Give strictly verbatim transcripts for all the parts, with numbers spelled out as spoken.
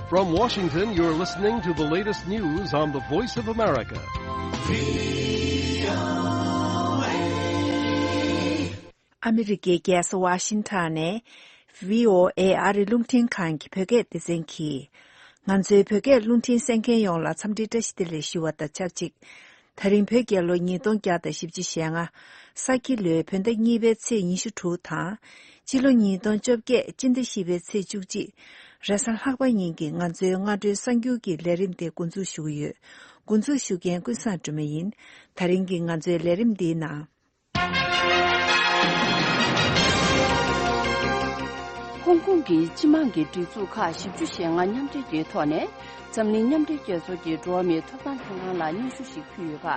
From Washington, you're listening to the latest news on the Voice of America. ཨ་མི་རི་ཀའི་རྒྱལ་ས་ཝ་ཤིང་ཊོན་ནས་བྷི་ཨོ་ཨེ་ཨ་རི་རླུང་འཕྲིན་ཁང་གི་བོད་སྐད་སྡེ་ཚན་གྱིས། ང་ཚོའི་བོད་སྐད་རླུང་འཕྲིན་གསན་མཁན་ཡོངས་ལ་འཚམས་འདྲི་བཀྲ་ཤིས་བདེ་ལེགས་ཞུ་བ་དང་ཆབས་ཅིག་ད་རིང་བོད་རྒྱལ་ལོ་ཉིས་སྟོང་བརྒྱ་དང་བཞི་བཅུ་ཞེ་ལྔ། ས་ཁྱི་ལོའི་བོད་ཟླ་གཉིས་པའི་ཚེས་ཉི་ཤུ་དྲུག་དང་། སྤྱི་ལོ་ཉིས་སྟོང་བཅོ་བརྒྱད་སྤྱི་ཟླ་བཞི་པའི་ཚེས་བཅུ་གཅིག་རེས་གཟའ་ལྷག་པ་ཉིན་གྱི་ང་ཚོའི་སྔ་དྲོའི་གསར་འགྱུར་གྱི་ལས་རིམ་དེ་འགོ་འཛུགས་ཞུ་གི་ཡོད། འགོ་འཛུགས་ཞུ་མཁན་ཀུན་བཟང་སྒྲོལ་མ་ཡིན། ད་རིང་གི་ང་ཚོའི་ལས་རིམ་འདིའི་ནང་། ཧོང་ཀོང་གི་སྤྱི་དམངས་ཀྱི་སྒྲིག་འཛུགས་ཁག་བཞི་བཅུ་ཞེ་ལྔ་མཉམ་འབྲེལ་གྱི་ཐོག་ནས་འཛམ་གླིང་མཉམ་འབྲེལ་རྒྱལ་ཚོགས་ཀྱི་འགྲོ་བ་མིའི་ཐོབ་ཐང་ལྷན་ཁང་ལ་སྙན་ཞུ་ཞིག་ཕུལ་ཡོད་པ།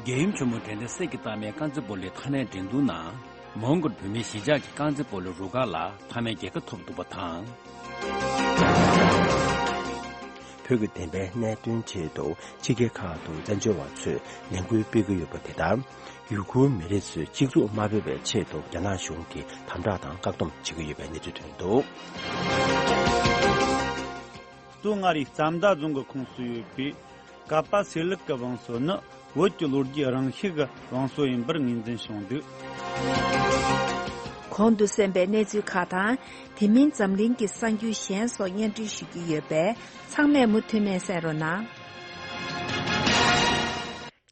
རྒྱལ་ཡུམ་ཆེན་མོ་དྲན་རྟེན་གསེར་གྱི་རྟགས་མའི་རྐང་རྩེད་སྤོ་ལོའི་མཐའ་མའི་འགྲན་བསྡུར་ནང་། མོན་གྷོར་བོད་མིའི་གཞིས་ཆགས་ཀྱི་རྐང་རྩེད་སྤོ་ལོ་རུ་ཁག་ལ་མཐའ་མའི་རྒྱལ་ཁ་ཐོབ་འདུག་པ་དང་། བོད་ཀྱི་བདེན་པའི་གནད་དོན་ཆེད་དུ་ཕྱི་རྒྱལ་ཁག་ཏུ་བཙན་བྱོལ་བ་ཚོས་ལས་འགུལ་སྤེལ་གྱི་ཡོད་པ་དེ་ལྟར། ཡུ་གུར་མི་རིགས་ཚོས་གཅིག་མཚུངས་མ་འབོད་པའི་ཆེད་དུ་རྒྱ་ནག་གཞུང་གིས་དམ་དྲག་དང་བཀག་སྡོམ་བྱེད་ཀྱི་ཡོད་པའི་གནས་ཚུལ་ཐོན་འདུག། གཙོ་མངའ་རིས་རྩ་མདའ་རྫོང་གི་ཁོངས་སུ་ཡོད་པའི་ཀ་པ་སེ་ལུག་གི་བང་སོ་ནི་བོད་ཀྱི་ལོ་རྒྱུས་རིང་ཤོས་ཀྱི་བང་སོ་ཡིན་པར་ངོས་འཛིན་བྱུང་འདུག། གོང་དུ་གསན་པའི་གནས་ཚུལ་ཁག་དང་། དེ་མིན་འཛམ་གླིང་གི་གསར་འགྱུར་གཞན་སོགས་སྙན་སྒྲོན་ཞུ་རྒྱུ་ཡོད་པས། ཚང་མས་མུ་མཐུད་ནས་གསན་རོགས་གནང་།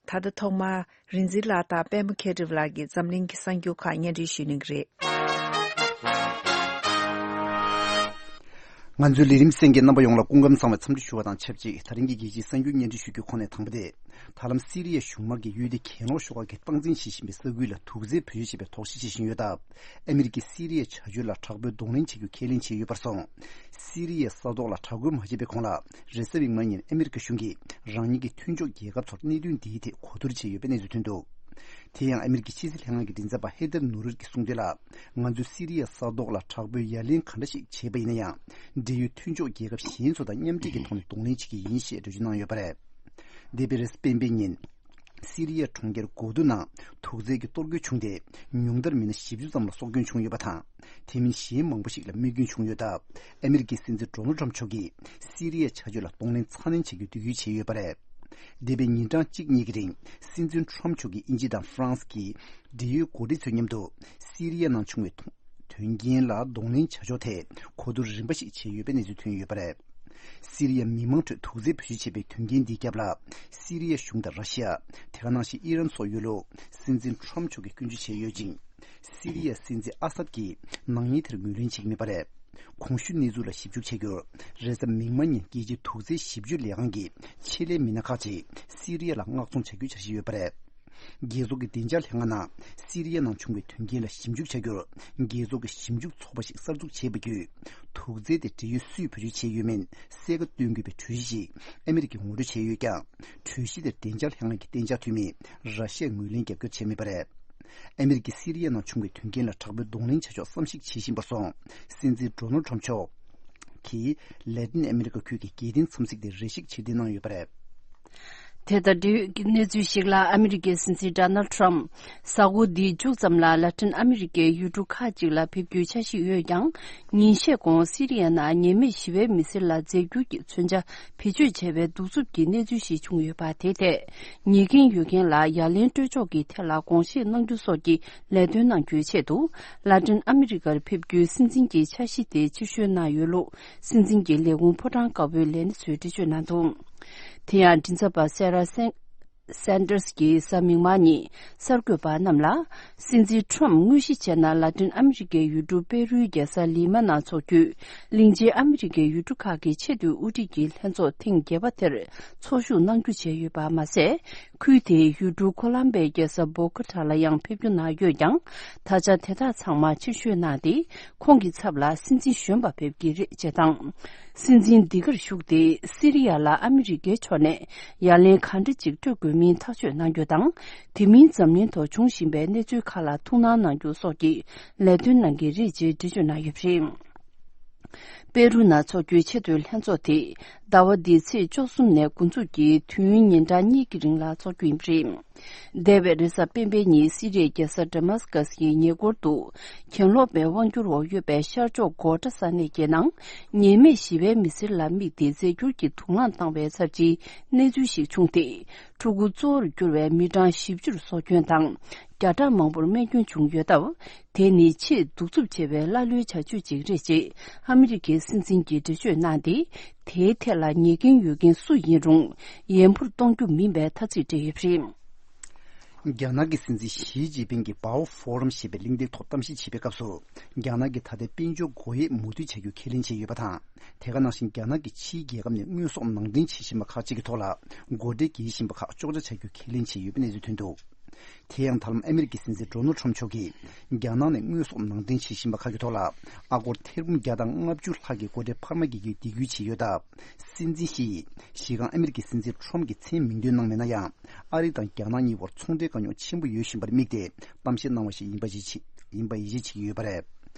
ད་ལྟ་ཐོག་མར་རིག་འཛིན་ལགས་དང་པད་མ་མཁས་གྲུབ་ལགས་ཀྱིས་འཛམ་གླིང་གི་གསར་འགྱུར་ཁག་སྙན་སྒྲོན་ཞུ་གནང་གི་རེད། ང་ཚོའི་ལས་རིམ་གསན་མཁན་རྣམ་པ་ཡོངས་ལ་སྐུ་ཁམས་བཟང་བའི་འཚམས་འདྲི་ཞུ་བ་དང་ཆབས་ཅིག་ད་རིང་གི་རྒྱལ་སྤྱིའི་གསར་འགྱུར་སྙན་སྒྲོན་ཞུ་རྒྱུའི་ཁོངས་ནས་དང་པོ་དེ། ད་ལམ་སི་རི་ཡའི་གཞུང་དམག་གིས་ཡུལ་དེ་གྱེན་ལོག་ཤོག་ཁག་གིས་སྟངས་འཛིན་བྱེད་བཞིན་པའི་ས་ཁུལ་ལ་དུག་རྫས་བེད་སྤྱོད་བྱེད་པའི་དོགས་གཞི་བྱེད་བཞིན་ཡོད་སྟབས། ཨ་མི་རི་ཀས་སི་རི་ཡའི་བྱ་སྤྱོད་ལ་དྲག་པོའི་གདོང་ལེན་བྱེད་རྒྱུ་ཁས་ལེན་བྱས་ཡོད་པར་སོང་། སི་རི་ཡའི་ས་ཐོག་ལ་དྲག་རྒོལ་མ་བྱས་པའི་གོང་ལ། རེས་གཟའ་མིག་དམར་ཉིན་ཨ་མི་རི་ཀ་གཞུང་གིས་རང་ཉིད་ཀྱི་མཐུན་ཕྱོགས་རྒྱལ་ཁབ་ཚོར་གནད་དོན་འདིའི་ཐད་གོ་བསྡུར་བྱས་ཡོད་པའི་གནས་ཚུལ་ཐོན་འདུག། དེ་ཡང་ཨ་མི་རི་ཀའི་ཕྱི་སྲིད་ལྷན་ཁང་གི་མགྲིན་ཚབ་པ་ཧེ་ཐར་ནུ་རུར་གྱིས་གསུངས་དོན་ལ། ང་ཚོས་སི་རི་ཡའི་ས་ཐོག་ལ་དྲག་པོའི་ཡ་ལན་ག་འདྲ་ཞིག་བྱས་པ་ཡིན་ན་ཡང་། འབྲེལ་ཡོད་མཐུན་ཕྱོགས་རྒྱལ་ཁབ་གཞན་ཚོ་དང་མཉམ་འབྲེལ་གྱི་ཐོག་ནས་གདོང་ལེན་བྱེད་ཀྱི་ཡིན་ཞེས་འགྲེལ་བརྗོད་གནང་ཡོད་པ་རེད། འདས་པའི་རེས་གཟའ་སྤེན་པའི་ཉིན། སི་རི་ཡའི་གྲོང་ཁྱེར་གོ་ཏུ་ནང་དུག་རྫས་ཀྱི་གཏོར་རྒོལ་བྱུང་སྟེ། ཉུང་མཐར་མི་སྣ་བཞི་བཅུ་ཙམ་ལ་སྲོག་སྐྱོན་བྱུང་ཡོད་པ་དང་། དེ་མིན་གཞན་མང་པོ་ཞིག་ལ་རྨས་སྐྱོན་བྱུང་ཡོད་སྟབས། ཨ་མི་རི་ཀའི་སྲིད་འཛིན་ཌོ་ནལ་ཊམ་མཆོག་གིས་སི་རི་ཡའི་བྱ་སྤྱོད་ལ་གདོང་ལེན་ཚ་ནན་བྱེད་རྒྱུའི་འདོད་ཡོད་བྱས་ཡོད་པ་རེད། འདས་པའི་ཉིན་གྲངས་གཅིག་གཉིས་ཀྱི་རིང་། སྲིད་འཛིན་ཊམ་མཆོག་གིས་དབྱིན་ཇི་དང་ཧྥ་རན་སི་གི་འབྲེལ་ཡོད་འགོ་ཁྲིད་ཚོའི་མཉམ་དུ། སི་རི་ཡ་ནང་བྱུང་བའི་དོན་རྐྱེན་ལ་གདོང་ལེན་བྱ་ཕྱོགས་ཐད་གོ་བསྡུར་རིམ་པ་ཞིག་བྱས་ཡོད་པའི་གནས་ཚུལ་ཐོན་ཡོད་པ་རེད། སི་རི་ཡ་མི་མང་ཁྲོད་དུག་རྫས་བེད་སྤྱོད་བྱས་པའི་དོན་རྐྱེན་འདིའི་རྒྱབ་ལ། སི་རི་ཡ་གཞུང་དང་ར་ཤི་ཡ། དེ་ག་ནང་བཞིན་ཨི་རན་སོགས་ཡོད་ལུགས་སྲིད་འཛིན་ཊམ་མཆོག་གིས་སྐྱོན་བརྗོད་བྱས་ཡོད་ཅིང་། སི་རི་ཡའི་སྲིད་འཛིན་ཨ་སད་ཀྱིས་ནག་ཉེས་དེར་ངོས་ལེན་བྱེད་ཀྱི་མེད་པ་རེད། གོང་ཞུས་གནས་ཚུལ་ལ་ཞིབ་འཇུག་བྱ་རྒྱུར། རེས་གཟའ་མིག་དམར་ཉིན་རྒྱལ་སྤྱིའི་དུག་རྫས་ཞིབ་འཇུག་ལས་ཁང་གི་ཆེད་ལས་མི་སྣ་ཁག་ཅིག་སི་རི་ཡ་ལ་མངགས་ཚོང་བྱ་རྒྱུའི་འཆར་གཞི་ཡོད་པ་རེད། རྒྱལ་ཚོགས་ཀྱི་བདེ་འཇགས་ལྷན་ཁང་ནང་སི་རི་ཡ་ནང་བྱུང་བའི་དོན་རྐྱེན་ལ་ཞིབ་འཇུག་བྱ་རྒྱུར། རྒྱལ་ཚོགས་ཀྱི་ཞིབ་འཇུག་ཚོགས་པ་ཞིག་གསར་འཛུགས་བྱས་པ་བརྒྱུད། དུག་རྫས་དེ་འབྲེལ་ཡོད་སུས་བེད་སྤྱོད་བྱས་ཡོད་མེད་གསལ་ཁ་སྟོན་དགོས་པའི་གྲོས་གཞི་ཞིག་ཨ་མི་རི་ཀས་ངོ་སྤྲོད་བྱས་ཡོད་ཀྱང་། གྲོས་གཞི་དེར་བདེ་འཇགས་ལྷན་ཁང་གི་གཏན་འཇགས་འཐུས་མི་ར་ཤི་ཡས་ངོས་ལེན་རྒྱབ་སྐྱོར་བྱས་མེད་པ་རེད། ཨ་མི་རི་ཀས་སི་རི་ཡ་ནང་བྱུང་བའི་དོན་རྐྱེན་ལ་དྲག་པོའི་གདོང་ལེན་བྱ་ཕྱོགས་བསམ་གཞིག་བྱེད་བཞིན་པར་སོང་། སྲིད་འཛིན་ཌོ་ནལ་ཊམ་མཆོག་གིས་ལེ་ཏིན་ཨ་མི་རི་ཀ་ཁུལ་གྱི་རྒྱལ་བསྟན་འཚམས་གཟིགས་དེ་རེ་ཞིག་ཕྱིར་འཐེན་གནང་ཡོད་པ་རེད། དེ་དང་འབྲེལ་ཡོད་ཀྱི་གནས་ཚུལ་ཞིག་ལ། ཨ་མི་རི་ཀའི་སྲིད་འཛིན་ཌོ་ནལ་ཊམ་གཟའ་འཁོར་འདིའི་མཇུག་ཙམ་ལ་ལ་ཏིན་ཨ་མི་རི་ཀའི་ཡུལ་གྲུ་ཁག་ཅིག་ལ་ཕེབས་རྒྱུའི་འཆར་གཞི་ཡོད་ཀྱང་། ཉིན་ཤས་གོང་སི་རི་ཡ་ནང་ཉེས་མེད་ཞི་བའི་མི་སེར་ལ་རྫས་འགྱུར་གྱི་མཚོན་ཆ་བེད་སྤྱོད་བྱས་པའི་གདུག་རྩུབ་ཀྱི་གནས་ཚུལ་ཞིག་བྱུང་ཡོད་པ་དེའི་ཐད། ཉེས་འགན་ཡོད་མཁན་ལ་ཡ་ལན་སྤྲོད་ཕྱོགས་ཀྱི་ཐད་ལ་དགོངས་བཞེས་གནང་རྒྱུ་སོགས་ཀྱི་ལས་དོན་གནང་རྒྱུའི་ཆེད་དུ། ལ་ཏིན་ཨ་མི་རི་ཀར་ཕེབས་རྒྱུའི་སྲིད་འཛིན་གྱི་འཆར་གཞི་དེ་ཕྱིར་བཤོལ་གནང་ཡོད་ལུགས་སྲིད་འཛིན་གྱི་ལས་ཁུངས་ཕོ་བྲང་དཀར་པོའི་ལས་སྣེ་ཚོས་འགྲེལ་བརྗོད་གནང་འདུག། དེ་ཡང་མགྲིན་ཚབ་པ་སེ་ར་སེན་སན་ཏར་སི་གྱིས་གཟའ་མིག་དམར་ཉིན་གསར་འགོད་པ་རྣམས་ལ། སྲིད་འཛིན་ཁྲོམ་དངོས་གཞི་བྱས་ན་ལ་ཏིན་ཨ་མི་རི་ཀའི་ཡུལ་གྲུ་པེ་རུའི་རྒྱལ་ས་ལི་མ་ནང་འཚོགས་རྒྱུའི་གླིང་ཆེན་ཨ་མི་རི་ཀའི་ཡུལ་གྲུ་ཁག་གི་ཆེས་མཐོའི་དབུ་ཁྲིད་ཀྱི་ལྷན་ཚོགས་ཐེངས་བརྒྱད་པ་དེར་ཚོགས་ཞུགས་གནང་རྒྱུ་བྱས་ཡོད་པ་མ་ཟད། ཁུལ་དེའི་ཡུལ་གྲུ་ཁོ་ལམ་པའི་རྒྱལ་ས་བོ་ཀ་ཊ་ལ་ཡང་ཕེབས་རྒྱུ་གནང་ཡོད་ཀྱང་། ད་ཆ་དེ་དག་ཚང་མ་ཕྱིར་བཤོལ་གནང་སྟེ། ཁོང་གི་ཚབ་ལ་སྲིད་འཛིན་གཞོན་པ་ཕེབས་ཀྱི་རེད་ཅེས་དང་། སྲིད་འཛིན་འདི་གར་བཞུགས་ཏེ་སི་རི་ཡ་ལ་ཨ་མི་རི་ཀའི་ཕྱོགས་ནས་ཡ་ལན་ག་འདྲ་ཅིག་སྤྲོད་དགོས་མིན་ཐག་གཅོད་གནང་རྒྱུ་དང་། དེ་མིན་འཛམ་གླིང་ཐོག་འབྱུང་བཞིན་པའི་གནས་ཚུལ་ཁག་ལ་ཐུགས་སྣང་གནང་རྒྱུ་སོགས་ཀྱི་ལས་དོན་གནང་གི་རེད་ཅེས་འགྲེལ་བརྗོད་གནང་ཡོད་པ་རེད། པེ་རུ་ནང་འཚོགས་རྒྱུའི་ཆེས་མཐོའི་ལྷན་ཚོགས་དེ་ཟླ་བ་འདིའི་ཚེས་བཅུ་གསུམ་ནས་འགོ་འཛུགས་ཀྱིས་དུས་ཡུན་ཉིན་གྲངས་གཉིས་ཀྱི་རིང་ལ་འཚོགས་རྒྱུ་ཡིན་པ་རེད། འདས་པའི་རེས་གཟའ་སྤེན་པའི་ཉིན་སི་རིའི་རྒྱལ་ས་ཌ་མཱ་སི་ཀ་སི་ཡི་ཉེ་འཁོར་དུ་གྱེན་ལོག་པའི་དབང་སྒྱུར་འོག་ཡོད་པའི་ཤར་ཕྱོགས་གོ་ཏྲ་ས་གནས་ཀྱི་ནང་ཉེས་མེད་ཞི་བའི་མི་སེར་ལ་དམིགས་ཏེ་རྫས་འགྱུར་གྱི་དུག་རླངས་བཏང་བའི་ཚབས་ཆེའི་གནས་ཚུལ་ཞིག་བྱུང་སྟེ། ཕྲུ་གུ་གཙོ་བོར་གྱུར་བའི་མི་གྲངས་བཞི་བཅུར་སྲོག་སྐྱོན་དང་། བརྒྱ་ཕྲག་མང་པོར་རྨས་སྐྱོན་བྱུང་ཡོད་སྟབས། དེ་ནི་ཆེས་གདུག་རྩུབ་ཆེ་བའི་ཀླ་ཀློའི་བྱ་སྤྱོད་ཅིག་རེད་ཅེས་ཨ་མི་རི་ཀའི་སྲིད་འཛིན་གྱིས་འགྲེལ་བརྗོད་གནང་སྟེ། དེའི་ཐད་ལ་ཉེས་འགན་ཡོད་མཁན་སུ་ཡིན་རུང་ཡན་འཕུར་གཏོང་རྒྱུ་མིན་པའི་ཐ་ཚིག་བྲིས་ཡོད་པ་རེད། རྒྱ་ནག་གི་སྲིད་འཛིན་ཞི་ཅིན་ཕིང་གིས་Bao Forum་ཞེས་པའི་གླེང་སྟེགས་ཐོག་གཏམ་བཤད་བྱེད་པའི་སྐབས་སུ། རྒྱ་ནག་གིས་ད་ལྟའི་དཔལ་འབྱོར་སྒོ་དབྱེ་མུ་མཐུད་བྱ་རྒྱུ་ཁས་ལེན་བྱས་ཡོད་པ་དང་། དེ་ག་ནང་བཞིན་རྒྱ་ནག་གིས་ཕྱིའི་རྒྱལ་ཁབ་ནས་དངོས་ཟོག་ནང་འདྲེན་བྱེད་བཞིན་པ་ཁག་ཅིག་གི་ཐོག་ལ་སྒོ་ཁྲལ་འགེལ་བཞིན་པ་ཁག་གཅོག་ཆ་བྱ་རྒྱུ་ཁས་ལེན་བྱས་ཡོད་པའི་གནས་ཚུལ་ཐོན་འདུག་དེ་ཡང་ད་ལམ་ཨ་མི་རི་ཀའི་སྲིད་འཛིན་ཌོ་ནལ་ཁྲམ་མཆོག་གིས་རྒྱ་ནག་ནས་དངོས་ཟོག་ནང་འདྲེན་བྱེད་བཞིན་པ་ཁག་གི་ཐོག་ལ་ཨ་སྒོར་ཐེར་འབུམ་བརྒྱ་དང་ལྔ་བཅུ་ལྷག་གི་སྒོ་ཁྲལ་འཕར་མ་བརྒྱབ་རྒྱུའི་འདེད་སྐུལ་བྱས་ཡོད་སྟབས། སྲིད་འཛིན་ཞི་ཡིས་གཞི་རྐང་ཨ་མི་རི་ཀའི་སྲིད་འཛིན་ཁྲོམ་གྱི་མཚན་མིང་འདོན་གནང་མེད་ན་ཡང་། ཨ་རི་དང་རྒྱ་ནག་གཉིས་བར་ཚོང་འབྲེལ་དཀའ་རྙོག་ཆེན་པོ་ཡོད་བཞིན་པར་དམིགས་ཏེ་གཏམ་བཤད་གནང་བ་ཞིག་ཡིན་པ་ཡིད་ཆེས་ཡིན་པ་ཡིད་ཆེས་བྱེད་ཀྱི་ཡོད་པ་རེད།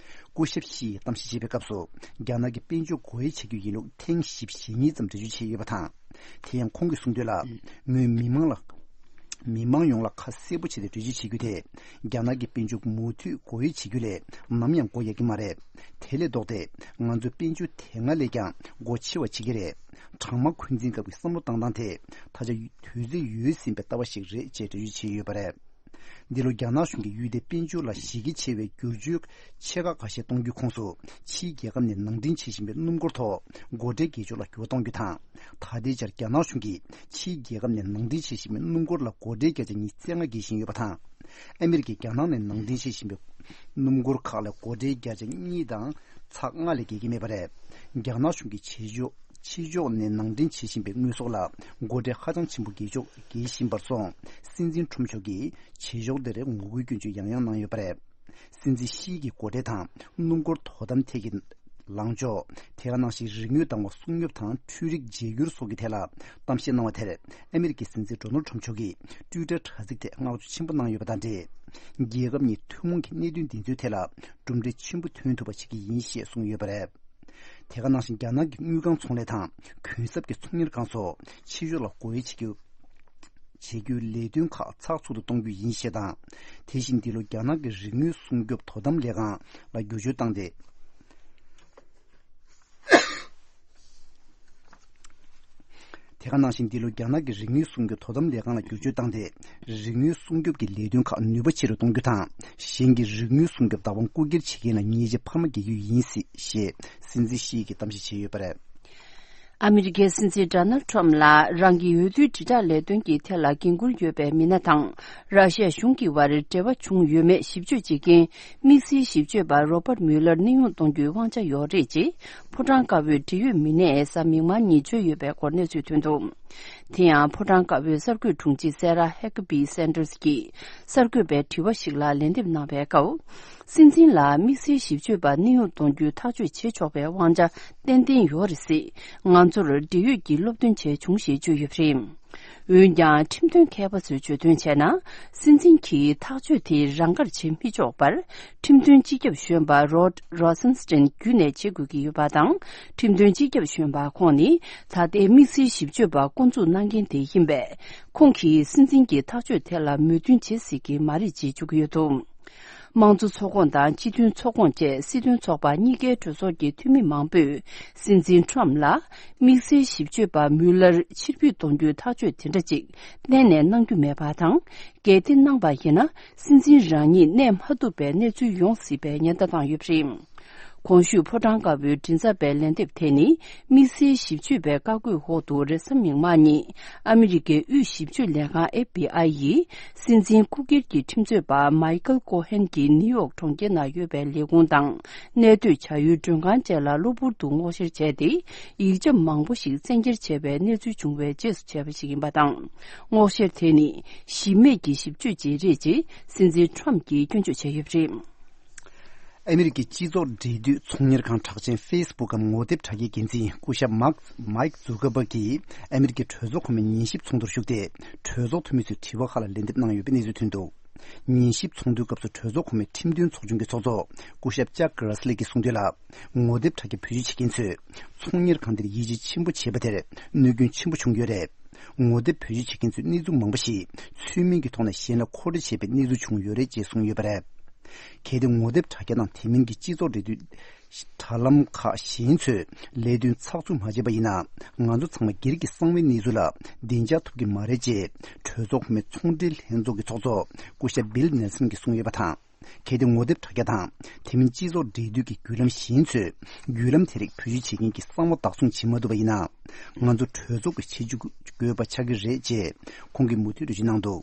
སྐུ་ཞབས་ཞི་ཡིས་གཏམ་བཤད་བྱེད་པའི་སྐབས་སུ། རྒྱ་ནག་གི་དཔལ་འབྱོར་སྒོ་དབྱེ་བྱ་རྒྱུ་ཡིན་ལུགས་ཐེངས་བཞི་བཅུ་ཞེ་གཉིས་ཙམ་འགྲེལ་བརྗོད་བྱས་ཡོད་པ་དང་། དེ་ཡང་ཁོང་གིས་གསུངས་དོན་ལ། ངོས་མི་མང་ལ། མི་མང་ཡོངས་ལ་ཁ་གསལ་པོ་བྱས་ཏེ་འགྲེལ་བརྗོད་བྱེད་རྒྱུ་དེ། རྒྱ་ནག་གི་དཔལ་འབྱོར་མུ་མཐུད་སྒོ་དབྱེ་བྱེད་རྒྱུ་ལས་ནམ་ཡང་འགོ་ཡག་གི་མ་རེད། དེ་ལས་ལྡོག་སྟེ། ང་ཚོའི་དཔལ་འབྱོར་དེ་སྔ་ལས་ཀྱང་སྒོ་ཕྱེ་བ་བྱེད་ཀྱི་རེད། གྲང་དམག་འཁོན་འཛིན་སྐབས་ཀྱི་བསམ་བློ་བཏང་སྟངས་དེ། ད་ཆ་དུས་ཚོད་ཡོལ་ཟིན་པའི་ལྟ་བ་ཞིག་རེད་ཅེས་འགྲེལ་བརྗོད་བྱས་ཡོད་པ་རེད། འདི་ལོ་རྒྱ་ནག་གཞུང་གིས་ཡུལ་དེའི་དཔལ་འབྱོར་ལ་གཞི་རྒྱ་ཆེ་བའི་བསྒྱུར་བཅོས་ཆེ་ཁག་ཁ་ཤས་གཏོང་རྒྱུའི་ཁོངས་སུ། ཕྱིའི་རྒྱལ་ཁབ་ནས་ནང་འདྲེན་བྱེད་བཞིན་པའི་སྣུམ་འཁོར་ཐོག་སྒོ་ཁྲལ་འགེལ་ཕྱོགས་ལ་འགྱུར་བ་གཏོང་རྒྱུ་དང་། ད་ལྟའི་ཆར་རྒྱ་ནག་གཞུང་གིས་ཕྱིའི་རྒྱལ་ཁབ་ནས་ནང་འདྲེན་བྱེད་བཞིན་པའི་སྣུམ་འཁོར་ལ་སྒོ་ཁྲལ་བརྒྱ་ཆ་ཉི་ཤུ་རྩ་ལྔ་འགེལ་བཞིན་ཡོད་པ་དང་། ཨ་མི་རི་ཀས་རྒྱ་ནག་ནས་ནང་འདྲེན་བྱེད་བཞིན་པའི་སྣུམ་འཁོར་ཁག་ལ་སྒོ་ཁྲལ་བརྒྱ་ཆ་གཉིས་དང་ཚེག་ལྔ་ལས་བརྒལ་གྱི་མེད་པ་རེད། རྒྱ་ནག་གཞུང་གིས་བྱེད་ཕྱོགས། ཕྱི་ཕྱོགས་ནས་ནང་འདྲེན་བྱེད་བཞིན་པའི་དངོས་ཟོག་ལ་སྒོ་ཁྲལ་ཧ་ཅང་ཆེན་པོ་འགེལ་ཕྱོགས་འགེལ་བཞིན་པར་སོང་། སྲིད་འཛིན་ཁྲོམ་མཆོག་གིས་བྱེད་ཕྱོགས་འདིར་ངོ་རྒོལ་སྐྱོན་བརྗོད་ཡང་ཡང་གནང་ཡོད་པ་རེད། སྲིད་འཛིན་ཞི་གིས་སྒོ་ཁྲལ་དང་སྣུམ་འཁོར་དོ་དམ་ཐད་ཀྱི་ལངས་ཕྱོགས། དེ་ག་ནང་བཞིན་རིག་དངོས་འདང་བ་སྲུང་སྐྱོབ་དང་འཕྲུལ་རིག་བརྗེ་སྒྱུར་སོགས་ཀྱི་ཐད་ལ་གཏམ་བཤད་གནང་བ་དེར་ཨ་མི་རི་ཀའི་སྲིད་འཛིན་ཌོ་ནལ་ཁྲོམ་མཆོག་གིས་ཊུའི་ཊར་དྲ་ཚིགས་ཐད་བསྔགས་བརྗོད་ཆེན་པོ་གནང་ཡོད་པ་དང་འབྲེལ། རྒྱལ་ཁབ་གཉིས་ཐུན་མོང་གི་གནད་དོན་འདི་ཚོའི་ཐད་ལ་གྲུབ་འབྲས་ཆེན་པོ་ཐོན་ཐུབ་པ་བྱེད་ཀྱི་ཡིན་ཞེས་གསུངས་ཡོད་པ་རེད། དེ་ག་ནང་བཞིན་རྒྱ་ནག་གི་དངུལ་ཁང་ཚོང་ལས་དང་གུན་གསབ་ཀྱི་ཚོང་གཉེར་ཁང་སོགས་ཕྱི་ཕྱོགས་ལ་སྒོ་དབྱེ་བྱེད་རྒྱུ། བྱེད་རྒྱུའི་ལས་དོན་ཁག་ཚགས་ཚུད་དུ་གཏོང་རྒྱུ་ཡིན་ཞེས་དང་། དེ་བཞིན་འདི་ལོ་རྒྱ་ནག་གི་རིག་དངོས་སྲུང་སྐྱོབ་དོ་དམ་ལས་ཁང་ལ་བསྒྱུར་བཅོས་བཏང་སྟེ། དེ་ག་ནང་བཞིན་འདི་ལོ་རྒྱ་ནག་གི་རིག་དངོས་སྲུང་སྐྱོབ་དོ་དམ་ལས་ཁང་ལ་བསྒྱུར་བཅོས་བཏང་སྟེ། རིག་དངོས་སྲུང་སྐྱོབ་ཀྱི་ལས་དོན་ཁག་ནུས་པ་ཆེ་རུ་གཏོང་རྒྱུ་དང་། གཞན་གྱི་རིག་དངོས་སྲུང་སྐྱོབ་བདག་དབང་རྐུ་འཁྱེར་བྱེད་མཁན་ལ་ཉེས་ཆད་འཕར་མ་འགེལ་རྒྱུ་ཡིན་སྲིད་ཞེས་སྲིད་འཛིན་ཞི་ཡིས་གཏམ་བཤད་བྱས་ཡོད་པ་རེད། ཨ་མི་རི་ཀའི་སྲིད་འཛིན་ཌོ་ནལ་ཁྲོམ་ལ་རང་གི་འོས་བསྡུའི་དྲིལ་བསྒྲགས་ལས་དོན་གྱི་ཐད་ལ་འགན་འཁུར་ཡོད་པའི་མི་སྣ་དང་ར་ཤི་ཡ་གཞུང་གི་བར་འབྲེལ་བ་བྱུང་ཡོད་མེད་ཞིབ་དཔྱོད་བྱེད་མཁན་དམིགས་བསལ་ཞིབ་དཔྱོད་པ་རོ་པར་མུ་ལར་གནས་དབྱུང་གཏོང་རྒྱུའི་དབང་ཆ་ཡོད་རེད་ཅེས་ཕོ་བྲང་དཀར་པོའི་འབྲེལ་ཡོད་མི་སྣས་གཟའ་མིག་དམར་ཉིན་བརྗོད་ཡོད་པའི་སྐོར་གནས་ཚུལ་ཐོན་འདུག་དེ་ཡང་ཕོ་བྲང་དཀར་པོའི་གསར་འགོད་དྲུང་ཆེ་སེ་ར་ཧེ་ཀ་བི་སན་ཏར་གྱིས་གསར་འགོད་པའི་དྲི་བ་ཞིག་ལ་ལན་འདེབས་གནང་བའི་སྐབས། སྲིད་འཛིན་ལ་དམིགས་བསལ་ཞིབ་དཔྱོད་པ་གནས་དབྱུང་གཏོང་རྒྱུའི་ཐག་གཅོད་བྱེད་ཆོག་པའི་དབང་ཆ་ཏན་ཏན་ཡོད་རེད་ཟེར། ང་ཚོར་འབྲེལ་ཡོད་ཀྱི་སློབ་སྟོན་བྱས་བྱུང་ཞེས་བརྗོད་ཡོད་པ་རེད། འོན་ཀྱང་ཁྲིམས་དོན་མཁས་པ་ཚོས་བརྗོད་དོན་བྱས་ན། སྲིད་འཛིན་གྱིས་ཐག་གཅོད་དེ་རང་དགར་བྱེད་མི་ཆོག་པར། ཁྲིམས་དོན་སྤྱི་ཁྱབ་གཞོན་པ་རོཌ་རོ་སན་སི་ཏན་བརྒྱུད་ནས་བྱེད་དགོས་ཀྱི་ཡོད་པ་དང་། ཁྲིམས་དོན་སྤྱི་ཁྱབ་གཞོན་པ་ཁོང་ནི་ད་ལྟའི་དམིགས་བསལ་ཞིབ་དཔྱོད་པ་བསྐོ་འཛུགས་གནང་མཁན་དེ་ཡིན་པས། ཁོང་གིས་སྲིད་འཛིན་གྱི་ཐག་གཅོད་དེ་ལ་མོས་མཐུན་བྱེད་སྲིད་ཀྱི་མ་རེད་ཅེས་བརྗོད་ཀྱི་ཡོད་འདུག་དམངས་གཙོ་ཚོགས་ཁོངས་དང་སྤྱི་མཐུན་ཚོགས་ཁོངས་བཅས་སྲིད་དོན་ཚོགས་པ་གཉིས་ཀའི་གྲོས་ཚོགས་ཀྱི་འཐུས་མི་མང་པོས་སྲིད་འཛིན་ཁྲོམ་ལ་དམིགས་བསལ་ཞིབ་དཔྱོད་པ་མུ་ལར་ཕྱིར་འབུད་གཏོང་རྒྱུའི་ཐག་གཅོད་དེ་འདྲ་ཅིག་གཏན་ནས་གནང་རྒྱུ་མེད་པ་དང་། གལ་ཏེ་གནང་པ་ཡིན་ན་སྲིད་འཛིན་རང་ཉིད་གནས་མ་ཐུབ་པའི་གནས་ཚུལ་ཡོང་སྲིད་པའི་ཉེན་བརྡ་བཏང་ཡོད་པ་རེད། གོང་ཞུས་ཕོ་བྲང་དཀར་པོའི་མགྲིན་ཚབ་པའི་ལན་འདེབས་དེ་ནི་དམིགས་བསལ་ཞིབ་དཔྱོད་པའི་བཀའ་བཀོད་འོག་ཏུ་རེས་གཟའ་མིག་དམར་ཉིན་ཨ་མི་རི་ཀའི་དབུས་ཞིབ་དཔྱོད་ལས་ཁང་ཨེཕ་བི་ཨའི་ཡིས་སྲིད་འཛིན་སྐུ་སྒེར་གྱི་ཁྲིམས་རྩོད་པ་མའི་ཀལ་ཀོ་ཧན་གྱི་ནིའུ་ཡོག་གྲོང་ཁྱེར་ནང་ཡོད་པའི་ལས་ཁུངས་དང་གནས་སྡོད་བྱ་ཡུལ་མགྲོན་ཁང་བཅས་ལ་གློ་བུར་དུ་སྔོག་བཤེར་བྱས་ཏེ་ཡིག་ཆ་མང་པོ་ཞིག་བཙན་འཁྱེར་བྱས་པའི་གནས་ཚུལ་བྱུང་བའི་རྗེས་སུ་བྱས་པ་ཞིག་ཡིན་པ་དང་། སྔོག་བཤེར་དེ་ནི་གཞི་མེད་ཀྱི་ཞིབ་དཔྱོད་ཅིག་རེད་ཅེས་སྲིད་འཛིན་ཁྲོམ་གྱིས་སྐྱོན་བརྗོད་བྱས་ཡོད་པ་རེད། ཨ་མི་རི་ཀའི་སྤྱི་ཚོགས་འབྲེལ་མཐུད་ཚོང་གཉེར་ཁང་གྲགས་ཅན་ཕེ་སི་བུག་གམ་ངོ་དེབ་དྲ་རྒྱའི་འགན་འཛིན་སྐུ་ཞབས་མཱག་མཱིག་ཛུ་ཀར་པག་གིས་ཨ་མི་རི་ཀའི་གྲོས་ཚོགས་གོང་མའི་ཉན་ཞིབ་ཚོགས་འདུར་ཞུགས་ཏེ། གྲོས་ཚོགས་འཐུས་མི་ཚོའི་དྲི་བ་ཁག་ལ་ལན་འདེབས་གནང་ཡོད་པའི་གནས་ཚུལ་ཐོན་འདུག་ཉན་ཞིབ་ཚོགས་འདུའི་སྐབས་སུ་གྲོས་ཚོགས་གོང་མའི་ཁྲིམས་དོན་ཚོགས་ཆུང་གི་ཚོགས་གཙོ་སྐུ་ཞབས་ཅག་གྷི་ར་སི་ལི་གིས་གསུངས་དོན་ལ། ངོ་དེབ་དྲ་རྒྱ་བེད་སྤྱོད་བྱེད་མཁན་ཚོས་ཚོང་གཉེར་ཁང་དེར་ཡིད་ཆེས་ཆེན་པོ་བྱས་པ་དེར་གནོད་སྐྱོན་ཆེན་པོ་བྱུང་ཡོད་རེད། ངོ་དེབ་བེད་སྤྱོད་བྱེད་མཁན་ཚོས་གནས་ཚུལ་མང་པོ་ཞིག་ཚུལ་མིན་གྱི་ཐོག་ནས་གཞན་ལ་མཁོ་སྤྲོད་བྱས་པའི་གནས་ཚུལ་བྱུང་ཡོད་རེད་ཅེས་གསུངས་ཡོད་པ་རེད། གལ་ཏེ་ངོ་དེབ་དྲ་རྒྱ་དང་དེ་མིན་གྱི་སྤྱི་ཚོགས་འབྲེལ་མཐུད་དྲ་ལམ་ཁག་གཞན་ཚོས་ལས་དོན་ཚགས་ཚུད་མ་བྱས་པ་ཡིན་ན། ང་ཚོ་ཚང་མ་སྒེར་གྱི་གསང་བའི་གནས་ཚུལ་ལ་བདེ་འཇགས་ཐོབ་ཀྱི་མ་རེད་ཅེས་གྲོས་ཚོགས་གོང་མའི་ཚོང་འབྲེལ་ལྷན་ཚོགས་ཀྱི་ཚོགས་གཙོ་སྐུ་ཞབས་བིལ་ནེལ་སན་གྱིས་གསུངས་ཡོད་པ་དང་། གལ་ཏེ་ངོ་དེབ་དྲ་རྒྱ་དང་དེ་མིན་སྤྱི་ཚོགས་འབྲེལ་མཐུད་ཀྱི་བརྒྱུད་ལམ་གཞན་ཚོས་བརྒྱུད་ལམ་དེ་རིགས་བེད་སྤྱོད་བྱེད་མཁན་གྱི་གསང་བ་བདག་བཟུང་བྱེད་མ་ཐུབ་པ་ཡིན་ན། ང་ཚོ་གྲོས་ཚོགས་ཀྱི་ཆེད་འཇུག་དགོས་པ་ཆགས་ཀྱི་རེད་ཅེས་ཁོང་གིས་མུ་མཐུད་འགྲེལ་བརྗོད་གནང་འདུག་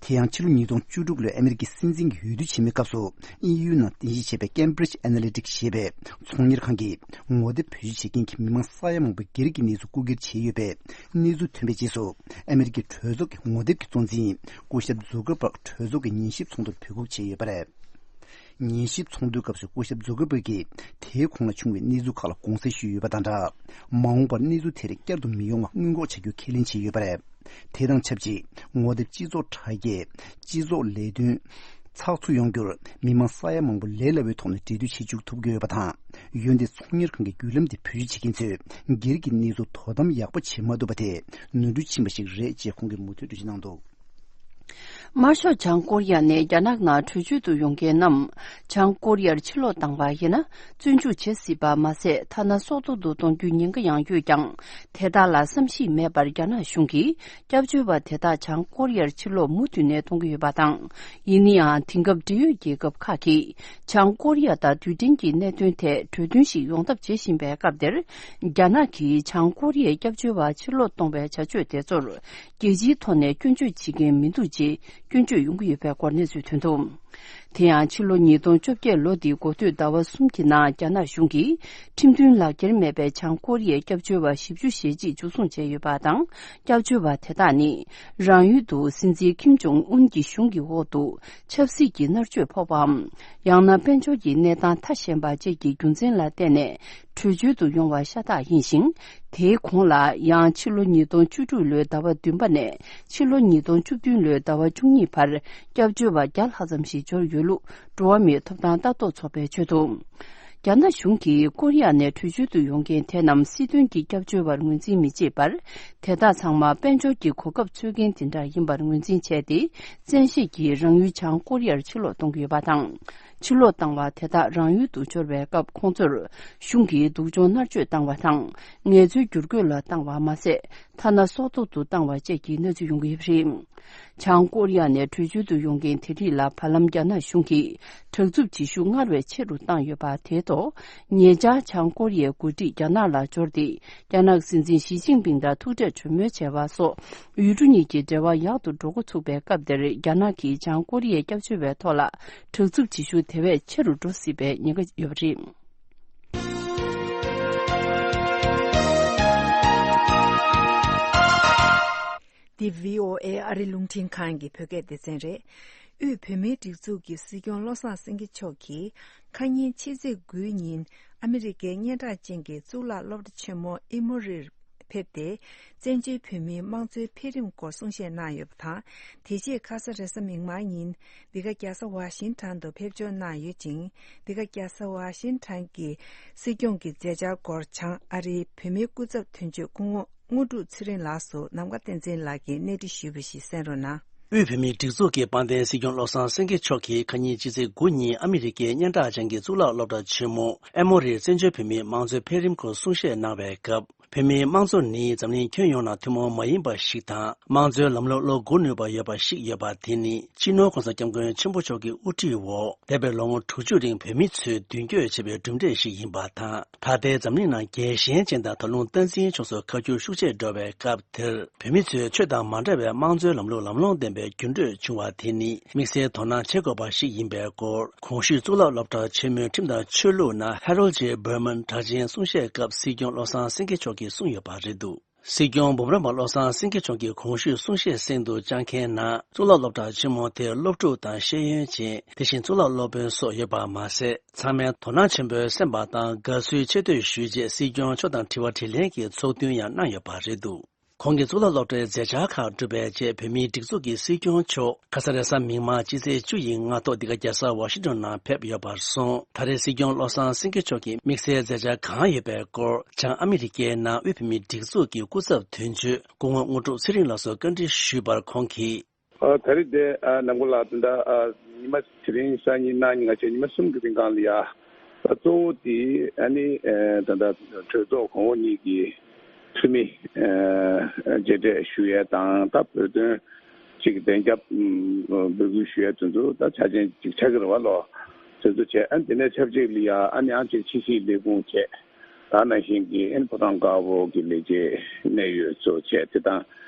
དེ་ཡང་ཕྱི་ལོ་ཉིས་སྟོང་བཅུ་དྲུག་ལོའི་ཨ་མེ་རི་ཀའི་སྲིད་འཛིན་གྱི་འོས་བསྡུ་ཆེན་མོའི་སྐབས་སུ་དབྱིན་ཡུལ་ནང་རྟེན་གཞི་བྱས་པའི་Cambridge Analytica ཞེས་པའི་ཚོང་གཉེར་ཁང་གིས་ངོ་དེབ་བེད་སྤྱོད་བྱེད་མཁན་གྱི་མི་མང་ས་ཡ་མང་པོའི་སྒེར་གྱི་གནས་ཚུལ་རྐུ་འཁྱེར་བྱས་ཡོད་པའི་གནས་ཚུལ་ཐོན་པའི་རྗེས་སུ། ཨ་མེ་རི་ཀའི་གྲོས་ཚོགས་ཀྱི་ངོ་དེབ་ཀྱི་གཙོ་འཛིན་སྐུ་ཞབས་ཛུ་ཀར་པག་གྲོས་ཚོགས་ཀྱི་ཉན་ཞིབ་ཚོགས་འདུར་འབོད་འགུག་བྱས་ཡོད་པ་རེད། ཉན་ཞིབ་ཚོགས་འདུའི་སྐབས་སུ་སྐུ་ཞབས་ཛུ་ཀར་པག་གིས་དེའི་གོང་ལ་བྱུང་བའི་གནས་ཚུལ་ཁག་ལ་དགོངས་སེལ་ཞུས་ཡོད་པ་དང་སྦྲགས། མ་འོངས་པར་གནས་ཚུལ་དེ་རིགས་བསྐྱར་དུ་མི་ཡོང་བ་སྔོན་འགོག་བྱ་རྒྱུ་ཁས་ལེན་བྱས་ཡོད་པ་རེད། དེ་དང་ཆབས་ཅིག་ངོ་དེབ་སྤྱི་ཚོགས་དྲ་རྒྱས་སྤྱི་ཚོགས་ལས་དོན་ཚགས་ཚུད་ཡོང་རྒྱུར་མི་མང་ས་ཡ་མང་པོ་ལས་སླ་བའི་ཐོག་ནས་འབྲེལ་མཐུད་བྱེད་བཅུག་ཐུབ་ཀྱི་ཡོད་པ་དང་། འོན་ཏེ་ཚོང་གཉེར་ཁང་གི་བརྒྱུད་ལམ་དེ་བེད་སྤྱོད་བྱེད་མཁན་ཚོས་སྒེར་གྱི་གནས་ཚུལ་དོ་དམ་ཡག་པོ་བྱེད་མ་ཐུབ་པ་དེ་ནོར་འཁྲུལ་ཕྱིན་པ་ཞིག་རེད་ཅེས་ཁོང་གིས་མུ་མཐུད་འགྲེལ་བརྗོད་གནང་འདུག་དམར་ཤོག་བྱང་ཀོ་རི་ཡ་ནས་རྒྱ་ནག་ནང་བྲོས་བྱོལ་དུ་ཡོང་མཁན་རྣམས་བྱང་ཀོ་རི་ཡར་ཕྱིར་ལོག་བཏང་བ་ཡིན་ན། བཙོན་འཇུག་བྱེད་སྲིད་པ་མ་ཟད། ཐ་ན་སྲོག་ཐོག་ཏུ་གཏོང་རྒྱུའི་ཉེན་ཁ་ཡང་ཡོད་ཀྱང་། དེ་དག་ལ་བསམ་གཞིག་མེད་པར་རྒྱ་ནག་གཞུང་གིས་སྐྱབས་བཅོལ་བ་དེ་དག་བྱང་ཀོ་རི་ཡར་ཕྱིར་ལོག་མུ་མཐུད་ནས་གཏོང་གི་ཡོད་པ་དང་། ཡིན་ན་ཡང་། དེང་སྐབས་འབྲེལ་ཡོད་རྒྱལ་ཁབ་ཁག་གིས་བྱང་ཀོ་རི་ཡ་དང་དུས་དྲན་གྱི་གནད་དོན་ཐད་གྲོས་མཐུན་ཞིག་ཡོང་ཐབས་བྱེད་བཞིན་པའི་སྐབས་དེར། རྒྱ་ནག་གིས་བྱང་ཀོ་རི་ཡའི་སྐྱབས་བཅོལ་བ་ཕྱིར་ལོག་གཏོང་བའི་བྱ་སྤྱོད་དེ་ཚོར། རྒྱལ་སྤྱིའི་ཐོག་ནས་སྐྱོན་བརྗོད་བྱེད་མཁན་མི་འདུག་ཅེས་སྐྱོན་བརྗོད་ཡོང་གི་ཡོད་པའི་སྐོར་གནས་ཚུལ་ཐོན་འདུག་དེ་ཡང་ཕྱི་ལོ་ཉིས་སྟོང་བཅོ་བརྒྱད་ལོ་འདིའི་འགོ་སྟོད་ཟླ་བ་གསུམ་གྱི་ནང་རྒྱ་ནག་གཞུང་གིས་ཁྲིམས་མཐུན་ལག་འཁྱེར་མེད་པའི་བྱང་ཀོ་རི་ཡའི་སྐྱབས་བཅོལ་བ་བཞི་བཅུ་ཞེ་གཅིག་འཇུ་བཟུང་བྱས་ཡོད་པ་དང་། སྐྱབས་བཅོལ་བ་དེ་དག་ནི་རང་ཡུལ་དུ་སྲིད་འཛིན་ཁིམ་ཇོང་ཨུན་གྱི་གཞུང་གི་འོག་ཏུ་ཆབ་སྲིད་ཀྱི་མནར་གཅོད་ཕོག་པའམ། ཡང་ན་དཔལ་འབྱོར་གྱི་གནས་སྟངས་ཐ་ཞན་པ་བཅས་ཀྱི་རྒྱུ་མཚན་ལ་བརྟེན་ནས་བྲོས་བྱོལ་དུ་ཡོང་བ་ཤ་སྟག་ཡིན་ཞིང་། དེའི་གོང་ལ་ཡང་ཕྱི་ལོ་ཉིས་སྟོང་བཅུ་དྲུག་ལོའི་ཟླ་བ་བདུན་པ་ནས་ཕྱི་ལོ་ཉིས་སྟོང་བཅུ་བདུན་ལོའི་ཟླ་བ་བཅུ་གཉིས་བར་སྐྱབས་བཅོལ་བ་བརྒྱ་ལྷག་ཙམ་ཞིག་འབྱོར་ཡོད་ལུགས་འགྲོ་བ་མིའི་ཐོབ་ཐང་ལྟ་རྟོག་ཚོགས་པས་བརྗོད་འདུག་རྒྱ་ནག་གཞུང་གིས་ཀོ་རི་ཡ་ནས་བྲོས་བྱོལ་དུ་ཡོང་མཁན་དེ་རྣམས་སྲིད་དོན་གྱི་སྐྱབས་བཅོལ་བར་ངོས་འཛིན་མི་བྱེད་པར། དེ་དག་ཚང་མ་དཔལ་འབྱོར་གྱི་གོ་སྐབས་འཚོལ་མཁན་དེ་འདྲ་ཡིན་པར་ངོས་འཛིན་བྱས་ཏེ། བཙན་ཤེད་ཀྱིས་རང་ཡུལ་བྱང་ཀོ་རི་ཡར་ཕྱིར་ལོག་གཏོང་གི་ཡོད་པ་དང་། ཕྱིར་ལོག་བཏང་བ་དེ་དག་རང་ཡུལ་དུ་འབྱོར་བའི་སྐབས་ཁོང་ཚོར་གཞུང་གིས་སྡུག་སྦྱོང་མནར་གཅོད་བཏང་བ་དང་། ངལ་རྩོལ་བསྒྱུར་བཀོད་ལ་བཏང་བ་མ་ཟད། ཐ་ན་སྲོག་ཐོག་ཏུ་བཏང་བ་བཅས་ཀྱི་གནས་ཚུལ་ཡོང་གི་ཡོད་པ་རེད། བྱང་ཀོ་རི་ཡ་ནས་བྲོས་བྱོལ་དུ་ཡོང་མཁན་དེ་རིགས་ལ་བར་ལམ་རྒྱ་ནག་གཞུང་གིས་དྲག་རྩུབ་བྱེད་ཤུགས་སྔར་བས་ཆེ་རུ་བཏང་ཡོད་པ་དེའི་ཐོག་ཉེ་ཆར་བྱང་ཀོ་རི་ཡའི་འགོ་ཁྲིད་རྒྱ་ནག་ལ་འབྱོར་ཏེ། རྒྱ་ནག་སྲིད་འཛིན་ཞི་ཅིན་ཕིང་དང་ཐུག་འཕྲད་གྲོས་མོལ་བྱས་པ་སོགས་ཡུལ་གྲུ་གཉིས་ཀྱི་འབྲེལ་བ་ཡག་ཏུ་འགྲོ་འགོ་ཚུགས་པའི་སྐབས་དེར། རྒྱ་ནག་གིས་བྱང་ཀོ་རི་ཡའི་སྐྱབས་བཅོལ་བའི་ཐོག་ལ་དྲག་རྩུབ་བྱེད་ཤུགས་དེ་བས་ཆེ་རུ་འགྲོ་སྲིད་པའི་ཉེན་ཁ་ཡོད་པ་རེད། འདི་བྷི་ཨོ་ཨེ་ཨ་རི་རླུང་འཕྲིན་ཁང་གི་བོད་སྐད་སྡེ་ཚན་རེད། དབུས་བོད་མིའི་སྒྲིག་འཛུགས་ཀྱི་སྲིད་སྐྱོང་བློ་བཟང་སེང་གེ་མཆོག་གིས་ཁ་ཉིན་ཕྱི་ཚེས་དགུའི་ཉིན་ཨ་མི་རི་ཀའི་སྙན་གྲགས་ཅན་གྱི་གཙུག་ལག་སློབ་གྲྭ་ཆེན་མོ་ཨེ་མོ་རིར་ཕེབས་ཏེ། བཙན་བྱོལ་བོད་མིའི་དམངས་གཙོའི་འཕེལ་རིམ་སྐོར་གསུང་བཤད་གནང་ཡོད་པ་དང་། དེ་རྗེས་ཁ་ས་རེས་གཟའ་མིག་དམར་ཉིན་འདི་ག་རྒྱལ་ས་ཝ་ཤིང་ཊོན་དུ་ཕེབས་འབྱོར་གནང་ཡོད་ཅིང་། འདི་ག་རྒྱལ་ས་ཝ་ཤིང་ཊོན་གྱི་སྲིད་སྐྱོང་གི་མཛད་འཆར་སྐོར་བྱང་ཨ་རིའི་བོད་མིའི་སྐུ་ཚབ་དོན་གཅོད་སྐུ་ངོ་དངོས་གྲུབ་ཚེ་རིང་ལགས་སུ་ནམ་མཁའ་བསྟན་འཛིན་ལགས་ཀྱིས་གནས་འདྲི་ཞུས་པ་ཞིག་གསན་རོགས་གནང་། དབུས་བོད་མིའི་སྒྲིག་འཛུགས་ཀྱི་དཔལ་ལྡན་སྲིད་སྐྱོང་བློ་བཟང་སེང་གེ་མཆོག་གིས་ཁ་ཉིན་ཕྱི་ཚེས་དགུ་ཉིན་ཨ་མི་རི་ཀའི་སྙན་གྲགས་ཅན་གྱི་གཙུག་ལག་སློབ་གྲྭ་ཆེན་མོ་ཨེ་མོ་རིར་བཙན་བྱོལ་བོད་མིའི་དམངས་གཙོའི་འཕེལ་རིམ་སྐོར་གསུང་བཤད་གནང་བའི་སྐབས། བོད་མིའི་དམངས་གཙོ་ནི་འཛམ་གླིང་ཁྱོན་ཡོངས་ནང་ཐུན་མོང་མ་ཡིན་པ་ཞིག་དང་། དམངས་གཙོའི་ལམ་ལུགས་བློ་འགུག་ནུས་པ་ཡོད་པ་ཞིག་ཡོད་པ་དེ་ནི། སྤྱི་ནོར་༸གོང་ས་༸སྐྱབས་མགོན་ཆེན་པོ་མཆོག་གི་དབུ་ཁྲིད་འོག་འདས་པའི་ལོ་ངོ་དྲུག་ཅུ་རིང་བོད་མི་ཚོས་མདུན་སྐྱོད་བྱས་པའི་གྲུབ་འབྲས་ཤིག་ཡིན་པ་དང་། ད་ལྟའི་འཛམ་གླིང་ནང་རྒྱལ་ཞེན་ཅན་དང་ད་རུང་སྟངས་འཛིན་ཕྱོགས་སུ་ཁ་བསྒྱུར་ཤུགས་ཆེ་འགྲོ་བའི་སྐབས་དེར། བོད་མི་ཚོས་ཆོས་དང་མ་འདྲ་བའི་དམངས་གཙོའི་ལམ་ལུགས་ལམ་ལྷོང་ལྡན་པའི་འགྱུར་འགྲོས་བྱུང་བ་དེ་ནི་དམིགས་བསལ་དོ་སྣང་བྱེད་དགོས་པ་ཞིག་ཡིན་པའི་སྐོར། གོང་ཞུས་གཙུག་ལག་སློབ་གྲྭ་ཆེན་མོའི་ཁྲིམས་དང་ཆོས་ལུགས་ནང་Harold J Berman་གྲགས་ཅན་གསུང་བཤད་སྐབས་སྲིད་སྐྱོང་བློ་བཟང་སེང་གེ་མཆོག་གིས་གསུངས་ཡོད་པ་རེད་འདུག་སྲིད་སྐྱོང་འབུམ་རམས་པ་བློ་བཟང་སེང་གེ་མཆོག་གིས་གོང་ཞུས་གསུང་བཤད་གསན་དུ་བཅར་མཁན་ནང་གཙུག་ལག་སློབ་གྲྭ་ཆེན་མོ་དེར་སློབ་ཕྲུག་དང་ཤེས་ཡོན་ཅན། དེ་བཞིན་གཙུག་ལག་སློབ་དཔོན་སོགས་ཡོད་པ་མ་ཟད། ཚང་མས་དོ་སྣང་ཆེན་པོས་གསན་པ་དང་དགའ་བསུའི་ཆེ་བསྟོད་ཞུས་རྗེས་སྲིད་སྐྱོང་མཆོག་དང་དྲི་བ་དྲིས་ལན་གྱི་ཚོགས་ཐུན་ཡང་གནང་ཡོད་པ་རེད་འདུག་ཁོང་གིས་གཙུག་ལག་སློབ་གྲྭའི་མཛད་འཆར་ཁག་གྲུབ་པའི་རྗེས། བོད་མིའི་སྒྲིག་འཛུགས་ཀྱི་སྲིད་སྐྱོང་མཆོག་ཁ་ས་རེས་གཟའ་མིག་དམར་སྤྱི་ཚེས་བཅུ་ཡི་སྔ་ཐོག་འདི་ག་རྒྱལ་ས་ཝ་ཤིང་ཏོན་ནང་ཕེབས་ཡོད་པར་སོང་། ད་རེས་སྲིད་སྐྱོང་བློ་བཟང་སེང་གེ་མཆོག་གིས་དམིགས་བསལ་མཛད་འཆར་གང་ཡོད་པའི་སྐོར། བྱང་ཨ་མི་རི་ཀའི་ནང་དབུས་བོད་མིའི་སྒྲིག་འཛུགས་ཀྱི་སྐུ་ཚབ་དོན་གཅོད་སྐུ་ངོ་དངོས་གྲུབ་ཚེ་རིང་ལགས་སུ་བཀའ་འདྲི་ཞུས་པར། ཁོང་གིས། ཨ། ད་རེས་དེ། ཨ། ནམ་མཁའ་ལགས་ད་ལྟ། ཨ། ཉི་མ་དེ་རིང་སང་ཉིན་གནངས་ཉིན་ང་བཅས་ཉི་མ་གསུམ་གྱི་རིང་གང་ལ་ཡ། ད་གཙོ་བོ་དེ་ཨ་ནི། ཨ། ད་ལྟ་གྲོས་ཚོགས་གོང་འོག་གཉིས་ཀྱི་འཐུས་མི། ཨ། མཇལ་འཕྲད་ཞུ་ཡས་དང་། ད་བོད་དོན་ཅིག་གདན་རྒྱབ། ཨ། འབོད་སྐུལ་ཞུ་ཡས་དེ་ཚོ་ད་ཆ་ཅན་ཅིག་ཆགས་ཀྱི་རེད་བ་ལོ། དེ་ཚོ་བྱས། ཨ། དེ་ནས་ཆབས་ཅིག་ལ་ཡ་ཨ་ནི་ཨང་ཅིག་ཕྱི་སྲིད་ལས་ཁུངས་བྱས། ད་ནང་བཞིན་གྱི་ཨན་ཕོ་བྲང་དཀར་པོ་གི་ལས་བྱེད་གནད་ཡོད་ཚོ་བྱས། དེ་དང་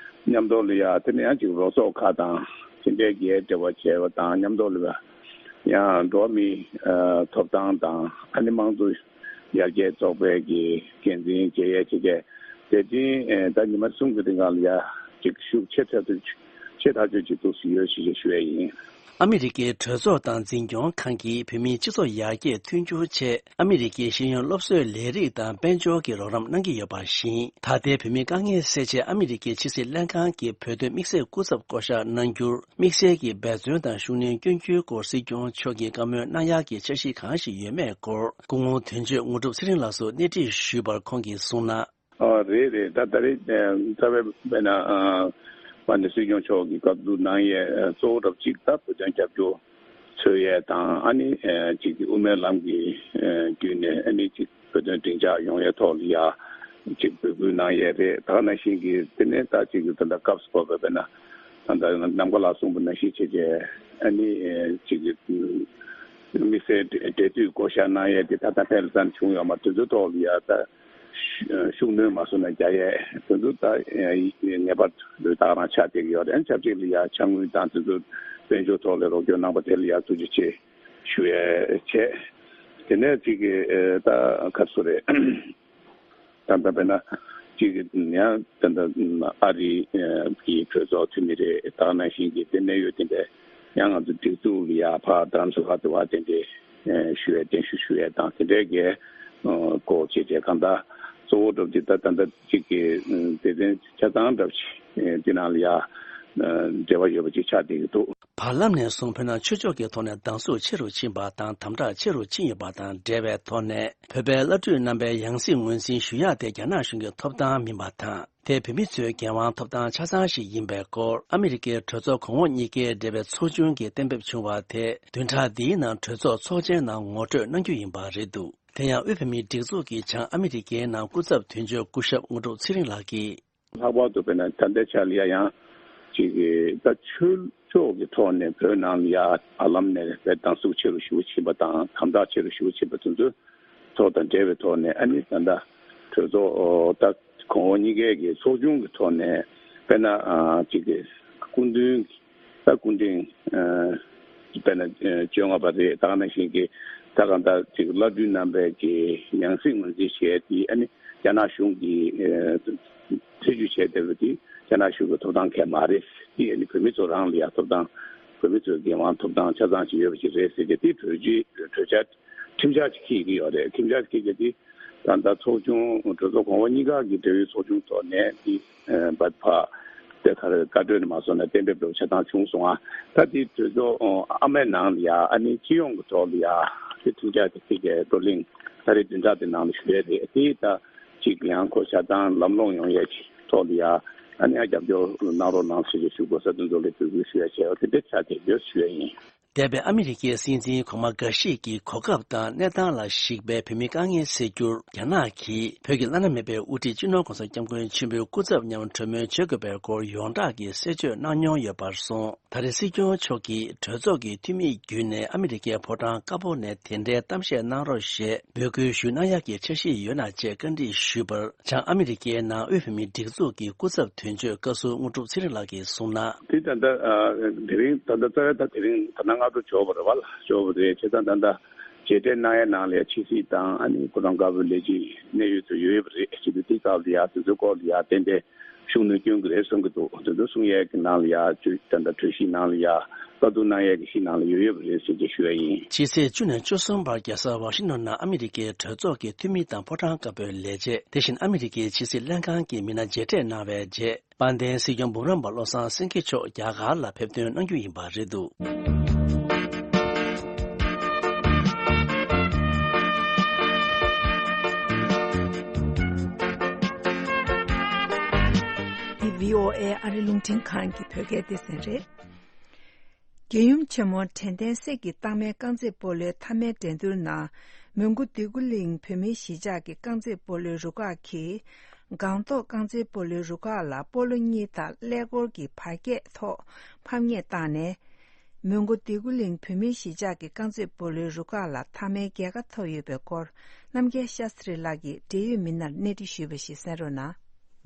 མཉམ་དུ་ལ་ཡ་དེ་ནས་ཡང་ཅིག་རོགས་ཚོགས་ཁག་དང་དེ་འདྲའི་གི་འབྲེལ་བ་བྱས་པ་དང་མཉམ་དུ་ལ་ཡ་ཡང་འགྲོ་བ་མིའི། ཨ། ཐོབ་ཐང་དང་ཨ་ནི་དམངས་གཙོ་ཡར་རྒྱས་ཚོགས་པའི་གི་འགན་འཛིན་བྱེད་ཡས་བྱེད་མཁན་དེ་འདྲའི། ཨ། ད་ཉི་མ་གསུམ་གྱི་རིང་ག་ལ་ཡ་ཅིག་ཤུགས་ཆེ་ཐག་ཆོད་ཆེ་ཐག་ཆོད་ཅིག་ཐུགས་སུ་ཡོད་ཞེས་ཞུ་ཡས་ཡིན། ཨ་མི་རི་ཀའི་གྲོས་ཚོགས་དང་འཛིན་སྐྱོང་ཁང་གིས་བོད་མིའི་སྤྱི་ཚོགས་ཡར་རྒྱས་མཐུན་འགྱུར་ཆེད་ཨ་མི་རི་ཀའི་ཤེས་ཡོན་སློབ་གསོའི་ལས་རིགས་དང་དཔལ་འབྱོར་གྱི་རོགས་རམ་གནང་གི་ཡོད་པ་བཞིན། ད་ལྟའི་བོད་མིའི་དཀའ་ངལ་སེལ་ཆེད་ཨ་མི་རི་ཀའི་ཕྱི་སྲིད་ལྷན་ཁང་གིས་བོད་དོན་དམིགས་བསལ་སྐུ་ཚབ་བསྐོ་གཞག་གནང་རྒྱུར་དམིགས་བསལ་གྱི་འབད་བརྩོན་དང་ཤུགས་སྣོན་བསྐྱོན་རྒྱུའི་སྐོར་སྲིད་སྐྱོང་མཆོག་གིས་བཀའ་མོལ་གནང་ཡག་གི་འཆར་གཞི་གང་ཞིག་ཡོད་མེད་སྐོར། སྐུ་ངོ་དོན་གཅོད་དངོས་གྲུབ་ཚེ་རིང་ལགས་སུ་གནས་འདྲི་ཞུས་པར། ཁོང་གིས་གསུངས་ན། ཨ། རེད་རེད། ད་ད་རེས། ཨ། རྩ་བའི་དཔེར་ན། ཨ། མ་ཎི་སྲིད་སྐྱོང་མཆོག་གིས་བཀའ་བསྡུར་གནང་ཡས། ཨ། གཙོ་བོ་རབ་གཅིག་ད་བོད་དོན་རྒྱབ་སྐྱོར་འཚོལ་ཡས་དང་། ཨ་ནི། ཨ། གཅིག་གི་དབུ་མའི་ལམ་གྱི། ཨ། བརྒྱུད་ནས་ཨ་ནི་གཅིག་བོད་དོན་སྡིངས་ཆ་ཡོང་ཡས་ཐོག་ལ་ཡ་གཅིག་འབོད་སྐུལ་གནང་ཡས་རེད། ད་ག་ནང་བཞིན་གྱི་དེ་ནས་ད་གཅིག་གི་ད་ལྟ་སྐབས་སུ་བབས་པའི་དཔེར་ན་ད་ལྟ་ནམ་མཁའ་ལགས་གསུངས་པ་ནང་བཞིན་བྱས་རྗེས། ཨ་ནི། ཨ། གཅིག་གི་དམིགས་བསལ་འབྲེལ་འབྲེལ་མཐུད་བསྐོ་གཞག་གནང་ཡས་དེ་ད་ལྟ་ཕན་ལ་ཙམ་བྱུང་ཡོད་མ། དེ་ཚོའི་ཐོག་ལ་ཡ་ད་ཤུགས་སྣོན་མ་སོང་ན་རྒྱག་ཡས་དེ་ཚོ་ད། ཨ། ངེས་པར་དུ་ད་ག་རང་ཆགས་བསྡད་ཀྱི་ཡོད་རེད། ཆབས་ཅིག་ལ་ཡ་ཕྱག་དངུལ་དང་དེ་ཚོ་དཔལ་འབྱོར་ཐོག་ལ་རོགས་སྐྱོར་གནང་པ་དེ་ལ་ཡ་ཐུགས་རྗེ་ཆེ་ཞུ་ཡས་བྱས། དེ་ནས་གཅིག་གི། ཨ། ད་ག་རེ་ཟེར་དགོས་རེད། ད་ལྟ་དཔེར་ན་གཅིག་གི་ཡང་ད་ལྟ་ཨ་རི་གི་གྲོས་ཚོགས་འཐུས་མི་རེད། ད་ག་ནང་བཞིན་གྱི་དེ་གནད་ཡོད་དེ་འདྲ་ཡང་ང་ཚོ་སྒྲིག་འཛུགས་ལ་ཡ་ཕར་རྡ་རམ་ས་ལ་དེ་བ་དེ་འདྲ་ཞུ་ཡས་གདན་ཞུ་ཞུ་ཡས་དང་དེ་འདྲའི་གི་སྐོར་བྱས་བྱས། གང་ལྟར་གཙོ་བོ་གྲུབ་ཀྱི་ད་ད་ལྟ་གཅིག་གི་སྡེ་ཚན་ཆ་ཚང་འདྲ་པོ་ཅིག་དེ་ནང་ལ་ཡ་འབྲེལ་བ་ཡོད་པ་ཅིག་ཆགས་བསྡད་ཀྱི་འདུག། བར་ལམ་ནས་བཟུང་བོད་ནང་ཆོས་ཕྱོགས་ཀྱི་ཐོག་ནས་སྡང་ཟུག་ཆེ་རུ་ཕྱིན་པ་དང་དམ་དྲག་ཆེ་རུ་ཕྱིན་ཡོད་པ་དང་འབྲེལ་བའི་ཐོག་ནས། བོད་པའི་བླ་སྤྲུལ་རྣམ་པའི་ཡང་སྲིད་ངོས་འཛིན་ཞུ་ཡག་དེ་རྒྱ་ནག་གཞུང་གི་ཐོབ་ཐང་མིན་པ་དང་། དེ་བོད་མི་ཚོའི་འགན་དབང་ཐོབ་ཐང་ཆ་ཚང་ཞིག་ཡིན་པའི་སྐོར། ཨ་མི་རི་ཀའི་གྲོས་ཚོགས་གོང་འོག་གཉིས་ཀའི་འབྲེལ་བའི་ཚོགས་ཆུང་གིས་གཏན་འབེབས་བྱུང་བ་དེ་བདུན་ཕྲག་འདིའི་ནང་གྲོས་ཚོགས་ཚོགས་ཆེན་ནང་ངོ་སྤྲོད་གནང་རྒྱུ་ཡིན་པ་རེད་འདུག། དེ་ཡང་དབུས་བོད་མིའི་སྒྲིག་འཛུགས་ཀྱི་བྱང་ཨ་མི་རི་ཀའི་ནང་སྐུ་ཚབ་དོན་གཅོད་སྐུ་ཞབས་དངོས་གྲུབ་ཚེ་རིང་ལགས་ཀྱིས། ལྷག་པར་དུ་དཔེར་ན་ད་ལྟའི་ཆ་ལ་ཡ་ཡང་ཅིག་གི་ད་ཆོས་ཕྱོགས་ཀྱི་ཐོག་ནས་བོད་ནང་ལ་ཡ་བར་ལམ་ནས་དཔེ་སྡང་ཟུག་ཆེ་རུ་ཞེ་པོ་ཕྱིན་པ་དང་དམ་དྲག་ཆེ་རུ་ཞེ་པོ་ཕྱིན་པ་དེ་ཚོའི་ཐོག་དང་འབྲེལ་བའི་ཐོག་ནས། ཨ་ནི་ད་ལྟ་གྲོས་ཚོགས་ད་གོང་འོག་གཉིས་ཀའི་གི་ཚོགས་ཆུང་གི་ཐོག་ནས་དཔེར་ན་ཅིག་གི་སྐུ་མདུན་ད་སྐུ་ཕྲེང་དཔེར་ན་བཅོ་ལྔ་པ་རེད། ད་ག་ནང་བཞིན་གྱི་ད་གང་ལྟར་ཅིག་བླ་སྤྲུལ་རྣམ་པའི་གི་ཡང་སྲིད་ངོས་འཛིན་བྱས་ཏེ། ཨ་ནི་རྒྱ་ནག་གཞུང་གིས་ཐེ་བྱུས་བྱས་བསྡད་པ་དེ་རྒྱ་ནག་གཞུང་གི་ཐོབ་ཐང་གང་ཡང་མ་རེད། དེ་ཨ་ནི་བོད་མི་ཚོ་རང་ལ་ཡ་ཐོབ་ཐང་། བོད་མི་ཚོའི་འགན་དབང་ཐོབ་ཐང་ཆ་ཚང་ཅིག་ཡོད་པ་ཅིག་རེད་ཟེར་ཏེ། དེ་གྲོས་ཆོད་གྲོས་འཆར་ཁྲིམས་འཆར་ཅིག་འཁྱེར་གྱི་ཡོད་རེད། ཁྲིམས་འཆར་འཁྱེར་རྒྱུ་དེ་ད་ལྟ་ཚོགས་ཆུང་གྲོས་ཚོགས་གོང་འོག་གཉིས་ཀ་གི་འབྲེལ་ཡོད་ཚོགས་ཆུང་ཐོག་ནས་དེ་བར་ཕར་དེ་ག་རེ་བཀའ་འཁྲོལ་ནས་མ་སོང་ན་གཏན་འབེབས་འགྲོ་ཆ་ཚང་བྱུང་སོང་ང་། ད་དེ་གྲོས་ཚོགས་ཨ་མའི་ནང་ལ་ཡ། ཨ་ནི་སྤྱི་ཡོངས་ཀྱི་ཐོག་ལ་ཡ་དེ་ཁྲིམས་འཆར་དེ་ཕྱི་རྒྱལ་བགྲོ་གླེང་ད་རེས་བདུན་ཕྲག་དེ་ནང་ལ་ཞུ་ཡས་རེད། དེ་ད་ཅིག་ཡང་ཁོ་ཆ་ཚང་ལམ་ལྷོང་ཡོང་ཡས་ཀྱི་ཐོག་ལ་ཡ། ཨ་ནི་ཡང་རྒྱབ་སྐྱོར་གནང་རོགས་གནང་ཞེས་ཞུ་དགོས་ས་དེ་ཚོ་ལ་འབོད་སྐུལ་ཞུ་ཡ་བྱས་པ་དེ་འདྲ་ཆགས་བསྡད་ཡོད་ཞུ་ཡ་ཡིན། འདས་པའི་ཨ་མི་རི་ཀའི་སྲིད་འཛིན་གོང་མ་འགའ་ཞིག་གིས་གོ་སྐབས་དང་གནས་སྟངས་ལ་གཞིགས་པའི་བོད་མིའི་དཀའ་ངལ་སེལ་རྒྱུར་རྒྱ་ནག་གིས་བོད་ཀྱི་བླ་ན་མེད་པའི་དབུ་ཁྲིད་སྤྱི་ནོར་༧གོང་ས་༧སྐྱབས་མགོན་ཆེན་པོའི་སྐུ་ཚབ་མཉམ་གྲོས་མོལ་བྱེད་དགོས་པའི་སྐོར་ཡོངས་གྲགས་ཀྱི་གསལ་བརྗོད་གནང་མྱོང་ཡོད་པར་སོང་། ད་རེས་སྲིད་སྐྱོང་མཆོག་གིས་གྲོས་ཚོགས་ཀྱི་འཐུས་མི་བརྒྱུད་ནས་ཨ་མི་རི་ཀའི་ཕོ་བྲང་དཀར་པོ་ནས་དེ་འདྲའི་གཏམ་བཤད་གནང་རོགས་ཞེས་འབོད་སྐུལ་ཞུ་གནང་ཡག་གི་འཆར་གཞི་ཡོད་ན་ཅེས་བཀའ་འདྲི་ཞུས་པར། བྱང་ཨ་མི་རི་ཀའི་ནང་དབུས་བོད་མིའི་སྒྲིག་འཛུགས་ཀྱི་སྐུ་ཚབ་དོན་གཅོད་བཀའ་ཟུར་དངོས་གྲུབ་ཚེ་རིང་ལགས་ཀྱིས་གསུངས་ན། དེ་ད་ལྟ་ཨ་དེ་རིང་ད་ལྟ་རྩ་བའི་ད་དེ་རིང་ད་ལྟ་སྔ་དྲོ་འབྱོར་བ་རེད་བ། འབྱོར་བ་རེད། བྱས་ཙང་ད་ལྟ་མཇལ་འཕྲད་གནང་ཡའི་ནང་ལ་ཡ་ཕྱི་སྲིད་དང་ཨ་ནི་ཕོ་བྲང་དཀར་པོའི་ལས་བྱེད་གནད་ཡོད་ཚོ་ཡོད་པ་རེད། བྱས་ཙང་དེ་སྐབས་ལ་ཡ་དེ་ཚོའི་སྐོར་ལ་ཡ་ཏན་ཏན་ ཤུགས་སྣོན་སྐྱོན་གྱི་རེད་བསམ་གྱི་འདུག་དེ་ཚོ་གསུང་ཡས་ཀྱི་ནང་ལ་ཡ་ཅུ་ད་ལྟ་གྲོས་གཞི་ནང་ལ་ཡ་བཀའ་བསྡུར་གནང་ཡས་ཀྱི་གཞི་ནང་ལ་ཡོད་ཡོད་པ་རེད་ཟེར་གྱི་ཞུ་ཡ་ཡིན། ཕྱི་ཚེས་བཅུ་ནས་བཅུ་གསུམ་བར་རྒྱལ་ས་ཝ་ཤིང་ཊོན་ནང་ཨ་མི་རི་ཀའི་གྲོས་ཚོགས་ཀྱི་འཐུས་མི་དང་ཕོ་བྲང་དཀར་པོའི་ལས་བྱེད། དེ་བཞིན་ཨ་མི་རི་ཀའི་ཕྱི་སྲིད་ལྷན་ཁང་གི་མི་སྣ་མཇལ་འཕྲད་གནང་བའི་རྗེས། དཔལ་ལྡན་སྲིད་སྐྱོང་འབུམ་རམས་པ་བློ་བཟང་སེང་གེ་མཆོག་རྒྱ་གར་ལ་ཕེབས་ཐོན་གནང་རྒྱུ་ཡིན་པ་རེད་འདུག་འདི་བྷི་ཨོ་ཨེ་ཨ་རི་རླུང་འཕྲིན་ཁང་གི་བོད་སྐད་སྡེ་ཚན་རེད། རྒྱལ་ཡུམ་ཆེན་མོ་དྲན་རྟེན་གསེར་གྱི་རྟགས་མའི་རྐང་རྩེད་སྤོ་ལོའི་མཐའ་མའི་འགྲན་བསྡུར་ནང་། མོན་གྷོ་འདོད་རྒུ་གླིང་བོད་མིའི་གཞིས་ཆགས་ཀྱི་རྐང་རྩེད་སྤོ་ལོའི་རུ་ཁག་གིས། སྒང་ཏོག་རྐང་རྩེད་སྤོ་ལོའི་རུ་ཁག་ལ་སྤོ་ལོ་གཉིས་དང་ཀླད་ཀོར་གྱི་བར་བརྒྱད་ཐོག་ཕམ་ཉེས་བཏང་ནས། མོན་གྷོ་འདོད་རྒུ་གླིང་བོད་མིའི་གཞིས་ཆགས་ཀྱི་རྐང་རྩེད་སྤོ་ལོའི་རུ་ཁག་ལ་མཐའ་མའི་རྒྱལ་ཁ་ཐོབ་ཡོད་པའི་སྐོར། རྣམ་རྒྱལ་ཤཱ་སྟྲི་ལགས་ཀྱིས་འབྲེལ་ཡོད་མི་སྣར་གནས་འདྲི་ཞུས་པ་ཞིག་གསན་རོགས་གནང་།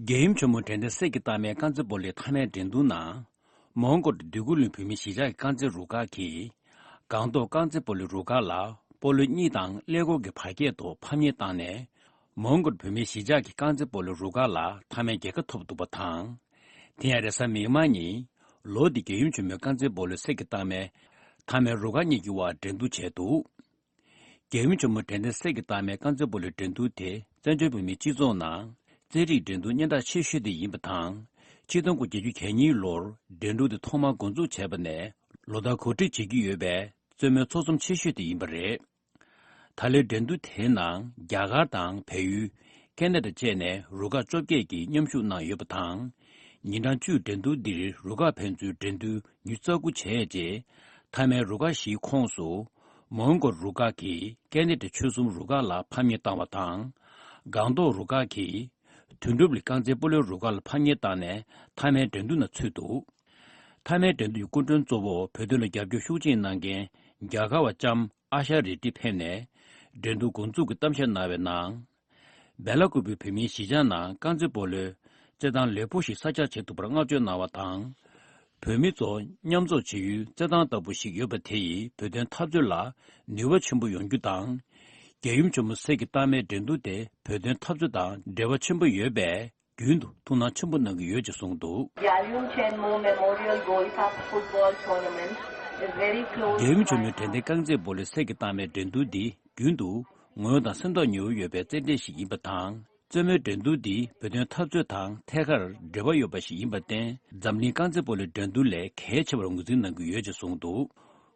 རྒྱལ་ཡུམ་ཆེན་མོ་དྲན་རྟེན་གསེར་གྱི་རྟགས་མའི་རྐང་རྩེད་སྤོ་ལོའི་མཐའ་མའི་འགྲན་བསྡུར་ནང་། མོན་གྷོ་འདོད་རྒུ་གླིང་བོད་མིའི་གཞིས་ཆགས་ཀྱི་རྐང་རྩེད་རུ་ཁག་གིས། སྒང་ཏོག་རྐང་རྩེད་སྤོ་ལོའི་རུ་ཁག་ལ་སྤོ་ལོ་གཉིས་དང་ཀླད་ཀོར་གྱི་བར་བརྒྱད་ཐོག་ཕམ་ཉེས་བཏང་ནས། མོན་གྷོ་བོད་མིའི་གཞིས་ཆགས་ཀྱི་རྐང་རྩེད་སྤོ་ལོའི་རུ་ཁག་ལ་མཐའ་མའི་རྒྱལ་ཁ་ཐོབ་འདུག་པ་དང་། དེ་ཡང་རེས་གཟའ་མིག་དམར་ཉིན། ལོ་འདིའི་རྒྱལ་ཡུམ་ཆེན་མོའི་རྐང་རྩེད་སྤོ་ལོའི་གསེར་གྱི་རྟགས་མའི་མཐའ་མའི་རུ་ཁག་གཉིས་ཀྱི་དབར་འགྲན་བསྡུར་བྱས་འདུག་རྒྱལ་ཡུམ་ཆེན་མོ་དྲན་རྟེན་གསེར་གྱི་རྟགས་མའི་རྐང་རྩེད་སྤོ་ལོའི་འགྲན་བསྡུར་དེ་བཙན་བྱོལ་བོད་མིའི་སྤྱི་ཚོགས་ནང་རྩེད་རིགས་འགྲན་བསྡུར་སྙན་གྲགས་ཆེ་ཤོས་དེ་ཡིན་པ་དང་། ཆིག་སྟོང་དགུ་བརྒྱ་བརྒྱད་ཅུ་གྱ་གཉིས་ལོར་འགྲན་བསྡུར་དེ་ཐོག་མར་འགོ་འཛུགས་བྱས་པ་ནས་ལོ་ལྟར་གོ་སྒྲིག་བྱེད་ཀྱི་ཡོད་པའི་རྩེད་མོའི་ཚོགས་འཛོམས་ཆེ་ཤོས་དེ་ཡིན་པ་རེད། ད་ལོའི་འགྲན་བསྡུར་དེའི་ནང་རྒྱ་གར་དང་བལ་ཡུལ། ཁེ་ན་ཌ་བཅས་ནས་རུ་ཁག་བཅོ་བརྒྱད་ཀྱིས་མཉམ་ཞུགས་གནང་ཡོད་པ་དང་། ཉིན་གྲངས་བཅུའི་འགྲན་བསྡུར་འདིར་རུ་ཁག་ཕན་ཚུན་འགྲན་བསྡུར་ཉིན་རྩ་དགུ་བྱས་རྗེས། མཐའ་མའི་རུ་ཁག་བཞིའི་ཁོངས་སུ། མོན་གྷོ་རུ་ཁག་གིས་ཀེ་ནེ་ཌའི་ཆོལ་གསུམ་རུ་ཁག་ལ་ཕམ་ཉེས་བཏང་བ་དང་། སྒང་ཏོག་རུ་ཁག་གིས། དོན་གྲུབ་གླིང་རྐང་རྩེད་སྤོ་ལོའི་རུ་ཁག་ལ་ཕམ་ཉེས་བཏང་ནས་མཐའ་མའི་འགྲན་བསྡུར་ནང་ཚུད་འདུག་མཐའ་མའི་འགྲན་བསྡུར་གྱི་སྐུ་མགྲོན་གཙོ་བོ་བོད་དོན་ལ་རྒྱབ་སྐྱོར་ཤུགས་ཆེན་གནང་མཁན་རྒྱལ་ཁ་བ་ལྕམ་ཨ་ཤ་རེ་ཏི་ཕེབས་ནས་འགྲན་བསྡུར་འགོ་འཛུགས་ཀྱི་གཏམ་བཤད་གནང་བའི་ནང་། སྦེ་ལ་ཀུ་པའི་བོད་མིའི་གཞིས་ཆགས་ནང་རྐང་རྩེད་སྤོ་ལོའི་རྩེད་ཐང་ལེགས་པོ་ཞིག་གསར་རྒྱག་བྱས་ཐུབ་པར་བསྔགས་བརྗོད་གནང་བ་དང་། བོད་མི་ཚོ་མཉམ་འཛོམས་བྱེད་ཡུལ་རྩེད་ཐང་ལྟ་བུ་ཞིག་ཡོད་པ་དེ་ཡིས་བོད་དོན་འཐབ་རྩོད་ལ་ནུས་པ་ཆེན་པོ་ཡོང་རྒྱུ་དང་། རྒྱལ་ཡུམ་ཆེན་མོ་གསེར་གྱི་རྟགས་མའི་འགྲན་བསྡུར་དེ་བོད་དོན་འཐབ་རྩོད་དང་འབྲེལ་བ་ཆེན་པོ་ཡོད་པས། རྒྱུན་དུ་ཐུགས་སྣང་ཆེན་པོ་གནང་གི་ཡོད་ཅེས་གསུངས་འདུག Gyalum Chenmo Memorial Golf Football Tournament is very close རྒྱལ་ཡུམ་ཆེན་མོའི་དྲན་རྟེན་རྐང་རྩེད་སྤོ་ལོའི་གསེར་གྱི་རྟགས་མའི་འགྲན་བསྡུར་འདི་རྒྱུན་དུ་ངོ་བོ་དང་སེམས་ཐག་ཉེ་བོ་ཡོད་པའི་རྩེད་འགྲན་ཞིག་ཡིན་པ་དང་། རྩེད་མོའི་འགྲན་བསྡུར་འདི་བོད་དོན་འཐབ་རྩོད་དང་ཐད་ཀར་འབྲེལ་བ་ཡོད་པ་ཞིག་ཡིན་པར་བརྟེན། འཛམ་གླིང་རྐང་རྩེད་སྤོ་ལོའི་འགྲན་བསྡུར་ལས་གལ་ཆེ་བར་ངོས་འཛིན་གནང་གི་ཡོད་ཅེས་གསུངས་འདུག་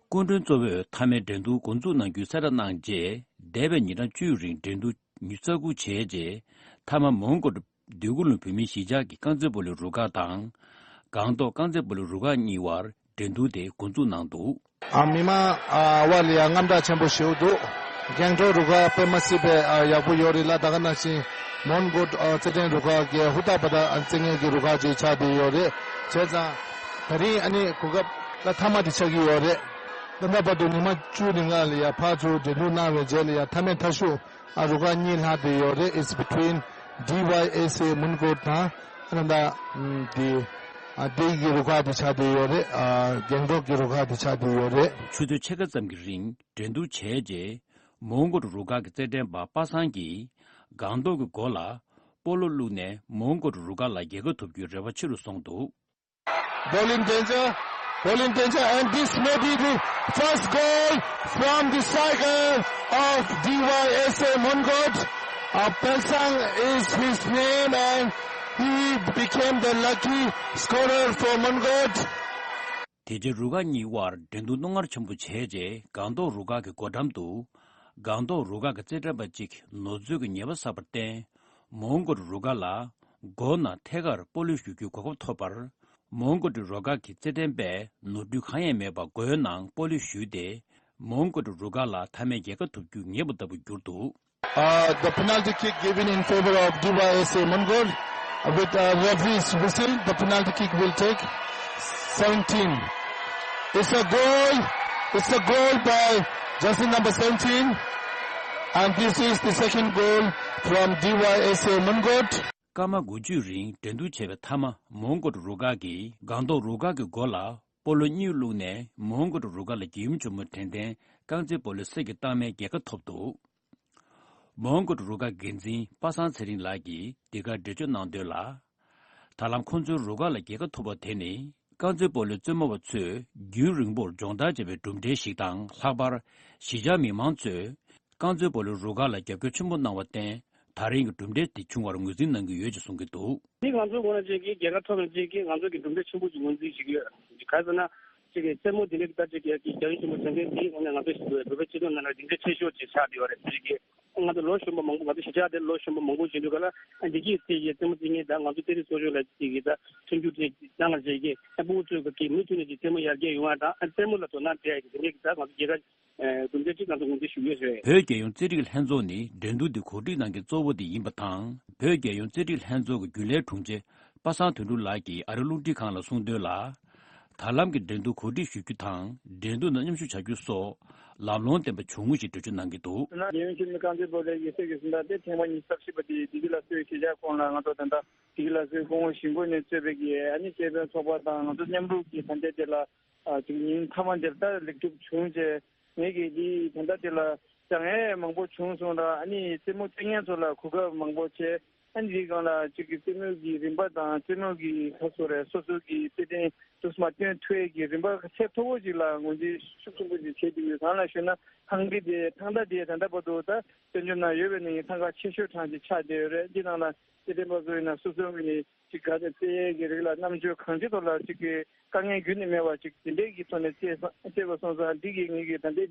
སྐུ་མགྲོན་གཙོ་བོས་མཐའ་མའི་འགྲན་བསྡུར་འགོ་འཛུགས་གནང་རྒྱུའི་གསལ་བསྒྲགས་གནང་རྗེས། འདས་པའི་ཉིན་གྲངས་བཅུའི་རིང་འགྲན་བསྡུར་ཉིན་རྩ་དགུ་བྱས་རྗེས། མཐའ་མ་མོན་གྷོ་འདོད་རྒུ་གླིང་བོད་མིའི་གཞིས་ཆགས་ཀྱི་རྐང་རྩེད་སྤོ་ལོའི་རུ་ཁག་དང་། སྒང་ཏོག་རྐང་རྩེད་སྤོ་ལོའི་རུ་ཁག་གཉིས་དབར་འགྲན་བསྡུར་དེ་འགོ་འཛུགས་གནང་འདུག་ཨ། མི་མང་ཨ་བ་ལ་ཡང་དངངས་སྐྲག་ཆེན་པོ་ཞིག་འདུག་སྒང་ཏོག་རུ་ཁག་དཔེ་མ་སྲིད་པའི་ཨ་ཡག་པོ་ཡོད་རེད་ལ། ད་ག་ནང་བཞིན་མོན་གྷོ་ཨ་རྩེད་འགྲན་རུ་ཁག་གི་ཧུར་ཐག་འབད་ཐག་ཨ་རྩེད་མཁན་གྱི་རུ་ཁག་ཅིག་ཆགས་བསྡད་ཡོད་རེད། བྱས་ཙང་ད་རིང་ཨ་ནི་གོ་སྐབས་ལ་མཐའ་མ་དེ་ཆགས་ཀྱི་ཡོད་རེད། ད་ལྟ་བར་དུ་ཉི་མ་བཅུ་རིང་ལ་ཡ་ཕར་ཚུར་འགྲན་བསྡུར་གནང་བའི་རྗེས་ལ་ཡ་མཐའ་མའི་མཐའ་གཞུག་ཨ་རུ་ཁག་གཉིས་ལྷག་བསྡད་ཡོད་རེད། It's between ཌི་ཝའི་ཨེས་ཨེ་མོན་གྷོ་དང་ཨ་ད་ལྟ་ཨམ་དེ་ཨ་དེ་གི་རུ་ཁག་དེ་ཆགས་བསྡད་ཡོད་རེད། ཨ་སྒང་ཏོག་གི་རུ་ཁག་དེ་ཆགས་བསྡད་ཡོད་རེད། ཆུ་ཚོད་ཕྱེད་ཀ་ཙམ་གྱི་རིང་འགྲན་བསྡུར་བྱས་རྗེས་མོན་གྷོ་རུ་ཁག་གི་རྩེད་འགྲན་པ་པ་སངས་ཀྱིས་སྒང་ཏོག་གི་མགོ་ལ་སྤོ་ལོ་བླུགས་ནས་མོན་གྷོ་རུ་ཁག་ལ་རྒྱལ་ཁ་ཐོབ་རྒྱུའི་རེ་བ་ཆེ་རུ་སོང་འདུག Ball in danger, ball in danger, and this may be the first goal from the striker of ཌི་ཝའི་ཨེས་ཨེ་མོན་གྷོ. Uh, Pelsang is his name, and he became the lucky scorer for Mongkhod. དེ་རྗེས་རུ་ཁག་གཉིས་དབར་འགྲན་བསྡུར་རྣོ་ངར་ཆེན་པོ་བྱས་རྗེས། སྒང་ཏོག་རུ་ཁག་གི་སྒོ་འགྲམ་དུ་སྒང་ཏོག་རུ་ཁག་གི་རྩེད་འགྲན་པ་གཅིག་གིས་ནོར་འཛོལ་གྱི་ཉེས་པ་བསགས་པར་བརྟེན། མོན་གྷོ་རུ་ཁག་ལ་མགོ་ནང་ཐད་ཀར་སྤོ་ལོ་གཞུ་རྒྱུའི་གོ་སྐབས་ཐོབ་པར། མོན་གྷོ་རུ་ཁག་གི་རྩེད་འགྲན་པས་ནོར་འཁྲུལ་གང་ཡང་མེད་པར་མགོའི་ནང་སྤོ་ལོ་གཞུས་ཏེ། མོན་གྷོ་རུ་ཁག་ལ་མཐའ་མའི་རྒྱལ་ཁ་ཐོབ་རྒྱུ་ངེས་པ་ལྟ་བུར་གྱུར་འདུག Uh, the penalty kick given in favor of ཌི་ཝའི་ཨེས་ཨེ་མོན་གྷོ, uh, with, uh, referee's whistle, the penalty kick will take seventeen. It's a goal. It's a goal by jersey number seventeen. And this is the second goal from ཌི་ཝའི་ཨེས་ཨེ་མོན་གྷོ. སྐར་མ་དགུ་བཅུའི་རིང་འགྲན་བསྡུར་བྱས་པའི་མཐའ་མ་མོན་གྷོ་རུ་ཁག་གིས་སྒང་ཏོག་རུ་ཁག་གི་མགོ་ལ་སྤོ་ལོ་གཉིས་བླུགས་ནས་མོན་གྷོ་རུ་ཁག་ལ་རྒྱལ་ཡུམ་ཆེན་མོ་དྲན་རྟེན་རྐང་རྩེད་སྤོ་ལོའི་གསེར་གྱི་རྟགས་མའི་རྒྱལ་ཁ་ཐོབ་འདུག་མོན་གྷོ་རུ་ཁག་འགན་འཛིན་པ་སངས་ཚེ་རིང་ལགས་ཀྱིས་འདི་གར་འགྲེལ་བརྗོད་གནང་དོན་ལ། ད་ལམ་ཁོ་ཚོའི་རུ་ཁག་ལ་རྒྱལ་ཁ་ཐོབ་པ་དེ་ནི་རྐང་རྩེད་སྤོ་ལོའི་རྩེད་མོ་བ་ཚོས་རྒྱུན་རིང་པོར་སྦྱོང་བརྡར་བྱས་པའི་གྲུབ་འབྲས་ཤིག་དང་། ལྷག་པར་གཞིས་ཆགས་མི་མང་ཚོས་རྐང་རྩེད་སྤོ་ལོའི་རུ་ཁག་ལ་རྒྱབ་སྐྱོར་ཆེན་པོ་གནང་བར་བརྟེན། ད་རིང་གི་གྲུབ་འབྲས་དེ་བྱུང་བར་ངོས་འཛིན་གནང་གི་ཡོད་ཅེས་གསུང་གི་འདུག། འདི་ང་ཚོའི་ངོས་ནས་ཅིག་གིས་རྒྱལ་ཁ་ཐོབ་ནས་ཅིག་གིས་ང་ཚོ་གི་གྲུབ་འབྲས་ཆེན་པོ་ཅིག་ངོས་འཛིན་བྱེད་ཀྱི་ཡོད། ག་རེ་ཟེར་ན། ཅིག་གིས་རྩེད་མོ་འདི་འདྲའི་ད་ཅིག་གིས་རྒྱ་ཡན་ཆེན་པོ་བྱེད་མཁན་འདིའི་ངོས་ནས་ང་ཚོ་བོད་པའི་སྤྱི་ཚོགས་ནང་ལ་འདི་འདྲའི་ཆེ་ཤོས་ཅིག་ཆགས་བསྡད་ཡོད་རེད། ཅིག་གིས་ང་ཚོ་ལོ་གཞོན་པ་མང་པོ། ང་ཚོ་གཞིས་ཆགས་དེར་ལོ་གཞོན་པ་མང་པོ་ཡིན་དུས་ག་ལ་འདི་གིས་རྩེད་ཀྱི་རྩེད་མོ་རྩེ་མཁན་དང་ང་ཚོ་རྩེད་རིགས་སོ་སོ་ལ་ཅིག་གིས་ད་མཐུན་འགྱུར་ཅིག་བཏང་ལ་ཅིག་གིས་ཕྲུ་གུ་ཚོས་གི་མུ་མཐུད་ནས་ཅིག་རྩེད་མོ་ཡར་རྒྱས་ཡོང་བ་དང་རྩེད་མོ་ལ་དོ་སྣང་སྤྲད་ཡ་གི་འདི་འདྲའི་གི་ད་ང་ཚོ་རྒྱལ་ཁ་གྲུབ་འབྲས་ཅིག་ང་ཚོ་ངོས་འཛིན་ཞུ་གི་ཡོད་རེད། བོད་རྒྱལ་ཡོངས་རྩེད་རིགས་ལྷན་ཚོགས་ནི་འགྲན་བསྡུར་འདི་གོ་སྒྲིག་གནང་མཁན་གཙོ་བོ་དེ་ཡིན་པ་དང་། བོད་རྒྱལ་ཡོངས་རྩེད་རིགས་ལྷན་ཚོགས་ཀྱི་རྒྱུན་ལས་དྲུང་ཆེ་པ་སངས་དོན་གྲུབ་ལགས་ཀྱིས་ཨ་རི་རླུང་འཕྲིན་ཁང་ལ་གསུངས་དོན་ལ། ད་ལམ་གྱི་འགྲན་བསྡུར་གོ་སྒྲིག་ཞུ་རྒྱུ་དང་། འགྲན་བསྡུར་ནང་མཉམ་ཞུགས་བྱ་རྒྱུ་སོགས་ལམ་ལྷོང་ལྡན་པ་བྱུང་ངོ་ཞེས་འགྲེལ་བརྗོད་གནང་གི་འདུག། ན་རྒྱལ་ཡོངས་འཆམ་མཐུན་རྐང་རྩེད་སྤོ་ལོའི་ཡིག་ཚད་ཀྱི་གཟེངས་རྟགས་དེ་ཐེངས་མ་ཉི་ཤུ་རྩ་བཞི་པ་དེ་བདེ་སྐྱིད་ལགས་གཙོས་གཞིས་ཆགས་ཁོངས་ལ་ང་ཚོ་ད་ལྟ་བདེ་སྐྱིད་ལགས་གཙོས་སྐུ་ངོ་གཞོན་སྐུ་ནས་གཙོས་པའི་གི་ཨ་ནི་སྐྱེས་ཕན་ཚོགས་པ་དང་ང་ཚོ་མཉམ་རུབ་ཀྱིས་ད་ལྟའི་དེ་ལ་ཨ་ཅིག་ཉིན་མཐའ་མ་འདིར་ད་ལེགས་གྲུབ་བྱུང་རྗེས། ངེད་ཀྱིས་འདི་ད་ལྟ་འདི་ལ་སྦྱང་ཡས་མང་པོ་བྱུང་སོང་ལ། ཨ་ནི་རྩེད་མོ་རྩེ་མཁན་ཚོ་ལ་གོ་སྐབས་མང་པོ་བྱས། ཨ་ནི་འདིའི་སྒང་ལ་གཅིག་གི་རྩེད་མོ་གི་རིམ་པ་དང་རྩེད་མོ་གི་ཁ་སོ་རེད། སོ་སོ་གི་རྩེད་འགྲན་དུ་མ་སྟོན་ཐུབ་ཡས་ཀྱི་རིམ་པ་ཚད་མཐོ་པོ་ཅིག་ལ་ངོས་འཛིན་ཤུགས་ཆེན་པོ་ཅིག་བྱས་འདུག་ཡོད། གང་ལ་ཞུ་ན་ཐེངས་འདི་དེ་ཐེངས་ད་དེ་ད་ལྟ་བར་དུ་ད་བཙན་བྱོལ་ནང་ཡོད་པའི་ནང་ཐེངས་ཁ་ཆེ་ཤོས་གྲངས་ཅིག་ཆགས་བསྡད་ཡོད་རེད། འདི་ནང་ལ་རྩེད་འགྲན་པ་ཚོ་ཡིན་ན་སོ་སོ་གི་ནི་ཅིག་ག་ཚད་རྩེད་ཡས་ཀྱི་རིགས་ལ་རྣམ་དཔྱོད་གང་ཅི་ཐོག་ལ་ཅིག་གི་དཀའ་ངལ་རྒྱུན་ནས་མེད་པ་ཅིག་དེ་འདྲས་ཀྱི་ཐོག་ནས་རྩེད་སོང་རྩེད་པ་སོང་ཙང་འདི་གི་ངེད་ཀྱི་ད་ལྟའི་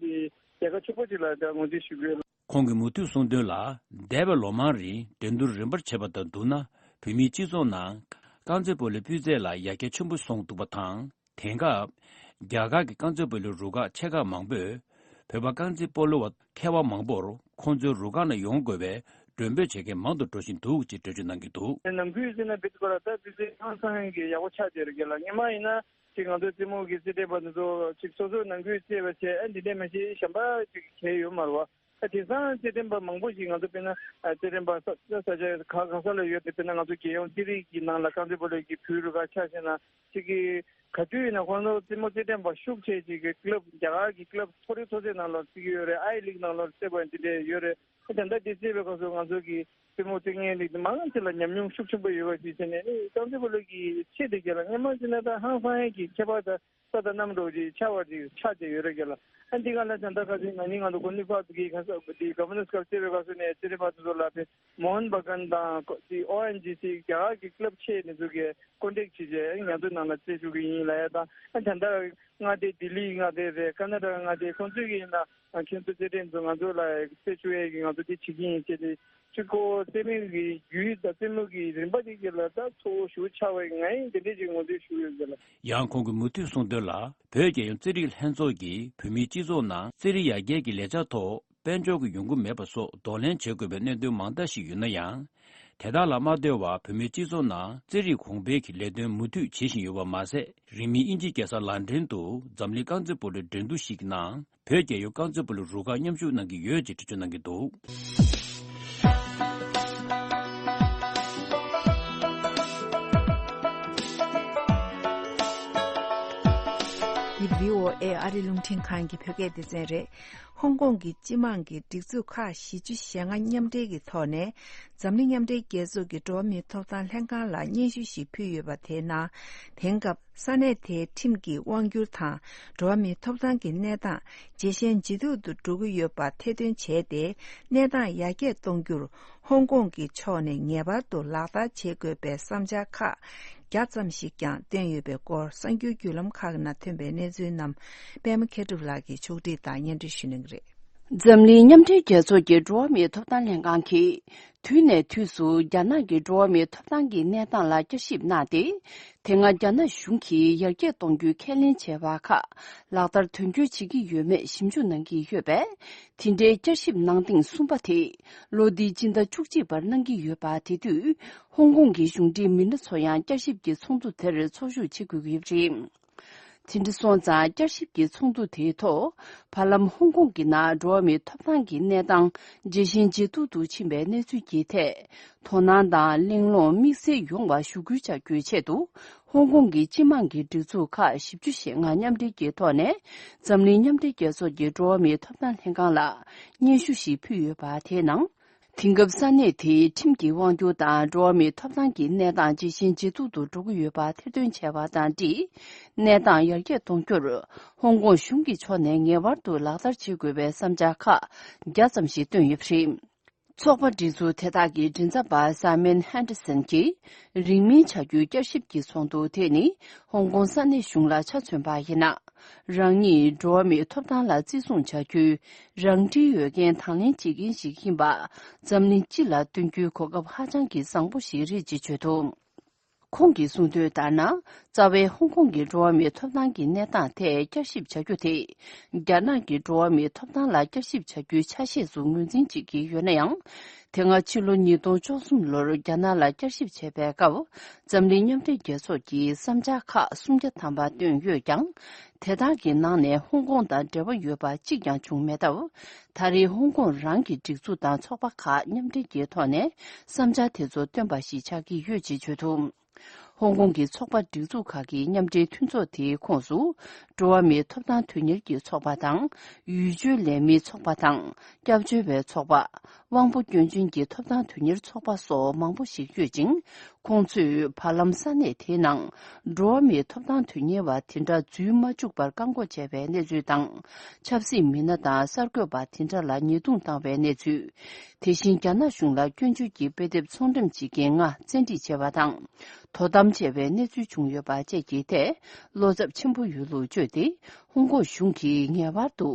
དེ་རྒྱལ་ཁ་ཆེ་པོ་ཅིག་ལ་ད་ངོས་འཛིན་ཞུ་གི་ཡོད། ཁོང་གིས་མུ་མཐུད་གསུངས་དོན་ལ། འདས་པའི་ལོ་མང་རིང་འགྲན་བསྡུར་རིམ་པར་བྱས་པ་དང་བསྡུར་ན། བོད་མིའི་སྤྱི་ཚོགས་ནང་རྐང་རྩེད་སྤོ་ལོའི་སྤུས་ཚད་ལ་ཡར་རྒྱས་ཆེན་པོ་སོང་འདུག་པ་དང་། དེང་སྐབས་རྒྱ་གར་གྱི་རྐང་རྩེད་སྤོ་ལོའི་རུ་ཁག་ཆེ་ཁག་མང་པོས་བོད་པ་རྐང་རྩེད་སྤོ་ལོ་བ་མཁས་དབང་མང་པོར་ཁོང་ཚོའི་རུ་ཁག་ནང་ཡོང་དགོས་པའི་མགྲོན་འབོད་བྱེད་མཁན་མང་དུ་འགྲོ་བཞིན་འདུག་ཅེས་འགྲེལ་བརྗོད་གནང་གི་འདུག། ནམ་རྒྱུན་བྱས་ན་བེད་སྤྱོད་ལ་ད་སྤུས་ཚད་ཧང་སང་གི་ཡག་པོ་ཆགས་བསྡད་རེད་རྒན་ལགས། སྔོན་མ་ཡིན་ན་ཅིག་ང་ཚོའི་རྩེད་མོ་གི་རྩེད་འགྲན་པ་འདི་ཚོ་ཅིག་སོ་སོའི་ནང་ཁུལ་རྩེད་པ་བྱས། ཨ་འདི་འདྲས་མ་གཏོགས་གཞན་པ་ཅིག་བྱས་ཡོད་མ་རེད་བ། ཨ་དེང་སང་རྩེད་འགྲན་པ་མང་པོ་ཞིག་ང་ཚོ་དཔེར་ན་ཨ་རྩེད་འགྲན་པ་ས་ས་ཆ་ག་ག་ས་ལ་ཡོད་དེ། དཔེར་ན་ང་ཚོ་རྒྱལ་ཡོངས་རྩེད་རིགས་ཀྱི་ནང་ལ་རྐང་རྩེད་སྤོ་ལོ་གི་བོད་རུ་ཁག་ཆ་བཞག་ན་ཅིག་གི་ག་དུས་ཡིན་ན་ཁོང་ཚོ་རྩེད་མོ་རྩེད་འགྲན་པ་ཤུགས་ཆེ་ཅིག་གི་ཀླབ་རྒྱ་གར་གྱི་ཀླབ་མཐོ་རིམ་མཐོ་ཚད་ནང་ལ་རྩེ་གི་ཡོད་རེད། ཨའི་ལིག་ནང་ལ་རྩེད་པ་འདི་འདྲས་ཡོད་རེད། ད་ལྟ་འདི་རྩེད་པའི་སྐབས་སུ་ང་ཚོ་གི་རྩེད་མོ་རྩེད་མཁན་རིགས་མང་ཆེ་ལ་ཉམས་མྱོང་ཤུགས་ཆེན་པོ་ཡོད་པ་ཞིག་བྱས་ནས་ནི་རྐང་རྩེད་སྤོ་ལོ་གི་ཆེད་དུ་རྒྱལ་ལ་སྔོན་མ་བྱས་ན་ད་ཧང་སང་ཡས་ཀྱི་ཁྱད་པར་ད་ས་དང་གནམ་འདྲ་བོ་ཅིག་ཆགས་པ་ཅིག་ཆགས་བསྡད་ཡོད་རེད་རྒྱལ་ལ། ཨ་འདི་ག་ལ་ད་ལྟ་ཁ་སང་ན་ནིང་ང་ཚོ་གོ་ནི་ཕག་གི་ཁ་ས་འདི་ག་བ་ནི་སྐབས་རྩེད་པའི་སྐབས་སུ་ནས་རྩེད་རིགས་པ་ཚོ་ལ་དཔེ་མོ་ཧན་བྷ་གན་དང་དེ་ཨོ་ཨེན་ཇི་སི་རྒྱ་གར་གྱི་ཀླབ་ཆེ་ནི་ཚོ་གི་ཀོན་ཊེག་བྱས་རྗེས་ང་ཚོའི་ནང་ལ་རྩེད་བཅུག་གི་ཡིན་ལབ་ཡ་དང་། ཨ་ད་ལྟ་མངའ་སྡེ་ལྡི་ལི་མངའ་སྡེ་རེད། ཀར་ན་ཊ་ཀ་མངའ་སྡེ་ཁོང་ཚོས་ཀྱིས་ན་ཁྱེད་ཚོ་རྩེད་འགྲན་ཚོ་ང་ཚོ་ལ་རྩེད་བཅུག་ཡས་ཀྱི་ང་ཚོ་འདི་བྱེད་ཀྱི་ཡིན་ཅེས་ཏེ་གཅིག་གོ་རྩེད་མོ་གི་རྒྱུད་དང་རྩེད་མོ་གི་རིམ་པ་དེ་ག་ལ་ད་གཙོ་བོ་ཞུ་ཆགས་པའི་ང་ཡིན་དེ་འདྲས་ཀྱི་ངོ་འཛིན་ཞུ་ཡོད་ཟེར་ལ། ཡང་ཁོང་གིས་མུ་མཐུད་གསུངས་དོན་ལ། བོད་རྒྱལ་ཡོངས་རྩེད་རིགས་ལྷན་ཚོགས་ཀྱིས་བོད་མིའི་སྤྱི་ཚོགས་ནང་རྩེད་རིགས་ཡར་རྒྱས་ཀྱི་ལས་འཆར་ཐོག་དཔལ་འབྱོར་གྱི་ཡོང་སྒོ་མེད་པ་སོགས་གདོང་ལེན་བྱེད་དགོས་པའི་གནད་དོན་མང་དག་ཞིག་ཡོད་ན་ཡང་། དེ་དག་ལ་མ་ལྟོས་པར་བོད་མིའི་སྤྱི་ཚོགས་ནང་རྩེད་རིགས་གོང་འཕེལ་གྱི་ལས་དོན་མུ་མཐུད་བྱེད་བཞིན་ཡོད་པ་མ་ཟད། རིང་མིན་དབྱིན་ཇིའི་རྒྱལ་ས་ལན་ཀྲན་དུ་འཛམ་གླིང་རྐང་རྩེད་སྤོ་ལོའི་འགྲན་བསྡུར་ཞིག་གི་ནང་བོད་རྒྱལ་ཡོངས་རྐང་རྩེད་སྤོ་ལོའི་རུ་ཁག་མཉམ་ཞུགས་གནང་གི་ཡོད་ཅེས་འགྲེལ་བརྗོད་གནང་གི་འདུག། འདི་བྷི་ཨོ་ཨེ་ཨ་རི་རླུང་འཕྲིན་ཁང་གི་བོད་སྐད་སྡེ་ཚན་རེད། ཧོང་ཀོང་གི་སྤྱི་དམངས་ཀྱི་སྒྲིག་འཛུགས་ཁག་བཞི་བཅུ་ཞེ་ལྔ་མཉམ་འབྲེལ་གྱི་ཐོག་ནས་འཛམ་གླིང་མཉམ་འབྲེལ་རྒྱལ་ཚོགས་ཀྱི་འགྲོ་བ་མིའི་ཐོབ་ཐང་ལྷན་ཁང་ལ་སྙན་ཞུ་ཞིག་ཕུལ་ཡོད་པ་དེའི་ནང་། དེང་སྐབས་ས་གནས་དེའི་ཁྲིམས་ཀྱི་དབང་སྒྱུར་དང་འགྲོ་བ་མིའི་ཐོབ་ཐང་གི་གནས་སྟངས་ཇེ་ཞན་ཇེ་སྡུག་ཏུ་འགྲོ་གི་ཡོད་པ་ཐེར་འདོན་བྱས་ཏེ། གནས་སྟངས་ཡར་རྒྱས་གཏོང་རྒྱུར་ཧོང་ཀོང་གི་ཕྱོགས་ནས་ངེས་པར་དུ་ལག་བསྟར་བྱེད་དགོས་པའི་བསམ་འཆར་ཁག་བརྒྱ་ཙམ་ཞིག་ཀྱང་བཏོན་ཡོད་པའི་སྐོར། གསར་འགྱུར་བརྒྱུད་ལམ་ཁག་ནང་ཐོན་པའི་གནས་ཚུལ་རྣམས་པད་མ་མཁས་གྲུབ་ལགས་ཀྱིས་ཕྱོགས་སྒྲིག་དང་སྙན་སྒྲོན་ཞུ་གནང་གི་རེད། འཛམ་གླིང་མཉམ་འབྲེལ་རྒྱལ་ཚོགས་ཀྱི་འགྲོ་བ་མིའི་ཐོབ་ཐང་ལྷན་ཁང་གིས། དུས་ནས་དུས་སུ་རྒྱ་ནག་གི་འགྲོ་བ་མིའི་ཐོབ་ཐང་གི་གནས་སྟངས་ལ་བསྐྱར་ཞིབ་གནང་སྟེ། དེ་སྔ་རྒྱ་ནག་གཞུང་གིས་ཡར་རྒྱས་གཏོང་རྒྱུའི་ཁས་ལེན་བྱས་པ་ཁག་ལག་བསྟར་དོན་འཁྱོལ་བྱེད་ཀྱི་ཡོད་མེད་ཞིབ་འཇུག་གནང་གི་ཡོད་པས། དེ་འདྲའི་བསྐྱར་ཞིབ་གནང་ཐེངས་གསུམ་པ་དེ་ལོ་འདིའི་སྤྱི་ཟླ་བཅུ་གཅིག་པར་གནང་གི་ཡོད་པ། དེ་དུས་ཧོང་ཀོང་གི་གཞུང་འབྲེལ་མི་སྣ་ཚོ་ཡང་བསྐྱར་ཞིབ་ཀྱི་ཚོགས་འདུ་དེར་ཚོགས་ཞུགས་བྱེད་དགོས་ཀྱི་ཡོད་པ་རེད། དེ་འདྲ་སོང་ཙང་བསྐྱར་ཞིབ་ཀྱི་ཚོགས་འདུ་དེའི་ཐོག་བར་ལམ་ཧོང་ཀོང་གི་ནང་འགྲོ་བ་མིའི་ཐོབ་ཐང་གི་གནས་སྟངས་ཇེ་ཞན་ཇེ་སྡུག་ཏུ་ཕྱིན་པའི་གནས་ཚུལ་གྱི་ཐད་དོ་སྣང་དང་གླེང་སློང་དམིགས་བསལ་ཡོང་བ་ཞུ་སྐུལ་བྱ་རྒྱུའི་ཆེད་དུ། ཧོང་ཀོང་གི་སྤྱི་དམངས་ཀྱི་སྒྲིག་འཛུགས་ཁག་བཞི་བཅུ་ཞེ་ལྔ་མཉམ་འབྲེལ་གྱི་ཐོག་ནས་འཛམ་གླིང་མཉམ་འབྲེལ་རྒྱལ་ཚོགས་ཀྱི་འགྲོ་བ་མིའི་ཐོབ་ཐང་ལྷན་ཁང་ལ་སྙན་ཞུ་ཞིག་ཕུལ་ཡོད་པ། དེའི་ནང་། དེང་སྐབས་ས་གནས་དེའི་ཁྲིམས་ཀྱི་དབང་སྒྱུར་དང་འགྲོ་བ་མིའི་ཐོབ་ཐང་གི་གནས་སྟངས་ཇེ་ཞན་ཇེ་སྡུག་ཏུ་འགྲོ་གི་ཡོད་པ་ཐེར་འདོན་བྱས་པ་དང་འབྲེལ། གནས་སྟངས་ཡར་རྒྱས་གཏོང་རྒྱུར་ཧོང་ཀོང་གཞུང་གི་ཕྱོགས་ནས་ངེས་པར་དུ་ལག་བསྟར་བྱེད་དགོས་པའི་བསམ་འཆར་ཁག་བརྒྱ་ཙམ་ཞིག་བཏོན་ཡོད་པ་རེད། ཚོགས་པ་སྒྲིག་འཛུགས་དེ་དག་གི་མགྲིན་ཚབ་པ་Simon Henderson་གྱིས། རིང་མིན་བྱ་རྒྱུའི་བསྐྱར་ཞིབ་ཀྱི་ཚོགས་འདུ་དེ་ནི་ཧོང་ཀོང་ས་གནས་གཞུང་ལ་ཆ་མཚོན་པ་ཡིན་ན། རང་ཉིད་འགྲོ་བ་མིའི་ཐོབ་ཐང་ལ་བརྩི་སྲུང་བྱ་རྒྱུའི་རང་འཁྲིའི་འོས་འགན་དང་ལེན་བྱེད་མཁན་ཞིག་ཡིན་པ། འཛམ་གླིང་སྤྱི་ལ་སྟོན་རྒྱུའི་གོ་སྐབས་ཧ་ཅང་གི་བཟང་པོ་ཞིག་རེད་ཅེས་བརྗོད་འདུག་ཁོང་གིས་གསུངས་དོན་ལྟར་ན། རྩ་བའི་ཧོང་ཀོང་གི་འགྲོ་བ་མིའི་ཐོབ་ཐང་གི་གནས་སྟངས་ཐད་བསྐྱར་ཞིབ་བྱ་རྒྱུ་དེ། རྒྱ་ནག་གི་འགྲོ་བ་མིའི་ཐོབ་ཐང་ལ་བསྐྱར་ཞིབ་བྱ་རྒྱུའི་ཆ་ཤས་སུ་ངོས་འཛིན་བྱེད་ཀྱི་ཡོད་ན་ཡང་། དེ་སྔ་ཕྱི་ལོ་ཉིས་སྟོང་བཅུ་གསུམ་ལོར་རྒྱ་ནག་ལ་བསྐྱར་ཞིབ་བྱས་པའི་སྐབས། འཛམ་གླིང་མཉམ་འབྲེལ་རྒྱལ་ཚོགས་ཀྱིས་བསམ་འཆར་ཁག་སུམ་བརྒྱ་ཐམ་པ་བཏོན་ཡོད་ཀྱང་། དེ་དག་གི་ནང་ནས་ཧོང་ཀོང་དང་འབྲེལ་བ་ཡོད་པ་གཅིག་ཀྱང་བྱུང་མེད་སྟབས། ད་རེས་ཧོང་ཀོང་རང་གི་སྒྲིག་འཛུགས་དང་ཚོགས་པ་ཁག་མཉམ་འབྲེལ་གྱི་ཐོག་ནས་བསམ་འཆར་དེ་ཚོ་བཏོན་པ་ཞིག་ཆགས་ཀྱི་ཡོད་ཅེས་བརྗོད་འདུག་ཧོང་ཀོང་གི་ཚོགས་པ་སྒྲིག་འཛུགས་ཁག་གི་མཉམ་འབྲེལ་མཐུན་ཚོགས་དེའི་ཁོངས་སུ། འགྲོ་བ་མིའི་ཐོབ་ཐང་དོན་གཉེར་གྱི་ཚོགས་པ་དང་། ཡུལ་སྤྱོད་ལས་མིའི་ཚོགས་པ་དང་། སྐྱབས་བཅོལ་བའི་ཚོགས་པ། དབང་པོ་སྐྱོན་ཅན་གྱི་ཐོབ་ཐང་དོན་གཉེར་ཚོགས་པ་སོགས་མང་པོ་ཞིག་ཡོད་ཅིང་། ཁོང་ཚོས་བར་ལམ་ས་གནས་དེའི་ནང་། འགྲོ་བ་མིའི་ཐོབ་ཐང་དོན་གཉེར་བ་དེ་འདྲ་འཛུལ་མ་བཅུག་པར་བཀག་འགོག་བྱས་པའི་གནས་ཚུལ་དང་། ཆབ་སྲིད་མི་སྣ་དང་གསར་འགོད་པ་དེ་འདྲ་ལ་ཉེས་རྡུང་བཏང་བའི་གནས་ཚུལ། དེ་བཞིན་རྒྱ་ནག་གཞུང་ལ་སྐྱོན་བརྗོད་ཀྱི་དཔེ་དེབ་ཚོང་འགྲེམས་བྱེད་མཁན་ལྔ་བཙན་ཁྲིད་བྱས་པ་དང་། དོ་དམ་བྱས་པའི་གནས་ཚུལ་བྱུང་ཡོད་པ་བཅས་ཀྱི་ཐད། བློ་འཚབ་ཆེན་པོ་ཡོད་ལུགས་བརྗོད་དེ། ཧོང་ཀོང་གཞུང་གིས་ངེས་པར་དུ།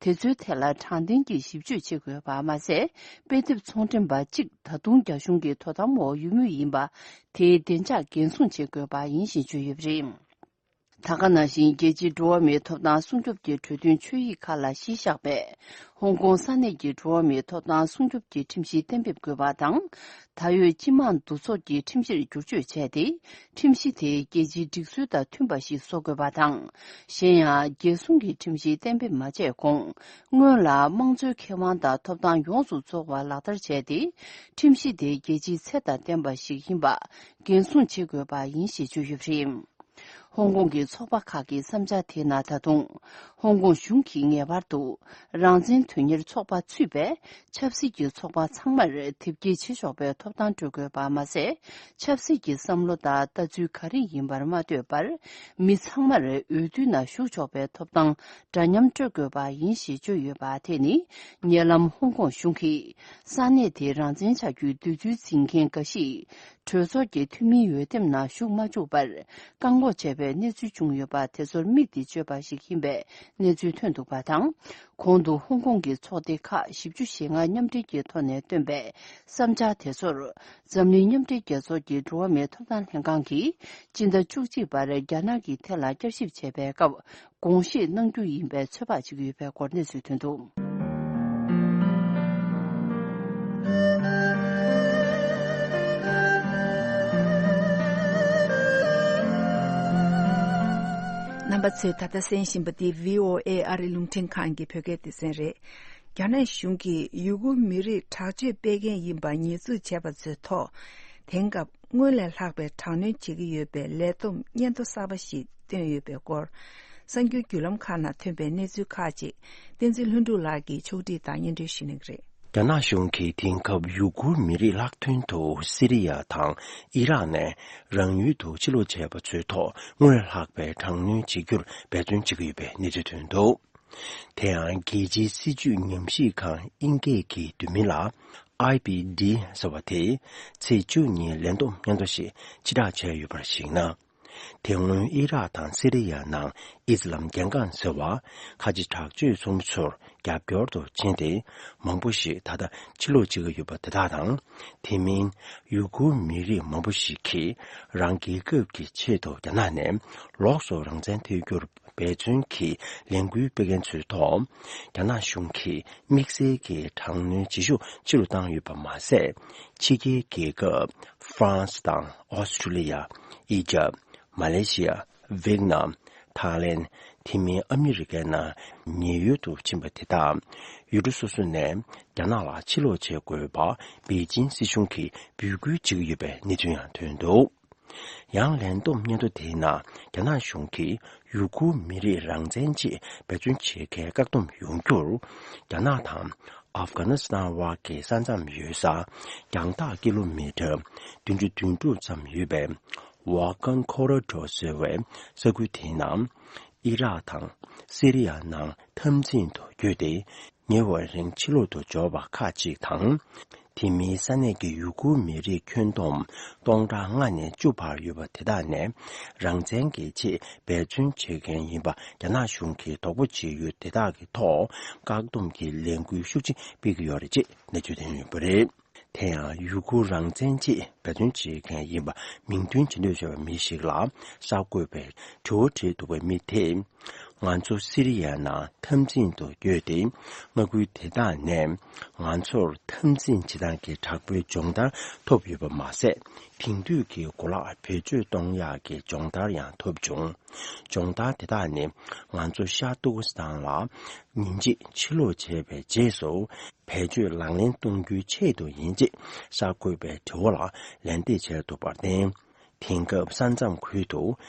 དེ་ཚོའི་ཐད་ལ་དྲང་བདེན་གྱི་ཞིབ་དཔྱོད་བྱེད་དགོས་པ་མ་ཟད། དཔེ་དེབ་ཚོང་འགྲེམས་པ་གཅིག་ད་དུང་རྒྱ་གཞུང་གི་དོ་དམ་འོག་ཡོད་མུས་ཡིན་པ། དེའི་བདེ་འཇགས་འགན་སྲུང་བྱེད་དགོས་པ་ཡིན་ཞེས་བརྗོད་ཡོད་པ་རེད། ད་ག་ནང་བཞིན། རྒྱལ་སྤྱིའི་འགྲོ་བ་མིའི་ཐོབ་ཐང་སྲུང་སྐྱོབ་ཀྱི་གྲོས་མཐུན་ཆོད་ཡིག་ཁག་ལ་གཞི་བཞག་པའི་ཧོང་ཀོང་ས་གནས་ཀྱི་འགྲོ་བ་མིའི་ཐོབ་ཐང་སྲུང་སྐྱོབ་ཀྱི་ཁྲིམས་གཞི་གཏན་འབེབས་དགོས་པ་དང་། ད་ཡོད་སྤྱི་དམངས་འདུ་ཚོགས་ཀྱི་ཁྲིམས་གཞིར་བསྒྱུར་བཅོས་བྱས་ཏེ། ཁྲིམས་གཞི་དེ་རྒྱལ་སྤྱིའི་སྒྲིག་སྲོལ་དང་མཐུན་པ་ཞིག་བཟོ་དགོས་པ་དང་། གཞན་ཡང་། རྒྱལ་སྲུང་གི་ཁྲིམས་གཞི་གཏན་འབེབས་མ་བྱས་གོང་། སྔོན་ལ་དམངས་གཙོའི་ཁེ་དབང་དང་ཐོབ་ཐང་ཡོངས་སུ་རྫོགས་པ་ལག་བསྟར་བྱས་ཏེ། ཁྲིམས་གཞི་དེ་རྒྱལ་སྤྱིའི་ཚད་དང་ལྡན་པ་ཞིག་ཡིན་པ་འགན་སྲུང་བྱེད་དགོས་པ་ཡིན་ཞེས་བརྗོད་ཡོད་པ་རེད། ཧོང་ཀོང་གི་ཚོགས་པ་ཁག་གི་བསམ་འཆར་དེའི་ནང་ད་དུང་། ཧོང་ཀོང་གཞུང་གིས་ངེས་པར་དུ། རང་བཙན་དོན་གཉེར་ཚོགས་པ་ཚུད་པའི་ཆབ་སྲིད་ཀྱི་ཚོགས་པ་ཚང་མར་དེབ་སྐྱེལ་བྱེད་ཆོག་པའི་ཐོབ་ཐང་སྤྲོད་དགོས་པ་མ་ཟད། ཆབ་སྲིད་ཀྱི་བསམ་བློ་དང་ལྟ་ཚུལ་ག་རེ་ཡིན་པར་མ་ལྟོས་པར། མི་ཚང་མར་འོས་བསྡུའི་ནང་ཞུགས་ཆོག་པའི་ཐོབ་ཐང་འདྲ་མཉམ་སྤྲོད་དགོས་པ་ཡིན་ཞེས་བརྗོད་ཡོད་པ་དེ་ནི། ཉེ་ལམ་ཧོང་ཀོང་གཞུང་གིས། ས་གནས་དེའི་རང་བཙན་བྱ་རྒྱུའི་འདོད་ཚུལ་འཛིན་མཁན་འགའ་ཞིག་གྲོས་ཚོགས་ཀྱི་འཐུས་མིའི་འོས་འདེམས་ནང་ཞུགས་མ་བཅུག་པར་བཀག་འགོག་བྱས་པའི་གནས་ཚུལ་བྱུང་ཡོད་པ་དེ་ཚོར་དམིགས་ཏེ་བརྗོད་པ་ཞིག་ཡིན་པའི་གནས་ཚུལ་ཐོན་འདུག་པ་དང་། གོང་དུ་ཧོང་ཀོང་གི་ཚོགས་སྡེ་ཁག་བཞི་བཅུ་ཞེ་ལྔ་མཉམ་འབྲེལ་གྱི་ཐོག་ནས་བཏོན་པའི་བསམ་འཆར་དེ་ཚོར། འཛམ་གླིང་མཉམ་འབྲེལ་རྒྱལ་ཚོགས་ཀྱི་འགྲོ་བ་མིའི་ཐོབ་ཐང་ལྷན་ཁང་གིས་སྤྱི་ཟླ་བཅུ་གཅིག་པར་རྒྱ་ནག་གི་ཐད་ལ་བསྐྱར་ཞིབ་བྱས་པའི་སྐབས། དགོངས་བཞེས་གནང་རྒྱུ་ཡིན་པའི་ཚོད་དཔག་བྱེད་ཀྱི་ཡོད་པའི་སྐོར་གནས་ཚུལ་ཐོན་འདུག་རྣམ་པ་ཚོས་ད་ལྟ་གསན་བཞིན་པ་འདི་བྷི་ཨོ་ཨེ་ཨ་རི་རླུང་འཕྲིན་ཁང་གི་བོད་སྐད་སྡེ་ཚན་རེད། རྒྱ་ནག་གཞུང་གིས་ཡུ་གུར་མི་རིགས་དྲག་སྤྱོད་སྤེལ་མཁན་ཡིན་པ་ཉེས་འཛུགས་བྱས་པ་ཚོའི་ཐོག་དེང་སྐབས། སྔོན་ལས་ལྷག་པའི་དྲག་གནོན་བྱེད་ཀྱི་ཡོད་པའི་ལས་བསྡོམས་སྙན་ཐོ་གསར་པ་ཞིག་བཏོན་ཡོད་པའི་སྐོར། གསར་འགྱུར་བརྒྱུད་ལམ་ཁག་ནང་ཐོན་པའི་གནས་ཚུལ་ཁག་ཅིག་བསྟན་འཛིན་ལྷུན་གྲུབ་ལགས་ཀྱིས་ཕྱོགས་སྒྲིག་དང་སྙན་སྒྲོན་ཞུ་གནང་གི་རེད། རྒྱ་ནག་གཞུང་གིས་དེང་སྐབས་ཡུ་གུར་མི་རིགས་ལྷག་དོན་དུ་སི་རི་ཡ་དང་ཨི་རག་ནས་རང་ཡུལ་དུ་ཕྱིར་ལོག་བྱས་པ་ཚོའི་ཐོག་སྔོན་ལས་ལྷག་པའི་དྲག་གནོན་བྱེད་རྒྱུར་འབད་བརྩོན་བྱེད་ཀྱི་ཡོད་པའི་གནས་ཚུལ་ཐོན་འདུག་དེ་ཡང་རྒྱལ་སྤྱིའི་སྲིད་བྱུས་ཉམས་ཞིབ་ཁང་དབྱིན་སྐད་ཀྱི་བསྡུས་མིང་ལ་ཨའི་བི་ཌི་ཟེར་བ་དེས་ཚེས་བཅུ་ཉིན་ལས་བསྡོམས་སྙན་ཐོ་ཞིག་ཕྱིར་བསྒྲགས་བྱས་ཡོད་པར་གཞིགས་ན། དེ་སྔོན་ཨི་རག་དང་སི་རི་ཡ་ནང་ཨི་སི་ལམ་རྒྱལ་ཁང་ཟེར་བ་ཁ་ཆེ་དྲག་སྤྱོད་ཚོགས་མི་ཚོར་རྒྱབ་སྐྱོར་དུ་ཕྱིན་ཏེ། མང་པོ་ཞིག་ད་ལྟ་ཕྱིར་ལོག་བྱེད་ཀྱི་ཡོད་པ་དེ་དག་དང་། དེ་མིན་ཡུ་གུར་མི་རིགས་མང་པོ་ཞིག་གིས་རང་རྒྱལ་ཁབ་ཀྱི་ཆེད་དུ་རྒྱ་ནག་ནས་ལོགས་སུ་རང་བཙན་ཐོབ་རྒྱུར། འབད་བརྩོན་གྱིས་ལས་འགུལ་སྤེལ་མཁན་ཚོའི་ཐོག་རྒྱ་ནག་གཞུང་གིས་དམིགས་བསལ་གྱི་དྲག་གནོན་བྱེད་ཤུགས་ཆེ་རུ་བཏང་ཡོད་པ་མ་ཟད། ཕྱི་རྒྱལ་རྒྱལ་ཁབ་ཧྥ་རན་སི་དང་ཨོ་སི་ཁྲུ་ལི་ཡ། ཨི་ཇབ། མ་ལེ་ཤི་ཡ། ཝེད་ནམ། ཐའི་ལེན། དེ་མིན་ཨ་མི་རི་ཀའི་ནང་ཉེན་གཡོལ་དུ་ཕྱིན་པ་དེ་དག་ཡུལ་གྲུ་སོ་སོ་ནས་རྒྱ་ནག་ལ་ཕྱིར་ལོག་བྱེད་དགོས་པ་པེ་ཅིན་སྲིད་གཞུང་གིས་འབོད་སྐུལ་བྱེད་ཀྱི་ཡོད་པའི་གནས་ཚུལ་ཡང་ཐོན་འདུག་ཡང་ལན་འདེབས་སྙན་ཐོ་དེའི་ནང་རྒྱ་ནག་གཞུང་གིས་ཡུ་གུར་མི་རིགས་རང་བཙན་ཆེད་འབད་བརྩོན་བྱེད་མཁན་བཀག་སྡོམ་ཡོང་རྒྱུར། རྒྱ་ནག་དང་ཨབ་གྷ་ནི་སི་ཐན་བར་གྱི་ས་མཚམས་ཡོད་ས། རྒྱང་ཐག་ཀི་ལོ་མི་ཊར་བདུན་ཅུ་དོན་དྲུག་ཙམ་ཡོད་པའི་ཝ་ཀན་ཁོ་རི་ཌོར་ཟེར་བའི་ས་ཁུལ་དེའི་ནང་། ཨི་རག་དང་སི་རི་ཡ་ནང་འཐབ་འཛིང་དུ་བསྐྱོད་དེ། ཉེ་བའི་རིང་ཕྱི་ལོག་ཏུ་འབྱོར་བ་ཁག་ཅིག་དང་། དེ་མིན་ས་གནས་ཀྱི་ཡུ་གུར་མི་རིགས་ཁྱོན་བསྡོམས་སྟོང་ཕྲག་ལྔ་ནས་བཅུ་བར་ཡོད་པ་དེ་དག་ནས་རང་བཙན་གྱི་ཆེད་འབད་བརྩོན་བྱེད་མཁན་ཡིན་པ་རྒྱ་ནག་གཞུང་གིས་དོགས་པ་བྱེད་ཡུལ་དེ་དག་གི་ཐོག་བཀག་སྡོམ་གྱི་ལས་འགུལ་ཤུགས་ཆེ་སྤེལ་གྱི་ཡོད་རེད་ཅེས་གནས་ཚུལ་ཐོན་ཡོད་པ་རེད། དེ་ཡང་ཡུ་གུར་རང་བཙན་ཆེད་འབད་བརྩོན་བྱེད་མཁན་ཡིན་པ་མིང་འདོན་བྱེད་འདོད་བྱས་པ་མི་ཞིག་ལ་གསར་འགོད་པས་དྲི་བ་དྲིས་འདུག་པའི་མི་དེས། ང་ཚོ་སི་རི་ཡ་ནང་འཐབ་འཛིང་དུ་བསྐྱོད་དེ། མངའ་ཁུལ་དེ་དག་ནས་ང་ཚོར་འཐབ་འཛིང་བྱེད་སྟངས་ཀྱི་དྲག་པོའི་སྦྱོང་བརྡར་ཐོབ་ཡོད་པ་མ་ཟད། དེང་དུས་ཀྱི་གོ་ལག་བེད་སྤྱོད་གཏོང་ཡག་གི་སྦྱོང་བརྡར་ཡང་ཐོབ་བྱུང་། སྦྱོང་བརྡར་དེ་དག་ནི་ང་ཚོ་ཤར་ཏུར་ཀི་སི་ཐན་ལ་ཉིན་གཅིག་ཕྱིར་ལོག་བྱས་པའི་རྗེས་སུ། བེད་སྤྱོད་ལག་ལེན་གཏོང་རྒྱུའི་ཆེད་དུ་ཡིན་ཅེས་གསར་འགོད་པའི་དྲི་བ་ལ་ལན་འདེབས་བྱས་འདུག་པར་བརྟེན། དེང་སྐབས་ས་མཚམས་ཁུལ་དུ་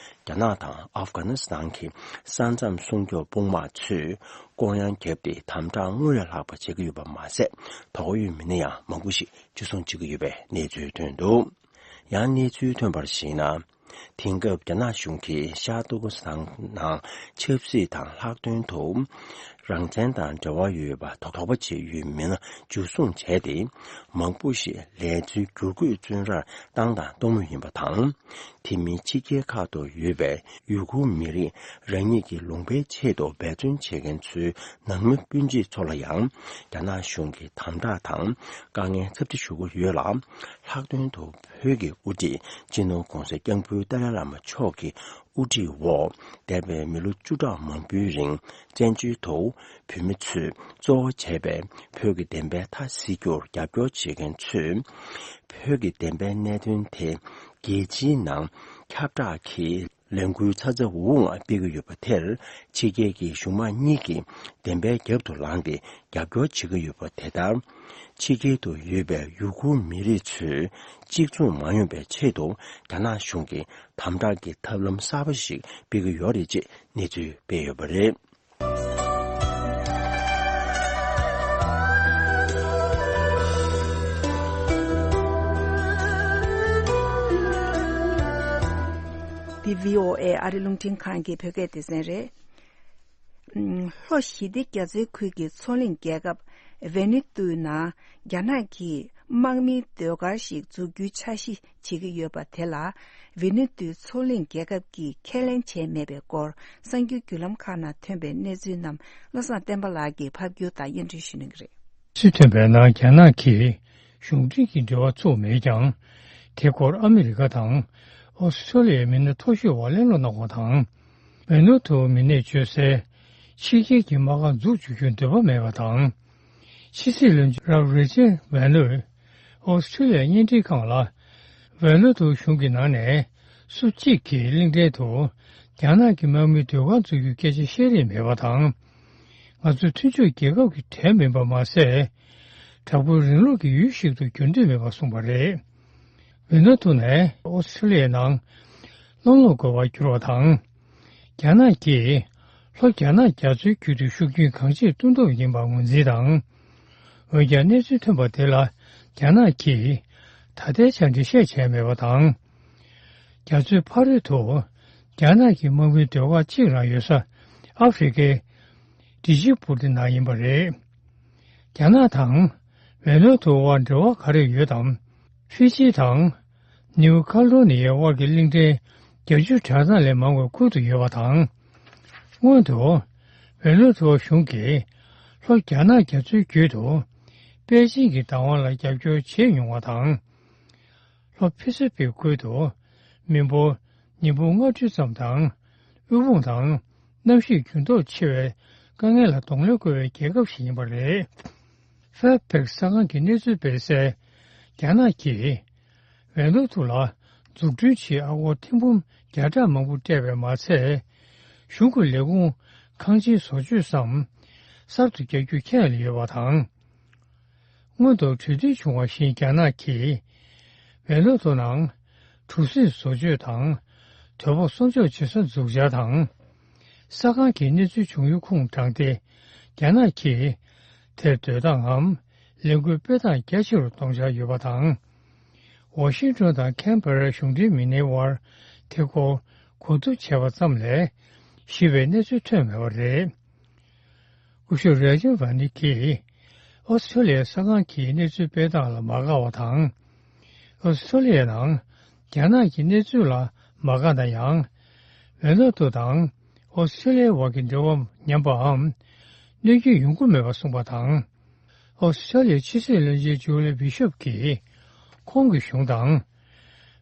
རྒྱ་ནག་དང་ཨབ་གྷ་ནི་སི་ཐན་གྱི་ས་མཚམས་སྲུང་སྐྱོབ་དཔུང་དམག་ཚོས་ལྐོག་ཡང་བརྒྱབ་སྟེ་དམ་དྲག་སྔར་ལས་ལྷག་པ་བྱེད་ཀྱི་ཡོད་པ་མ་ཟད། དོགས་ཡོད་མི་སྣ་ཡང་མང་པོ་ཞིག་འཇུ་བཟུང་བྱེད་ཀྱི་ཡོད་པའི་གནས་ཚུལ་ཐོན་འདུག་ཡང་གནས་ཚུལ་ཐོན་པར་གཞིགས་ན། དེང་སྐབས་རྒྱ་ནག་གཞུང་གིས་ཤར་ཏུར་ཀི་སི་ཐན་ནང་ཆབ་སྲིད་དང་ལྷག་དོན་དུ་རང་བཙན་དང་འབྲེལ་བ་ཡོད་པ་དོགས་པ་བྱེད་ཡུལ་མི་སྣ་འཇུ་བཟུང་བྱས་ཏེ། མང་པོ་ཞིག་ལས་འཛིན་བསྒྱུར་བཀོད་བཙོན་རར་བཏང་དང་གཏོང་མུས་ཡིན་པ་དང་། དེ་མིན་ཕྱི་རྒྱལ་ཁག་ཏུ་ཡོད་པའི་ཡུ་གུར་མི་རིགས་རང་ཉིད་ཀྱི་ལུང་པའི་ཆེད་དུ་འབད་བརྩོན་བྱེད་མཁན་ཚོའི་ནང་མི་སྤུན་མཆེད་ཚོ་ལ་ཡང་རྒྱ་ནག་གཞུང་གིས་དམ་དྲག་དང་དཀའ་ངལ་ཚབས་ཆེ་ཞུ་གི་ཡོད་ལ། ལྷག་དོན་དུ་བོད་ཀྱི་དབུ་ཁྲིད་སྤྱི་ནོར་༧གོང་ས་༧སྐྱབས་མགོན་ཏཱ་ལའི་བླ་མ་མཆོག་གི་དབུ་ཁྲིད་འོག་འདས་པའི་མི་ལོ་བཅུ་ཕྲག་མང་པོའི་རིང་བཙན་བྱོལ་དུ་བོད་མི་ཚོས་གཙོ་བོ་བྱས་པའི་བོད་ཀྱི་བདེན་པའི་མཐའ་གཟིགས་རྒྱུར་རྒྱབ་སྐྱོར་བྱེད་མཁན་ཚོས། བོད་ཀྱི་བདེན་པའི་གནད་དོན་དེ་རྒྱལ་སྤྱིའི་ནང་ཁྱབ་བསྒྲགས་ཀྱིས་ལས་འགུལ་ཚ་ཚ་འུར་འུར་ངང་སྤེལ་གྱི་ཡོད་པ་དེར། ཕྱི་རྒྱལ་གྱི་གཞུང་མང་གཉིས་ཀྱིས་བདེན་པའི་རྒྱབ་ཏུ་ལངས་ཏེ་རྒྱབ་སྐྱོར་བྱེད་ཀྱི་ཡོད་པ་དེ་ལྟར། ཕྱི་རྒྱལ་དུ་ཡོད་པའི་ཡུ་གུར་མི་རིགས་ཚོས་གཅིག་མཚུངས་མ་ཡོང་པའི་ཆེད་དུ་རྒྱ་ནག་གཞུང་གིས་དམ་དྲག་གི་ཐབས་ལམ་གསར་པ་ཞིག་སྤེལ་གྱི་ཡོད་རེད་ཅེས་གནས་ཚུལ་སྤེལ་ཡོད་པ་རེད། འདི་བྷི་ཨོ་ཨེ་ཨ་རི་རླུང་འཕྲིན་ཁང་གི་བོད་སྐད་སྡེ་ཚན་རེད། ལྷོ་ཞི་བདེ་རྒྱ་མཚོའི་ཁུལ་གྱི་མཚོ་གླིང་རྒྱལ་ཁབ་ཝེ་ནུ་ཏུ་ནང་རྒྱ་ནག་གིས་དམག་མིའི་ཟློས་གར་ཞིག་འཛུགས་རྒྱུའི་འཆར་གཞི་བྱེད་ཀྱི་ཡོད་པ་དེ་ལ། ཝེ་ནུ་ཏུའི་མཚོ་གླིང་རྒྱལ་ཁབ་ཀྱིས་ཁས་ལེན་བྱས་མེད་པའི་སྐོར། གསར་འགྱུར་བརྒྱུད་ལམ་ཁག་ནང་ཐོན་པའི་གནས་ཚུལ་རྣམས་བློ་བཟང་བསྟན་པ་ལགས་ཀྱིས་ཕབ་སྒྱུར་དང་སྙན་སྒྲོན་ཞུ་གནང་གི་རེད། སྲིད་ཐོན་པའི་ནང་རྒྱ་ནག་གིས་གཞུང་འབྲེལ་གྱི་འབྲེལ་བ་བཙུགས་མེད་ཀྱང་། དེ་སྐོར་ཨ་མི་རི་ཀ་དང་ཨོ་སི་ཁྲུ་ལི་ཡའི་མི་སྣ་མཐོ་ཤོས་བ་གླེང་སློང་གནང་བ་དང་། ཝེ་ནུ་ཏུ་མི་སྣས་བརྗོད་གསལ། ཕྱི་རྒྱལ་གྱི་དམག་སྒར་འཛུགས་བཅུག་རྒྱུའི་འདོད་པ་མེད་པ་དང་། ཕྱི་སྲིད་བློན་ཆེན་རབ་རི་ཅན་ཝེ་ལོས་ཨོ་སི་ཁྲུ་ལི་ཡའི་བརྙན་འཕྲིན་ཁང་ལ། ཝེ་ལོ་ཏུ་གཞུང་གི་ནང་ནས་སུ་གཅིག་གིས་གླིང་ཕྲན་དུ་རྒྱ་ནག་གི་དམག་མིའི་ཟློས་གར་འཛུགས་རྒྱུའི་སྐད་ཆ་བཤད་རིན་མེད་པ་དང་། ང་ཚོ་མཐུན་ཕྱོགས་རྒྱལ་ཁབ་ཀྱི་གྲས་མིན་པ་མ་ཟད། དྲག་པོའི་རིང་ལུགས་ཀྱི་ཡུལ་ཞིག་ཏུ་འགྱུར་འདོད་མེད་པ་གསུངས་པ་རེད། ཝེ་ལོ་ཏུ་ནས་ཨོ་སི་ཁྲུ་ལི་ཡའི་ནང་སློང་ལོ་དགོས་པར་གྱུར་བ་དང་། རྒྱ་ནག་གིས་ལྷོ་རྒྱ་ནག་རྒྱ་མཚོའི་རྒྱུད་དུ་ཤུགས་རྐྱེན་གང་ཆེར་གཏོང་ཐུབ་ཡིན་པར་ངོས་འཛིན་དང་། འོན་ཀྱང་གནས་ཚུལ་ཐོན་པ་དེ་ལ་རྒྱ་ནག་གིས་ད་ལྟའི་ཆར་འགྲེལ་བཤད་བྱས་མེད་པ་དང་། རྒྱ་མཚོའི་ཕ་རོལ་དུ་རྒྱ་ནག་གི་དམག་མིའི་ཟློས་གར་གཅིག་རང་ཡོད་ས་ཨ་ཧྥེ་རི་ཁའི་ཌི་ཇི་པུ་ཏི་ནང་ཡིན་པ་རེད། རྒྱ་ནག་དང་ཝེ་ལོ་ཏུ་དབར་འབྲེལ་བ་ག་རེ་ཡོད་དམ། ཧྥི་ཇི་དང་ནིའུ་ཁ་ལི་ཌོ་ནི་ཡའི་དབར་གྱི་གླིང་ཕྲན་བརྒྱད་ཅུ་གྲངས་ཙམ་ལས་མང་བའི་ཁུལ་དུ་ཡོད་པ་དང་། སྔོན་དུ་ཝེ་ལོ་ཏུ་གཞུང་གིས་ལྷོ་རྒྱ་ནག་རྒྱ་མཚོའི་རྒྱུད་དུ་པེ་ཅིང་གི་བདག་དབང་ལ་རྒྱབ་སྐྱོར་བྱས་མྱོང་བ་དང་། ལྷོ་ཕི་སི་ཕིག་ཁུལ་དུ་མི་འབོར་ཉིས་འབུམ་ལྔ་བཅུ་ཙམ་དང་། དབུལ་ཕོངས་དང་གནམ་གཤིས་འགྱུར་ལྡོག་ཆེ་བའི་དཀའ་ངལ་ལ་གདོང་ལེན་དགོས་པའི་རྒྱལ་ཁབ་ཞིག་ཡིན་པ་རེད། ཧྥེར་ཕེག་གསར་ཁང་གིས་གནས་ཚུལ་སྤེལ་གསལ། རྒྱ་ནག་གིས་ཝེ་ལོ་ཏུ་ལ་འཛུགས་སྐྲུན་ཆེད་ཨ་སྒོར་ཐེར་འབུམ་བརྒྱ་ཕྲག་མང་པོ་སྤྲད་པས་མ་ཚད། གཞུང་གི་ལས་ཁུངས་ཁང་ཆེན་བཟོ་བཅོས་སམ་གསར་དུ་རྒྱག་རྒྱུ་ཁས་ལེན་ཡོད་པ་དང་། སྔོན་དུ་གྲོས་མཐུན་བྱུང་བ་བཞིན་རྒྱ་ནག་གིས་ཝེ་ལོ་ཏུ་ནང་ གྲུ་གཟིངས་བཟོ་བཅོས་དང་། དོས་པ་གསོག་འཇོག་བྱེད་ས་འཛུགས་འཆར་དང་། ས་ཁང་གི་གནས་ཚུལ་བྱུང་ཡུལ་ཁུངས་དྲངས་ཏེ། རྒྱ་ནག་གིས་དེར་སྡོད་སྟངས་ངམ། ལས་འགུལ་སྤེལ་སྟངས་རྒྱ་ཆེ་རུ་གཏོང་འཆར་ཡོད་པ་དང་། ཝ་ཤིང་ཏོན་དང་ཁན་བྷེ་ར་གཞུང་འབྲེལ་མི་སྣའི་དབར་དེ་སྐོར་གོ་བསྡུར་བྱས་པ་ཙམ་ལས་ཞིབ་པའི་གནས་ཚུལ་ཐོན་མེད་པ་རེད། སྐུ་ཞབས་རེ་ཇིན་ཝ་ནི་གིས་ཨོ་སི་ཁྲུ་ལི་ཡའི་ས་ཁང་གི་གནས་ཚུལ་སྤེལ་སྟངས་ལ་མ་དགའ་བ་དང་། ཨོ་སི་ཁྲུ་ལི་ཡའི་ནང་རྒྱ་ནག་གི་གནས་ཚུལ་ལ་མ་དགའ་ན་ཡང་། ཝེ་ན་ཏུ་དང་ཨོ་སི་ཁྲུ་ལི་ཡའི་དབར་གྱི་འབྲེལ་བ་ཉམས་པའམ་གནོད་སྐྱོན་ཡོང་གི་མེད་པ་གསུངས་པ་དང་། ཨོ་སི་ཁྲུ་ལི་ཡའི་ཕྱི་སྲིད་བློན་ཆེན་ཇུ་ལི་བྷི་ཤོབ་ཀྱིས་ཁོང་གི་གཞུང་དང་།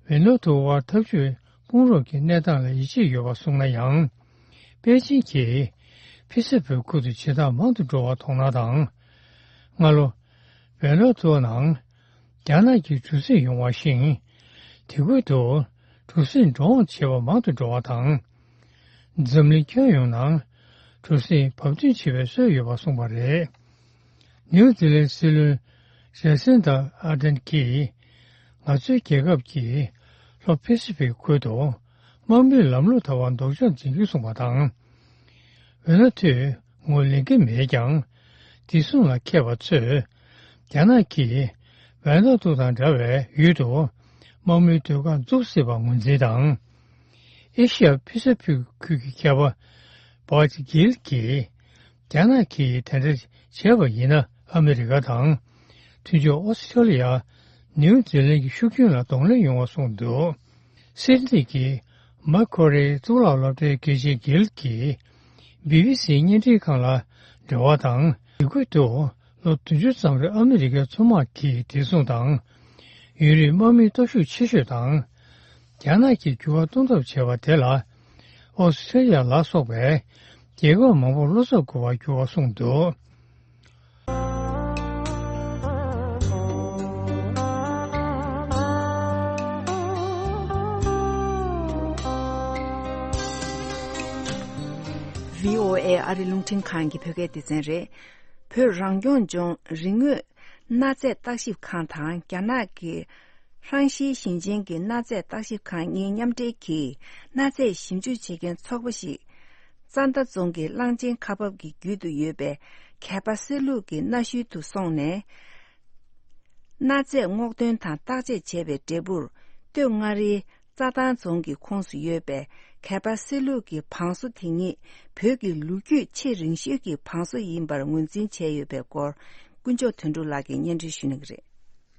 ཝེ་ན་ཏུ་དབར་འཐབ་ཇུས་དཔུང་རོགས་ཀྱི་གནས་སྟངས་ལ་ཡིད་ཆེས་ཡོད་པ་གསུངས་ན་ཡང་། པེ་ཅིན་གྱིས་ཕི་སི་ཕུའི་ཁུལ་དུ་བྱེད་སྟངས་མང་དུ་འགྲོ་བར་དོགས་སྣང་དང་། སྔ་ལོ། ཝེ་ན་ཏུ་ནང་རྒྱ་ནག་གི་གྲུ་གཟིངས་ཡོང་བ་བཞིན། དེ་ཁུལ་དུ་གྲུ་གཟིངས་འགྲོ་འོང་བྱེད་པ་མང་དུ་འགྲོ་བ་དང་། འཛམ་གླིང་ཁྱོན་ཡོངས་ནང་གྲུ་གཟིངས་བབ་བསྟུན་བྱེད་པའི་སྲོལ་ཡོད་པ་གསུངས་པ་རེད། ནིའུ་ཛི་ལན་སྲིད་བློན་ཇེ་སིན་ཌ་ཨར་ཌེན་གྱིས། ང་ཚོའི་རྒྱལ་ཁབ་ཀྱིས་ལྷོ་པེ་སི་ཕིག་ཁུལ་དུ་དམག་མིའི་ལམ་ལུགས་ལྟ་བ་ལྡོག་ཕྱོགས་འཛིན་རྒྱུ་གསུངས་པ་དང་། ཝེ་ན་ཏུས་ངོས་ལེན་གྱི་མེད་ཀྱང་། བདེ་སྲུང་ལ་མཁས་པ་ཚོས། རྒྱ་ནག་གིས་ཝེ་ན་ཏུ་དང་འདྲ་བའི་ཡུལ་དུ་དམག་མིའི་སྡོད་ཁང་བཙུགས་སྲིད་པ་ངོས་འཛིན་དང་། ཨེ་ཤི་ཡ་ཕི་སི་ཕིག་ཁུལ་གྱི་མཁས་པ་བྷར་ཇི་གྷིལ་གྱིས། རྒྱ་ནག་གིས་དེ་འདྲ་བྱས་པ་ཡིན་ན་ཨ་མི་རི་ཀ་དང་། མཐུན་ཕྱོགས་ཨོ་སི་ཁྲུ་ལི་ཡ། ནིའུ་ཛི་ལན་གྱི་ཤུགས་རྐྱེན་ལ་གདོང་ལེན་ཡོང་བ་གསུངས་འདུག་སིད་ནི་གི་མ་ཁོ་རེའི་གཙུག་ལག་སློབ་གྲྭའི་དགེ་ཆེ་གྷིལ་གྱིས་བི་བི་སིའི་བརྙན་འཕྲིན་ཁང་ལ་འབྲེལ་བ་དང་། དེ་ཁུལ་དུ་ལོ་བདུན་ཅུ་ཙམ་རིང་ཨ་མི་རི་ཀའི་མཚོ་དམག་གིས་བདེ་སྲུང་དང་། ཡུན་རིང་དམག་མིའི་སྟོབས་ཤུགས་ཆེ་ཤོས་དང་། རྒྱ་ནག་གིས་འགྱུར་བ་གཏོང་ཐབས་བྱས་པ་དེ་ལ། ཨོ་སི་ཁྲུ་ལི་ཡ་ལ་སོགས་པའི་རྒྱལ་ཁབ་མང་པོར་བློ་འཚབ་དགོས་པར་འགྱུར་བ་གསུངས་འདུག་བྷི་ཨོ་ཨེ་ཨ་རི་རླུང་འཕྲིན་ཁང་གི་བོད་སྐད་སྡེ་ཚན་རེད། བོད་རང་སྐྱོང་ལྗོངས་རིག་དངོས་གནའ་རྫས་བརྟག་ཞིབ་ཁང་དང་རྒྱ་ནག་གི་ཧྲང་ཤིའི་ཞིང་ཆེན་གྱི་གནའ་རྫས་བརྟག་ཞིབ་ཁང་གཉིས་མཉམ་འབྲེལ་གྱིས་གནའ་རྫས་ཞིབ་འཇུག་བྱེད་མཁན་ཚོགས་པ་ཞིག་རྩ་མདའ་རྫོང་གི་གླང་ཆེན་ཁ་འབབ་ཀྱི་རྒྱུད་དུ་ཡོད་པའི་གད་པ་སེ་ལུག་གི་གནའ་ཤུལ་དུ་སོང་ནས། གནའ་རྫས་སྔོག་འདོན་དང་བརྟག་དཔྱད་བྱས་པའི་འབྲས་བུར། སྟོད་མངའ་རིས་རྩྭ་ཐང་རྫོང་གི་ཁོངས་སུ་ཡོད་པའི་གད་པ་སེ་ལུག་གི་བང་སོ་དེ་ཉིད་བོད་ཀྱི་ལོ་རྒྱུས་ཆེས་རིང་ཤོས་ཀྱི་བང་སོ་ཡིན་པར་ངོས་འཛིན་བྱས་ཡོད་པའི་སྐོར། དཀོན་མཆོག་དོན་གྲུབ་ལགས་ཀྱིས་སྙན་སྒྲོན་ཞུ་གནང་གི་རེད།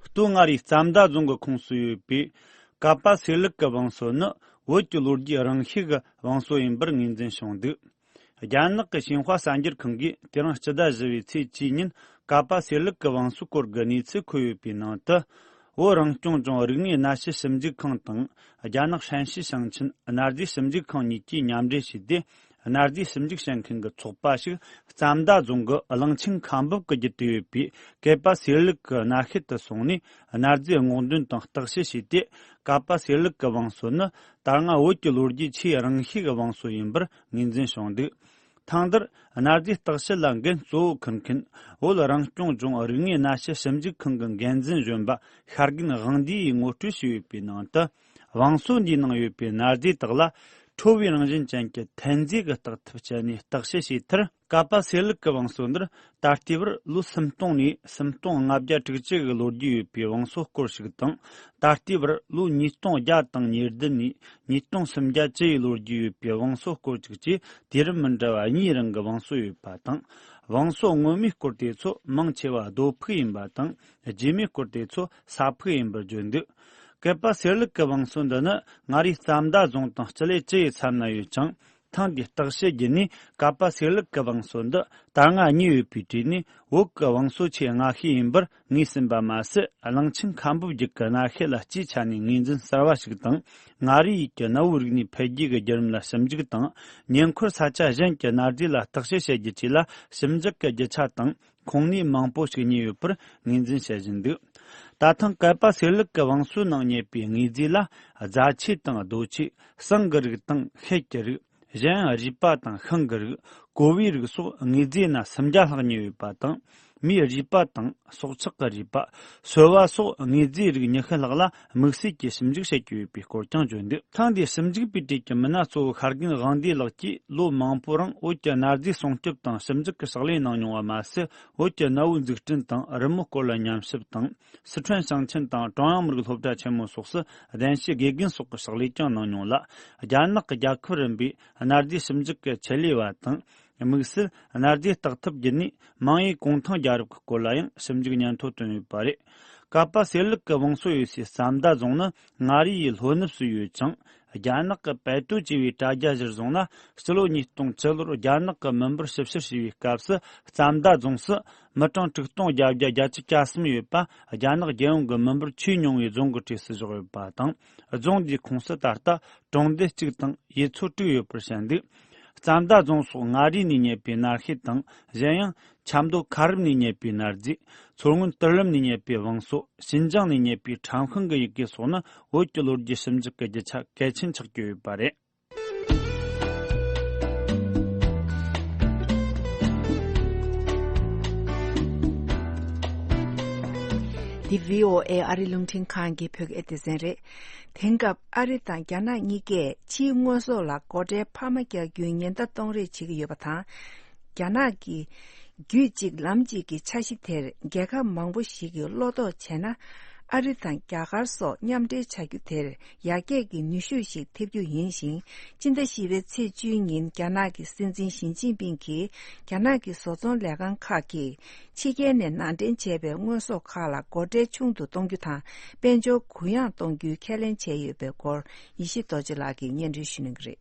སྟོད་མངའ་རིས་རྩྭ་མདའ་རྫོང་གི་ཁོངས་སུ་ཡོད་པའི་གད་པ་སེ་ལུག་གི་བང་སོ་ནི་བོད་ཀྱི་ལོ་རྒྱུས་རིང་ཤོས་ཀྱི་བང་སོ་ཡིན་པར་ངོས་འཛིན་བྱུང་འདུག་རྒྱ་ནག་གི་ཤིན་ཧྭ་གསར་འགྱུར་ཁང་གིས་དེ་རིང་སྤྱི་ཟླ་བཞི་པའི་ཚེས་བཅུའི་ཉིན་གད་པ་སེ་ལུག་གི་བང་སོའི་སྐོར་གྱི་གནས་ཚུལ་འཁོད་ཡོད་པའི་ནང་དུ། བོད་རང་སྐྱོང་ལྗོངས་རིག་དངོས་གནའ་ཤུལ་ཞིབ་འཇུག་ཁང་དང་རྒྱ་ནག་ཧྲན་ཤི་ཞིང་ཆེན་གནའ་རྫས་ཞིབ་འཇུག་ཁང་གཉིས་ཀྱིས་མཉམ་འབྲེལ་བྱས་ཏེ། གནའ་རྫས་ཞིབ་འཇུག་བྱེད་མཁན་གྱི་ཚོགས་པ་ཞིག་རྩྭ་མདའ་རྫོང་གི་གླང་ཆེན་ཁ་འབབ་ཀྱི་རྒྱུད་དུ་ཡོད་པའི་གད་པ་སེ་ལུག་གི་གནའ་ཤུལ་དུ་སོང་ནས་གནའ་རྫས་སྔོག་འདོན་དང་བརྟག་དཔྱད་བྱས་ཏེ། གད་པ་སེ་ལུག་གི་བང་སོ་ནི་ད་སྔ་བོད་ཀྱི་ལོ་རྒྱུས་ཆེས་རིང་ཤོས་ཀྱི་བང་སོ་ཡིན་པར་ངོས་འཛིན་བྱུང་འདུག་ཐེངས་འདིར་གནའ་རྫས་བརྟག་དཔྱད་ལ་འགན་གཙོ་བོ་འཁུར་མཁན་བོད་རང་སྐྱོང་ལྗོངས་རིག་དངོས་གནའ་ཤུལ་ཞིབ་འཇུག་ཁང་གི་འགན་འཛིན་གཞོན་པ་ཤར་རྒན་དབང་འདུས་ཡིས་ངོ་སྤྲོད་བྱས་ཡོད་པའི་ནང་དུ། བང་སོ་འདིའི་ནང་ཡོད་པའི་གནའ་རྫས་དག་ལ་ཁྲོ་བོའི་རང་བཞིན་ཅན་གྱི་ཐན་རྫས་ཀྱི་བརྟག་ཐབས་སྤྱད་ནས་བརྟག་དཔྱད་བྱས་མཐར། གད་པ་སེ་ལུག་གི་བང་སོ་འདིར་ད་ལྟའི་བར་ལོ་སུམ་སྟོང་ནས་སུམ་སྟོང་ལྔ་བརྒྱ་དྲུག་ཅུ་གི་ལོ་རྒྱུས་ཡོད་པའི་བང་སོ་སྐོར་ཞིག་དང་། ད་ལྟའི་བར་ལོ་ཉིས་སྟོང་བརྒྱ་དང་ཉེར་བདུན་ནས་ཉིས་སྟོང་སུམ་བརྒྱ་བཅུ་ཡི་ལོ་རྒྱུས་ཡོད་པའི་བང་སོ་སྐོར་ཅིག་བཅས་དུས་རབས་མི་འདྲ་བ་གཉིས་རིང་གི་བང་སོ་ཡོད་པ་དང་། བང་སོ་སྔོན་མའི་སྐོར་དེ་ཚོ་མང་ཆེ་བ་རྡོ་ཕུག་ཡིན་པ་དང་། རྗེས་མའི་སྐོར་དེ་ཚོ་ས་ཕུག་ཡིན་པར་བརྗོད་འདུག་གད་པ་སེ་ལུག་གི་བང་སོ་འདི་ནི་མངའ་རིས་རྩ་མདའ་རྫོང་དང་སྤྱི་ལེ་བཅུ་ཡི་མཚམས་ན་ཡོད་ཅིང་། ཐེངས་འདིའི་བརྟག་དཔྱད་བརྒྱུད་ནས་གད་པ་སེ་ལུག་གི་བང་སོ་འདི་ད་སྔ་གཉིས་ཡོད་པའི་གྲས་ནས་བོད་ཀྱི་བང་སོ་ཆེས་སྔ་ཤོས་ཡིན་པར་ངོས་ཟིན་པ་མ་ཟད། གླང་ཆེན་ཁ་འབབ་རྒྱུད་ཀྱི་གནའ་ཤུལ་ལ་སྤྱིའི་ཆ་ནས་ངོས་འཛིན་གསར་བ་ཞིག་དང་། མངའ་རིས་ཡུལ་གྱི་གནའ་བོའི་རིག་གནས་འཕེལ་རྒྱས་ཀྱི་བརྒྱུད་རིམ་ལ་ཞིབ་འཇུག་དང་། ཉེ་འཁོར་ས་ཆ་གཞན་གྱི་གནའ་རྫས་ལ་བརྟག་དཔྱད་བྱེད་རྒྱུ་བཅས་ལ་ཞིབ་འཇུག་གི་རྒྱུ་ཆ་དང་ཁུངས་སྣེ་མང་པོ་ཞིག་རྙེད་ཡོད་པར་ངོས་འཛིན་བྱེད་བཞིན་འདུག་ད་ཐེངས་གད་པ་སེ་ལུག་གི་བང་སོའི་ནང་རྙེད་པའི་དངོས་རྫས་ལ་རྫ་ཆས་དང་རྡོ་ཆས། ཟངས་ཀྱི་རིགས་དང་ཤེལ་གྱི་རིགས། གཞན་ཡང་རུས་པ་དང་ཤིང་གི་རིགས། ཀོ་བའི་རིགས་སོགས་དངོས་རྫས་སྣ་སུམ་བརྒྱ་ལྷག་རྙེད་ཡོད་པ་དང་། མིའི་རུས་པ་དང་སྲོག་ཆགས་ཀྱི་རུས་པ། སོལ་བ་སོགས་དངོས་རྫས་རིགས་ཉི་ཤུ་ལྷག་ལ་དམིགས་བསལ་གྱི་ཞིབ་འཇུག་བྱེད་ཀྱི་ཡོད་པའི་སྐོར་ཀྱང་བརྗོད་འདུག་ཐེངས་འདིའི་ཞིབ་འཇུག་པའི་གྲས་ཀྱི་མི་སྣ་གཙོ་བོ་ཤར་རྒན་དབང་འདུས་ལགས་ཀྱིས་ལོ་མང་པོའི་རིང་བོད་ཀྱི་གནའ་རྫས་སྲུང་སྐྱོབ་དང་ཞིབ་འཇུག་གི་ཕྱག་ལས་གནང་མྱོང་བ་མ་ཟད། བོད་ཀྱི་གནའ་བོའི་འཛུགས་སྐྲུན་དང་རི་མོའི་སྐོར་ལ་ཉམས་ཞིབ་དང་། སི་ཁྲོན་ཞིང་ཆེན་དང་ཀྲུང་དབྱང་མི་རིགས་སློབ་གྲྭ་ཆེན་མོ་སོགས་སུ་གདན་ཞུའི་དགེ་རྒན་སོགས་ཀྱི་ཕྱག་ལས་ཀྱང་གནང་མྱོང་ལ། རྒྱ་ནག་གི་རྒྱལ་ཁབ་རིམ་པའི་གནའ་རྫས་ཞིབ་འཇུག་གི་ཆེད་ལས་པ་དང་། དམིགས་བསལ་གནའ་རྫས་བརྟག་ཐབས་བརྒྱུད་ནས་མིན་ཡོད་གུང་ཐང་རྒྱལ་རབས་ཀྱི་སྐོར་ལ་ཡང་ཞིབ་འཇུག་སྙན་ཐོ་བཏོན་ཡོད་པ་རེད། ཀ་པ་སེ་ལུག་གི་བང་སོ་ཡོད་སའི་རྩ་མདའ་རྫོང་ནི་མངའ་རིས་ཡི་ལྷོ་ནུབ་སུ་ཡོད་ཅིང་། རྒྱ་ནག་གི་པད་ཏོ་ཅེས་པའི་དྲ་རྒྱ་གཞིར་བཟུང་ན། སྤྱི་ལོ་ཉིས་སྟོང་བཅུ་ལོར་རྒྱ་ནག་གི་མི་འབོར་ཞིབ་བཤེར་བྱས་པའི་སྐབས་སུ། རྩ་མདའ་རྫོང་སུ་མི་གྲངས་དྲུག་སྟོང་བརྒྱད་བརྒྱ་བརྒྱད་ཅུ་གྱ་གསུམ་ཡོད་པ། རྒྱ་ནག་རྒྱལ་ཡོངས་ཀྱི་མི་འབོར་ཆེས་ཉུང་བའི་རྫོང་གི་གྲས་སུ་བཞག་ཡོད་པ་དང་། རྫོང་འདིའི་ཁོངས་སུ་ད་ལྟ་གྲོང་སྡེ་གཅིག་དང་ཡུལ་ཚོ་དྲུག་ཡོད་པར་བཤད་འདུག་རྩ་མདའ་རྫོང་སོགས་མངའ་རིས་ནས་རྙེད་པའི་སྣར་ཤུལ་དང་། གཞན་ཡང་། ཆབ་མདོ་ཁ་རུབ་ནས་རྙེད་པའི་སྣར་རྫས། མཚོ་སྔོན་དུར་ལམ་ནས་རྙེད་པའི་བང་སོ། ཤིན་ཅང་ནས་རྙེད་པའི་ཁྲམ་ཤིང་གི་ཡི་གེ་སོགས་ནི་བོད་ཀྱི་ལོ་རྒྱུས་ཞིབ་འཇུག་གི་རྒྱུ་ཆ་གལ་ཆེན་ཆགས་ཀྱི་ཡོད་པ་རེད། འདི་བྷི་ཨོ་ཨེ་ཨ་རི་རླུང་འཕྲིན་ཁང་གི་བོད་སྐད་སྡེ་ཚན་རེད། དེང་སྐབས་ཨ་རི་དང་རྒྱ་ནག་གཉིས་ཀས་ཕྱིའི་དངོས་ཟོག་ལ་སྒོ་ཁྲལ་འཕར་མ་རྒྱག་རྒྱུའི་ཉེན་བརྡ་གཏོང་རེས་བྱེད་ཀྱི་ཡོད་པ་དང་། རྒྱ་ནག་གིས་རྒྱུད་གཅིག་ལམ་གཅིག་གི་འཆར་གཞི་དེར་རྒྱལ་ཁབ་མང་པོ་ཞིག་གིས་བློ་དོགས་བྱས་ན། ཨ་རི་དང་རྒྱ་གར་སོགས་མཉམ་འབྲེལ་བྱ་རྒྱུ་དེར་ཡར་རྒྱས་ཀྱི་ནུས་ཤུགས་ཤིག་ཐེབས་རྒྱུ་ཡིན་ཞིང་། སྤྱི་ཟླ་བཞི་པའི་ཚེས་བཅུ་ཉིན་རྒྱ་ནག་གི་སྲིད་འཛིན་ཞི་ཅིན་ཕིང་གིས་རྒྱ་ནག་གི་བཟོ་ཚོང་ལས་ཁང་ཁག་གིས་ཕྱི་རྒྱལ་ནས་ནང་འདྲེན་བྱས་པའི་དངོས་ཟོག་ཁག་ལ་སྒོ་ཁྲལ་ཆུང་དུ་གཏོང་རྒྱུ་དང་། དཔལ་འབྱོར་གུ་ཡངས་གཏོང་རྒྱུའི་ཁས་ལེན་བྱས་ཡོད་པའི་སྐོར། ཡེ་ཤེས་རྡོ་རྗེ་ལགས་ཀྱིས་སྙན་སྒྲོན་ཞུ་གནང་གི་རེད།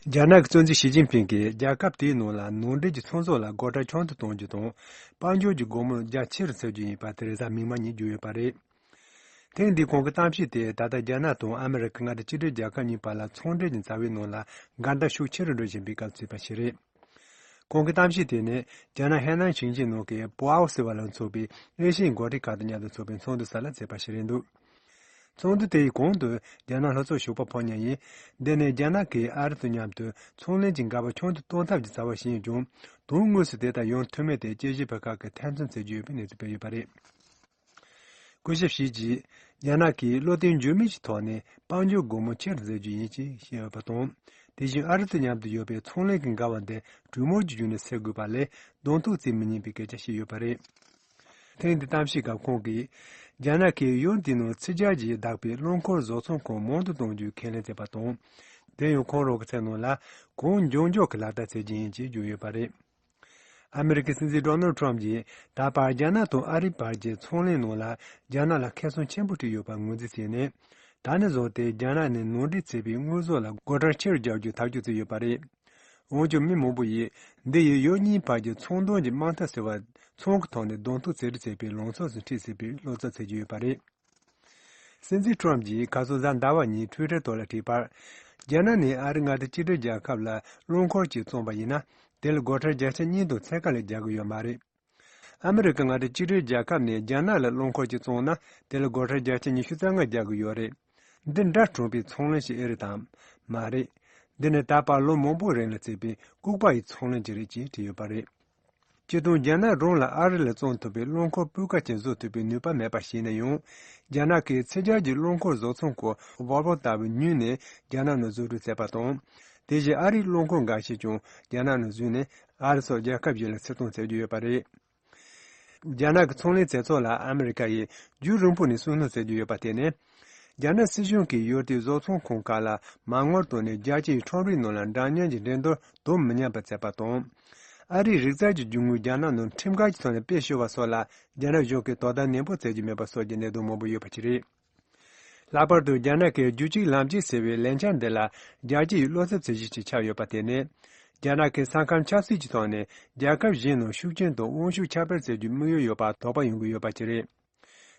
རྒྱ་ནག་གི་སྲིད་འཛིན་ཞི་ཅིན་ཕིང་གིས་རྒྱལ་ཁབ་དེའི་ནང་ལ་ནང་འདྲེན་གྱི་ཚོང་ཟོག་ལ་སྒོ་ཁྲལ་ཆུང་དུ་གཏོང་རྒྱུ་དང་། དཔལ་འབྱོར་གྱི་སྒོ་མོ་རྒྱ་ཆེ་རུ་བཙུགས་རྒྱུ་ཡིན་པ་ཐེ་རེ་ཟ་མིག་དམར་གཉིས་བརྗོད་ཡོད་པ་རེད། ཐེངས་འདིའི་ཁོང་གི་གཏམ་བཤད་དེ་ད་ལྟ་རྒྱ་ནག་དང་ཨ་མི་རི་ཀ་མངའ་སྡེ་གཅིག་སྒྲིལ་རྒྱལ་ཁབ་གཉིས་བར་ལ་ཚོང་འབྲེལ་གྱི་རྩ་བའི་ནང་ལ་འགལ་ཟླ་ཤུགས་ཆེ་རུ་འགྲོ་བཞིན་པའི་སྐབས་བྱས་པ་ཞིག་རེད། ཁོང་གི་གཏམ་བཤད་དེ་ནི་རྒྱ་ནག་ཧེ་ནན་ཞིང་ཆེན་ནང་གི་པོའོ་ཟེར་བ་ལ་སོགས་པའི་ཨེ་ཤི་ཡའི་འགོ་ཁྲིད་ཁག་དང་མཉམ་དུ་ཚོགས་པའི་ཚོགས་འདུ་སོགས་ལ་བྱས་པ་ཞིག་རེད་འདུག་ཚོགས་འདུ་དེའི་གོང་དུ་རྒྱ་ནག་ལྷོ་ཕྱོགས་ཞོགས་པ་ཕོ་ཉ་ཡིས། འདི་ནི་རྒྱ་ནག་གིས་ཨ་རི་དང་མཉམ་དུ་ཚོང་ལེན་གྱི་འགལ་བ་ཆུང་དུ་གཏོང་ཐབས་ཀྱི་རྩ་བ་ཞིག་ཡིན་ཀྱང་། དོན་དངོས་སུ་དེ་ལྟར་ཡོང་ཐུབ་མིན་དེ་དཔྱད་ཞིབ་པ་ཁག་གིས་ཐེ་ཚོམ་བྱེད་ཀྱི་ཡོད་པའི་གནས་ཚུལ་སྤེལ་ཡོད་པ་རེད། སྐུ་ཞབས་ཞི་ཅིས། རྒྱ་ནག་གིས་བློ་བརྟན་འགྱུར་མེད་ཀྱི་ཐོག་ནས་དཔལ་འབྱོར་སྒོ་མོ་ཆེ་རུ་བཙུགས་རྒྱུ་ཡིན་ཞེས་བཤད་ཡོད་པ་དང་། དེ་བཞིན་ཨ་རི་དང་མཉམ་དུ་ཡོད་པའི་ཚོང་ལས་ཀྱི་འགལ་བ་འདི་གྲོས་མོལ་གྱི་བརྒྱུད་ནས་སེལ་དགོས་པ་ལས་གདོང་ཐུག་བརྩི་མི་ཉན་པའི་སྐད་ཆ་བཤད་ཡོད་པ་རེད། ཐེངས་འདིའི་གཏམ་བཤད་སྐབས་ཁོང་གིས། རྒྱ་ནག་གིས་ཡུལ་དེའི་ནང་ཚི་སྦྱར་གྱིས་བདག་པའི་རླངས་འཁོར་བཟོ་ཚོང་ཁང་མང་དུ་གཏོང་རྒྱུའི་ཁས་ལེན་བྱས་པ་དང་། དེ་ཡང་ཁོང་རང་གི་མཚན་ནང་ལ་གང་མགྱོགས་མགྱོགས་ཀྱི་ལག་བསྟར་བྱེད་ཀྱི་ཡིན་ཅེས་བརྗོད་ཡོད་པ་རེད། ཨ་མི་རི་ཀའི་སྲིད་འཛིན་ཌོ་ནལ་ཌི་ཊརམ་གྱིས་ད་བར་རྒྱ་ནག་དང་ཨ་རིའི་བར་གྱི་ཚོང་ལས་ནང་ལ་རྒྱ་ནག་ལ་ཁེ་བཟང་ཆེན་པོ་སྤྲད་ཡོད་པར་ངོས་འཛིན་བྱས་ནས། ད་ནས་བཟུང་སྟེ་རྒྱ་ནག་ནས་ནང་འདྲེན་བྱས་པའི་དངོས་ཟོག་ལ་སྒོ་ཁྲལ་ཆེ་རུ་རྒྱག་རྒྱུའི་ཐག་གཅོད་བྱས་ཡོད་པ་རེད། འོན་ཀྱང་མི་མང་པོ་ཡིས་འདི་ཡིས་ཡུལ་གཉིས་བར་གྱི་ཚོང་དོན་གྱི་དམག་འཐབ་ཟེར་བ་ཚོང་གི་ཐོག་ནས་གདོང་ཐུག་བྱེད་རེས་བྱས་པའི་ལངས་ཕྱོགས་སུ་འཁྲིད་སྲིད་པའི་བློ་འཚབ་བྱེད་ཀྱི་ཡོད་པ་རེད། སྲིད་འཛིན་ཊརམ་གྱིས་ཁ་སང་གཟའ་ཟླ་བ་ཉིན་ཊུའི་ཊར་ཐོག་ལ་བྲིས་པར། རྒྱ་ནག་ནས་ཨ་རི་མངའ་སྡེ་གཅིག་སྒྲིལ་རྒྱལ་ཁབ་ལ་རླངས་འཁོར་གཅིག་བཙོངས་པ་ཡིན་ན། དེ་ལ་སྒོ་ཁྲལ་བརྒྱ་ཆ་གཉིས་དང་ཕྱེད་ཀ་ལས་རྒྱག་གི་ཡོད་མ་རེད། ཨ་མི་རི་ཀ་མངའ་སྡེ་གཅིག་སྒྲིལ་རྒྱལ་ཁབ་ནས་རྒྱ་ནག་ལ་རླངས་འཁོར་གཅིག་བཙོངས་ན། དེ་ལ་སྒོ་ཁྲལ་བརྒྱ་ཆ་ཉི་ཤུ་རྩ་ལྔ་རྒྱག་གི་ཡོད་རེད། འདི་འདྲ་དྲག་པའི་ཚོང་ལས་ཤིག་ཨེ་རེད་དམ། མ་རེད། འདི་ནི་ད་བར་ལོ་མང་པོའི་རིང་ལ་བརྩིས་པའི་ལྐུགས་པ་ཡི་ཚོང་ལས་ཅིག་རེད་ཅེས་བྲིས་ཡོད་པ་རེད། སྤྱིར་བཏང་རྒྱ་ནག་རང་ལ་ཨ་རི་ལ་བཙོང་ཐུབ་པའི་རླངས་འཁོར་སྤུས་ཀ་ཅན་བཟོ་ཐུབ་པའི་ནུས་པ་མེད་པ་ཤེས་ན་ཡང་། རྒྱ་ནག་གིས་ཚི་སྦྱར་གྱི་རླངས་འཁོར་བཟོ་ཚོང་ཁང་ཝོལ་ཝོ་ལྟ་བུ་ཉོས་ནས་རྒྱ་ནག་ནང་བཟོ་སྐྲུན་བྱས་པ་དང་། དེ་བཞིན་ཨ་རིའི་རླངས་འཁོར་འགའ་ཤས་ཀྱང་རྒྱ་ནག་ནང་བཟོས་ནས་ཨ་རི་སོགས་རྒྱལ་ཁབ་གཞན་ལ་ཕྱིར་གཏོང་བྱེད་ཀྱི་ཡོད་པ་རེད། རྒྱ་ནག་གི་ཚོང་ལས་བྱེད་ཕྱོགས་ལ་ཨ་མི་རི་ཀ་ཡིས་རྒྱུན་རིང་པོ་ནས་སུན་སྣང་བྱེད་ཀྱི་ཡོད་པ་དེ་ནི། རྒྱ་ནག་སྲིད་གཞུང་གིས་ཡུལ་དེའི་བཟོ་ཚོང་ཁང་ཁག་ལ་མ་དངུལ་བཏོན་ནས་རྒྱལ་སྤྱིའི་ཁྲོམ་རའི་ནང་ལ་འདྲ་མཉམ་གྱི་འགྲན་བསྡུར་དོ་མི་མཉམ་པ་བྱས་པ་དང་། ཨ་རིའི་རིག་རྩལ་གྱི་རྒྱུ་དངོས་རྒྱ་ནག་ནང་ཁྲིམས་འགལ་གྱི་ཐོག་ནས་སྤེལ་ཞུ་བ་སོགས་ལ་རྒྱ་ནག་གཞུང་གིས་དོ་དམ་ནན་པོ་བྱེད་ཀྱི་མེད་པ་སོགས་ཀྱི་གནད་དོན་མང་པོ་ཡོད་པ་ཞིག་རེད། ལྷག་པར་དུ་རྒྱ་ནག་གིས་རྒྱུད་གཅིག་ལམ་གཅིག་ཟེར་བའི་ལས་འཆར་འདི་ལ་རྒྱལ་སྤྱིའི་བློ་འཚབ་བྱེད་གཞི་ཞིག་ཆགས་ཡོད་པ་དེ་ནི། རྒྱ་ནག་གིས་ས་ཁམས་ཆབ་སྲིད་ཀྱི་ཐོག་ནས་རྒྱལ་ཁབ་གཞན་ནང་ཤུགས་རྐྱེན་དང་དབང་ཤུགས་ཁྱབ་སྤེལ་བྱེད་རྒྱུའི་དམིགས་ཡུལ་ཡོད་པ་དོགས་པ་ཡོང་གི་ཡོད་པ་ཞིག་རེད།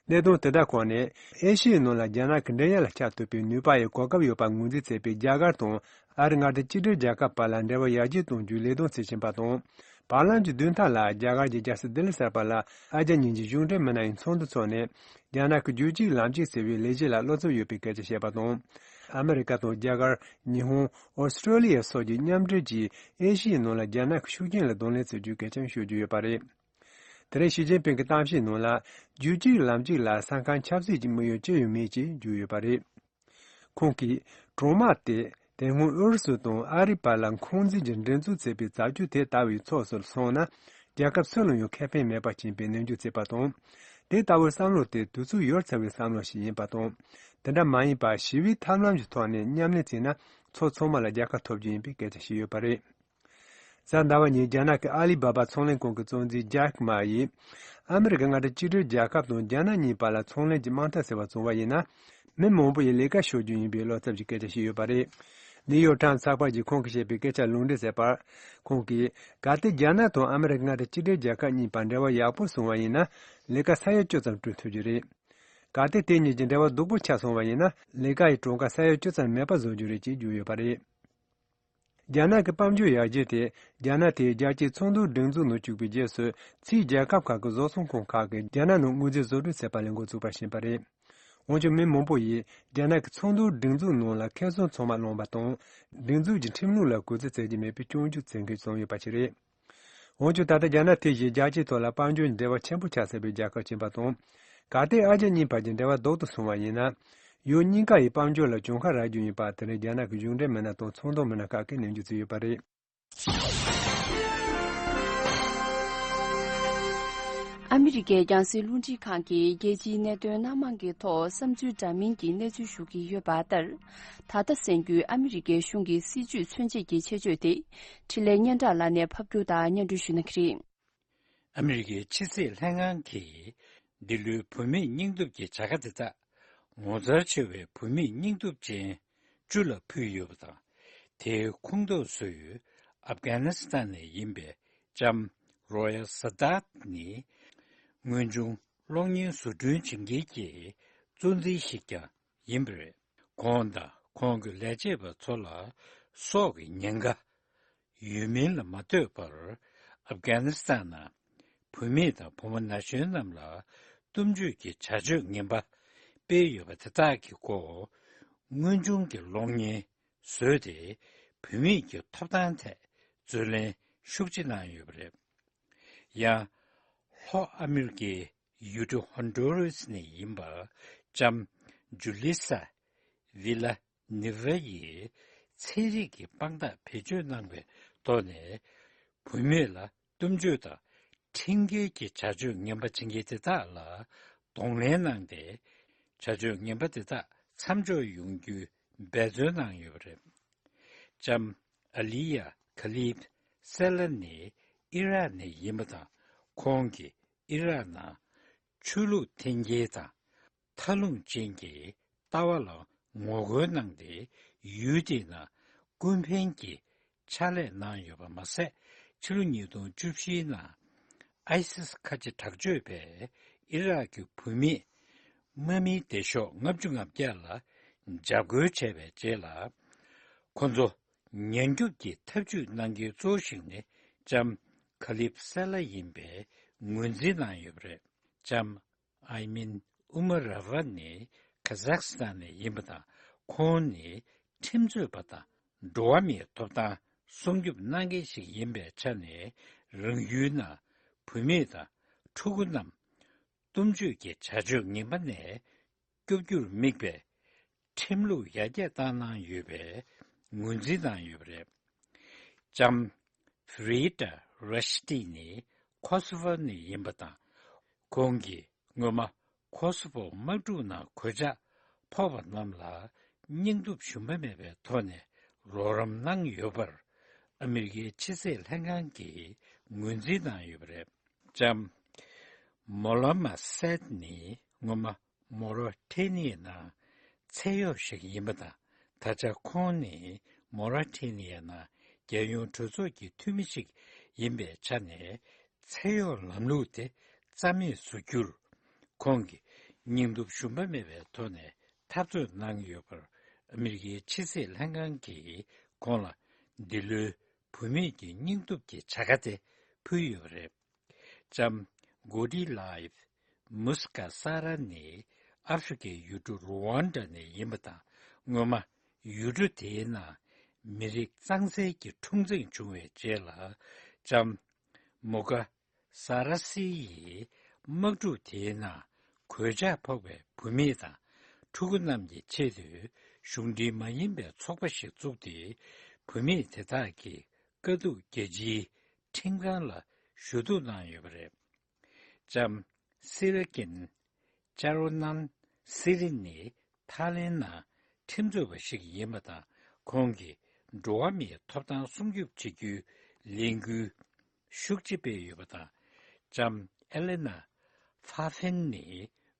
གནད་དོན་དེ་དག་ཁོངས་ནས་ཨེ་ཤི་ཡའི་ནང་ལ་རྒྱ་ནག་གི་འགྲན་ཡ་ལ་ཆགས་ཐུབ་པའི་ནུས་པ་ཡི་གོ་སྐབས་ཡོད་པ་ངོས་འཛིན་བྱས་པའི་རྒྱ་གར་དང་ཨ་རི་མངའ་སྡེ་གཅིག་སྒྲིལ་རྒྱལ་ཁབ་བར་ལ་འབྲེལ་བ་ཡར་རྒྱས་གཏོང་རྒྱུའི་ལས་དོན་བྱེད་བཞིན་པ་དང་། བར་ལམ་གྱི་མདུན་ཐང་ལ་རྒྱ་གར་གྱི་རྒྱལ་ས་ལྡི་ལི་གསར་པ་ལ་ཨ་རྒྱ་གཉིས་ཀྱི་གཞུང་འབྲེལ་མི་སྣ་ཡི་ཚོགས་འདུ་འཚོགས་ནས། རྒྱ་ནག་གི་རྒྱུད་གཅིག་ལམ་གཅིག་ཟེར་བའི་ལས་གཞི་ལ་བློ་འཚབ་ཡོད་པའི་སྐད་ཆ་བཤད་པ་དང་། ཨ་མི་རི་ཀ་དང་རྒྱ་གར། ཉི་ཧོང་། ཨོ་སི་ཀྲོ་ལི་ཡ་སོགས་ཀྱིས་མཉམ་འབྲེལ་གྱིས་ཨེ་ཤི་ཡའི་ནང་ལ་རྒྱ་ནག་གི་ཤུགས་རྐྱེན་ལ་གདོང་ལེན་བྱེད་རྒྱུའི་སྐད་ཆ་ཤོད་ཀྱི་ཡོད་པ་རེད། དེ་རིང་ཞི་ཅིན་ཕིང་གི་གཏམ་བཤད་ནང་ལ། རྒྱུད་གཅིག་ལམ་གཅིག་ལ་ས་ཁང་ཆབ་སྲིད་ཀྱི་དམིགས་ཡུལ་ཅི་ཡང་མེད་ཅེས་བརྗོད་ཡོད་པ་རེད། ཁོང་གིས་གྲོང་དམག་དེ་དེ་སྔོན་ཨུ་རུ་སུ་དང་ཨ་རིའི་བར་ལ་འཁོན་འཛིན་གྱི་སྒྲིག་འཛུགས་བཙུགས་པའི་རྩ་རྒྱུ་དེ་ལྟ་བུའི་ཕྱོགས་སུ་སོང་ན། རྒྱལ་ཁབ་སུ་ལ་ཡང་ཁེ་ཕན་མེད་པ་ཡིན་པའི་ནན་བརྗོད་བྱས་པ་དང་། དེ་ལྟ་བུའི་བསམ་བློ་དེ་དུས་ཚོད་ཡོལ་ཚར་བའི་བསམ་བློ་ཞིག་ཡིན་པ་དང་། དེ་འདྲ་མ་ཡིན་པར་ཞི་བའི་ཐབས་ལམ་གྱི་ཐོག་ནས་མཉམ་ལས་བྱས་ན་ཕྱོགས་ཚང་མ་ལ་རྒྱལ་ཁ་ཐོབ་རྒྱུ་ཡིན་པའི་སྐད་ཆ་བཤད་ཡོད་པ་རེད། གཟའ་ཟླ་བ་ཉིན་རྒྱ་ནག་གི་ཨ་ལི་བྷ་བྷ་ཚོང་ལས་ཁང་གི་གཙོ་འཛིན་ཇེག་མ་ཡིས། ཨ་མི་རི་ཀའི་མངའ་སྡེ་གཅིག་སྒྲིལ་རྒྱལ་ཁབ་དང་རྒྱ་ནག་གཉིས་བར་ལ་ཚོང་ལས་ཀྱི་དམག་འཐབ་ཟེར་བ་བྱུང་བ་ཡིན་ན། མི་མང་པོ་ཡིས་ལས་ཀ་ཤོར་རྒྱུ་ཡིན་པའི་བློ་འཚབ་ཀྱི་སྐད་ཆ་བཤད་ཡོད་པ་རེད། ནིའུ་ཡོག་ཊའིམ་ཚགས་པར་གྱིས་ཁོང་གིས་བཤད་པའི་སྐད་ཆ་ལུང་འདྲེན་བྱས་པར། ཁོང་གིས། གལ་ཏེ་རྒྱ་ནག་དང་ཨ་མི་རི་ཀའི་མངའ་སྡེ་གཅིག་སྒྲིལ་རྒྱལ་ཁབ་གཉིས་བར་འབྲེལ་བ་ཡག་པོ་བྱུང་བ་ཡིན་ན། ལས་ཀ་ས་ཡ་བཅུ་ཙམ་བསྐྲུན་ཐུབ་རྒྱུ་རེད། གལ་ཏེ་དེ་གཉིས་ཀྱི་འབྲེལ་བ་སྡུག་པོ་ཆགས་སོང་བ་ཡིན་ན། ལས་ཀ་ཡི་གྲངས་ཀ་ས་ཡ་བཅུ་ཙམ་མེད་པ་བཟོ་རྒྱུ་རེད་ཅེས་བརྗོད་ཡོད་པ་རེད། རྒྱ་ནག་གི་དཔལ་འབྱོར་ཡར་རྒྱས་དེ། རྒྱ་ནག་དེས་རྒྱལ་སྤྱིའི་ཚོགས་འདུ་སྒྲིག་འཛུགས་ནང་བཅུག་པའི་རྗེས་སུ། ཕྱིའི་རྒྱལ་ཁབ་ཁག་གི་བཟོ་ཚོང་ཁང་ཁག་གིས་རྒྱ་ནག་ནང་དངོས་རྫས་བཟོ་སྐྲུན་བྱེད་པ་ལས་འགོ་བཙུགས་པ་ཞིག་ཡིན་པ་རེད། འོན་ཀྱང་མི་མང་པོ་ཡིས་རྒྱ་ནག་གི་ཚོགས་འདུ་སྒྲིག་འཛུགས་ནང་ལ་ཁེ་བཟང་ཚང་མ་བླངས་པ་དང་། སྒྲིག་འཛུགས་ཀྱི་ཁྲིམས་ལུགས་ལ་གུས་བརྩི་བྱེད་ཀྱི་མེད་པའི་སྐྱོན་བརྗོད་བྱེད་མཁན་བྱུང་ཡོད་པ་ཞིག་རེད། འོན་ཀྱང་ད་ལྟ་རྒྱ་ནག་དེ་བཞིན་རྒྱལ་སྤྱིའི་ཐོག་ལ་དཔལ་འབྱོར་གྱི་འབྲེལ་བ་ཆེན་པོ་ཆགས་ཚར་བའི་རྒྱལ་ཁབ་ཡིན་པ་དང་། གལ་ཏེ་ཨ་རྒྱ་གཉིས་བར་གྱི་འབྲེལ་བ་ལྡོག་ཏུ་སོང་བ་ཡིན་ན། ཡུལ་གཉིས་ཀ་ཡི་དཔལ་འབྱོར་ལ་གྱོང་ཁ་རག་རྒྱུ་ཡིན་པ་དེ་ནི་རྒྱ་ནག་གི་གཞུང་འབྲེལ་མི་སྣ་དང་ཚོང་དོན་མི་སྣ་ཁག་གིས་ནན་བརྗོད་བྱས་ཡོད་པ་རེད། ཨ་མི་རི་ཀའི་རྒྱང་སྲིང་རླུང་འཕྲིན་ཁང་གིས་རྒྱལ་སྤྱིའི་གནད་དོན་སྣ་མང་གི་ཐོག་བསམ་ཚུལ་འདྲ་མིན་གྱི་གནས་ཚུལ་ཞུ་གི་ཡོད་པ་ལྟར། ད་ལྟ་གསན་རྒྱུའི་ཨ་མི་རི་ཀའི་གཞུང་གི་སྲིད་ཇུས་མཚོན་བྱེད་ཀྱི་ཆེད་བརྗོད་དེ། འཕྲིན་ལས་སྙན་གྲགས་ལགས་ནས་ཕབ་སྒྱུར་དང་སྙན་སྒྲོན་ཞུ་གནང་གི་རེད། ཨ་མི་རི་ཀའི་ཕྱི་སྲིད་ལྷན་ཁང་གིས་འདི་ལོའི་བུད་མེད་སྙིང་སྟོབས་ཀྱི་བྱ་དགའ་དེ་དག་ངོ་མཚར་ཆེ་བའི་བུད་མེད་སྙིང་སྟོབས་ཅན་བཅུ་ལ་ཕུལ་ཡོད་པ་དང་། དེའི་ཁོངས་གཏོགས་སུ་ཨབ་གྷ་ནི་སི་ཐན་ནས་ཡིན་པའི་ལྕམ་རོ་ཡ་སཱ་དཱད་ནི། དངོས་བྱུང་གློག་བརྙན་བཟོ་སྐྲུན་བྱེད་མཁན་གྱི་གཙོ་འཛིན་ཞིག་ཀྱང་ཡིན་པ་རེད། ཁོང་དང་ཁོང་གི་ལས་བྱེད་པ་ཚོ་ལ་སྲོག་གི་ཉེན་ཁ་ཡོད་མིན་ལ་མ་ལྟོས་པར། ཨབ་གྷ་ནི་སི་ཐན་ནང་བུད་མེད་དང་བུ་མོ་ན་གཞོན་རྣམས་ལ་གཏུམ་སྤྱོད་ཀྱི་བྱ་སྤྱོད་ངན་པ་སྤེལ་ཡོད་པ་དེ་དག་གི་སྐོར་དངོས་བྱུང་གི་གློག་བརྙན་བཟོས་ཏེ། བུད་མེད་ཀྱི་ཐོབ་ཐང་ཐད་རྩོད་ལེན་ཤུགས་ཆེ་གནང་ཡོད་པ་རེད། ཡང་། ལྷོ་ཨ་མི་རི་ཀའི་ཡུལ་གྲུ་ཧོན་ཌུ་རུ་སི་ནས་ཡིན་པ་ལྕམ་ཇུ་ལི་ས་ཝི་ལ་ནི་ཝ་ཡིས་ཚན་རིག་གི་དཔང་རྟགས་བེད་སྤྱོད་གནང་བའི་ཐོག་ནས། བུད་མེད་ལ་གཏུམ་སྤྱོད་དང་ཁྲིམས་འགལ་གྱི་བྱ་སྤྱོད་ངན་པ་བྱེད་མཁན་དེ་དག་ལ་གདོང་ལེན་གནང་སྟེ། བྱ་སྤྱོད་ངན་པ་དེ་དག་མཚམས་འཇོག་ཡོང་རྒྱུའི་འབད་བརྩོན་གནང་ཡོད་པ་རེད། ལྕམ་ཨ་ལི་ཡ་ཁ་ལིབ་སེ་ལ་ནི་ཨི་རག་ནས་ཡིན་པ་དང་། ཁོང་གིས་ཨི་རག་ནང་ཆོས་ལུགས་འཐེན་འཁྱེར་དང་མཐའ་ལྷུང་ཅན་གྱི་ལྟ་བ་ལ་ངོ་རྒོལ་གནང་སྟེ། ཡུལ་དེའི་ནང་ཀུན་ཕན་གྱི་ཕྱག་ལས་གནང་ཡོད་པ་མ་ཟད། ཕྱི་ལོ་ཉིས་སྟོང་བཅུ་བཞིའི་ནང་ཨའི་སིས་ཁ་ཆེ་དྲག་སྤྱོད་པས་ཨི་རག་གི་བུད་མེད་དམག་མིའི་སྡེ་ཤོག་ལྔ་བཅུ་ང་བརྒྱད་ལ་འཇབ་རྒོལ་བྱས་པའི་རྗེས་ལ། ཁོ་ཚོ་ཉེན་སྐྱོབ་ཀྱི་ཐབས་ཇུས་གནང་མཁན་གཙོ་བོ་ཞིག་ནི་ལྕམ་ཁ་ལིབ་སེ་ལ་ཡིན་པའི་ངོས་འཛིན་གནང་ཡོད་པ་རེད། ལྕམ་ཨའི་མིན་ཨུ་མ་ར་ཝ་ནི་ཁ་ཛག་སི་ཐན་ནས་ཡིན་པ་དང་། ཁོང་ནི་ཁྲིམས་རྩོད་པ་དང་འགྲོ་བ་མིའི་ཐོབ་ཐང་སྲུང་སྐྱོབ་གནང་མཁན་ཞིག་ཡིན་པའི་ཆ་ནས། རང་ཡུལ་ནང་བུད་མེད་དང་ཕྲུ་གུ་རྣམས་གཏུམ་སྤྱོད་ཀྱི་བྱ་སྤྱོད་ངན་པ་ནས་སྐྱོབ་རྒྱུར་དམིགས་པའི་ཁྲིམས་ལུགས་ཡར་རྒྱས་བཏང་གནང་ཡོད་པའི་ངོས་འཛིན་གནང་ཡོད་པ་རེད། ལྕམ་ཧྥི་རི་ཏཱ་ར་ཤི་ཏི་ནི་ཁོ་སོ་ཝོ་ནས་ཡིན་པ་དང་། ཁོང་གིས་སྔོན་མ་ཁོ་སོ་ཝོ་དམག་འཁྲུག་ནང་གོད་ཆག་ཕོག་པ་རྣམས་ལ་སྙིང་སྟོབས་ཞུམ་པ་མེད་པའི་ཐོག་ནས་རོགས་རམ་གནང་ཡོད་པར་ཨ་མི་རི་ཀའི་ཕྱི་སྲིད་ལྷན་ཁང་གིས་ངོས་འཛིན་གནང་ཡོད་པ་རེད། ལྕམ་མོ་ལ་མ་སེད་ནི་སྔོན་མ་མོ་རོ་ཊེ་ནི་ཡའི་ནང་ཚེ་གཡོག་ཞིག་ཡིན་པ་དང་། ད་ཆ་ཁོང་ནི་མོ་རོ་ཊེ་ནི་ཡའི་ནང་རྒྱལ་ཡོངས་གྲོས་ཚོགས་ཀྱི་འཐུས་མི་ཞིག་ཡིན་པའི་ཆ་ནས། ཚེ་གཡོག་ལམ་ལུགས་དེ་རྩ་མེད་བཟོ་རྒྱུར་ཁོང་གིས་སྙིང་སྟོབས་ཞུམ་པ་མེད་པའི་ཐོག་ནས་འཐབ་རྩོད་གནང་ཡོད་པར་ཨ་མི་རི་ཀའི་ཕྱི་སྲིད་ལྷན་ཁང་གིས་ཁོང་ལ་འདི་ལོའི་བུད་མེད་ཀྱི་སྙིང་སྟོབས་ཀྱི་བྱ་དགའ་དེ་ཕུལ་ཡོད་པ་རེད། ལྕམ་གོ་ཌི་ལའེབ་མུས་ཀ་ས་ར་ནི་ཨ་ཧྥེ་རི་ཁའི་ཡུལ་གྲུ་རུ་ཝན་ཌ་ནས་ཡིན་པ་དང་། སྔོན་མ་ཡུལ་གྲུ་དེའི་ནང་མི་རིགས་གཙང་སེལ་གྱི་འཁྲུག་འཛིང་བྱུང་བའི་རྗེས་ལ། ལྕམ་མུ་ཀ་ ཟ་ར་སི་ཡིས་དམག་འཁྲུག་དེའི་ནང་གོད་ཆག་ཕོག་པའི་བུད་མེད་དང་ཕྲུ་གུ་རྣམས་ཀྱི་ཆེད་དུ་གཞུང་འབྲེལ་མ་ཡིན་པའི་ཚོགས་པ་ཞིག་བཙུགས་ཏེ། བུད་མེད་དེ་དག་གི་དཀའ་སྡུག་རྒྱལ་སྤྱིའི་ཁྲིམས་ཁང་ལ་ཞུ་གཏུག་གནང་ཡོད་པ་རེད། ལྕམ་སི་ར་ཀིན་ཅཱ་རོ་ནན་སི་རི་ནི་ཐའི་ལེན་ནང་ཁྲིམས་རྩོད་པ་ཞིག་ཡིན་པ་དང་། ཁོང་གིས་འགྲོ་བ་མིའི་ཐོབ་ཐང་སྲུང་སྐྱོབ་བྱེད་རྒྱུའི་ལས་འགུལ་ཤུགས་ཆེ་སྤེལ་ཡོད་པ་དང་། ལྕམ་ཨེ་ལེ་ན་ཧྥ་ཧྥེན་ནི་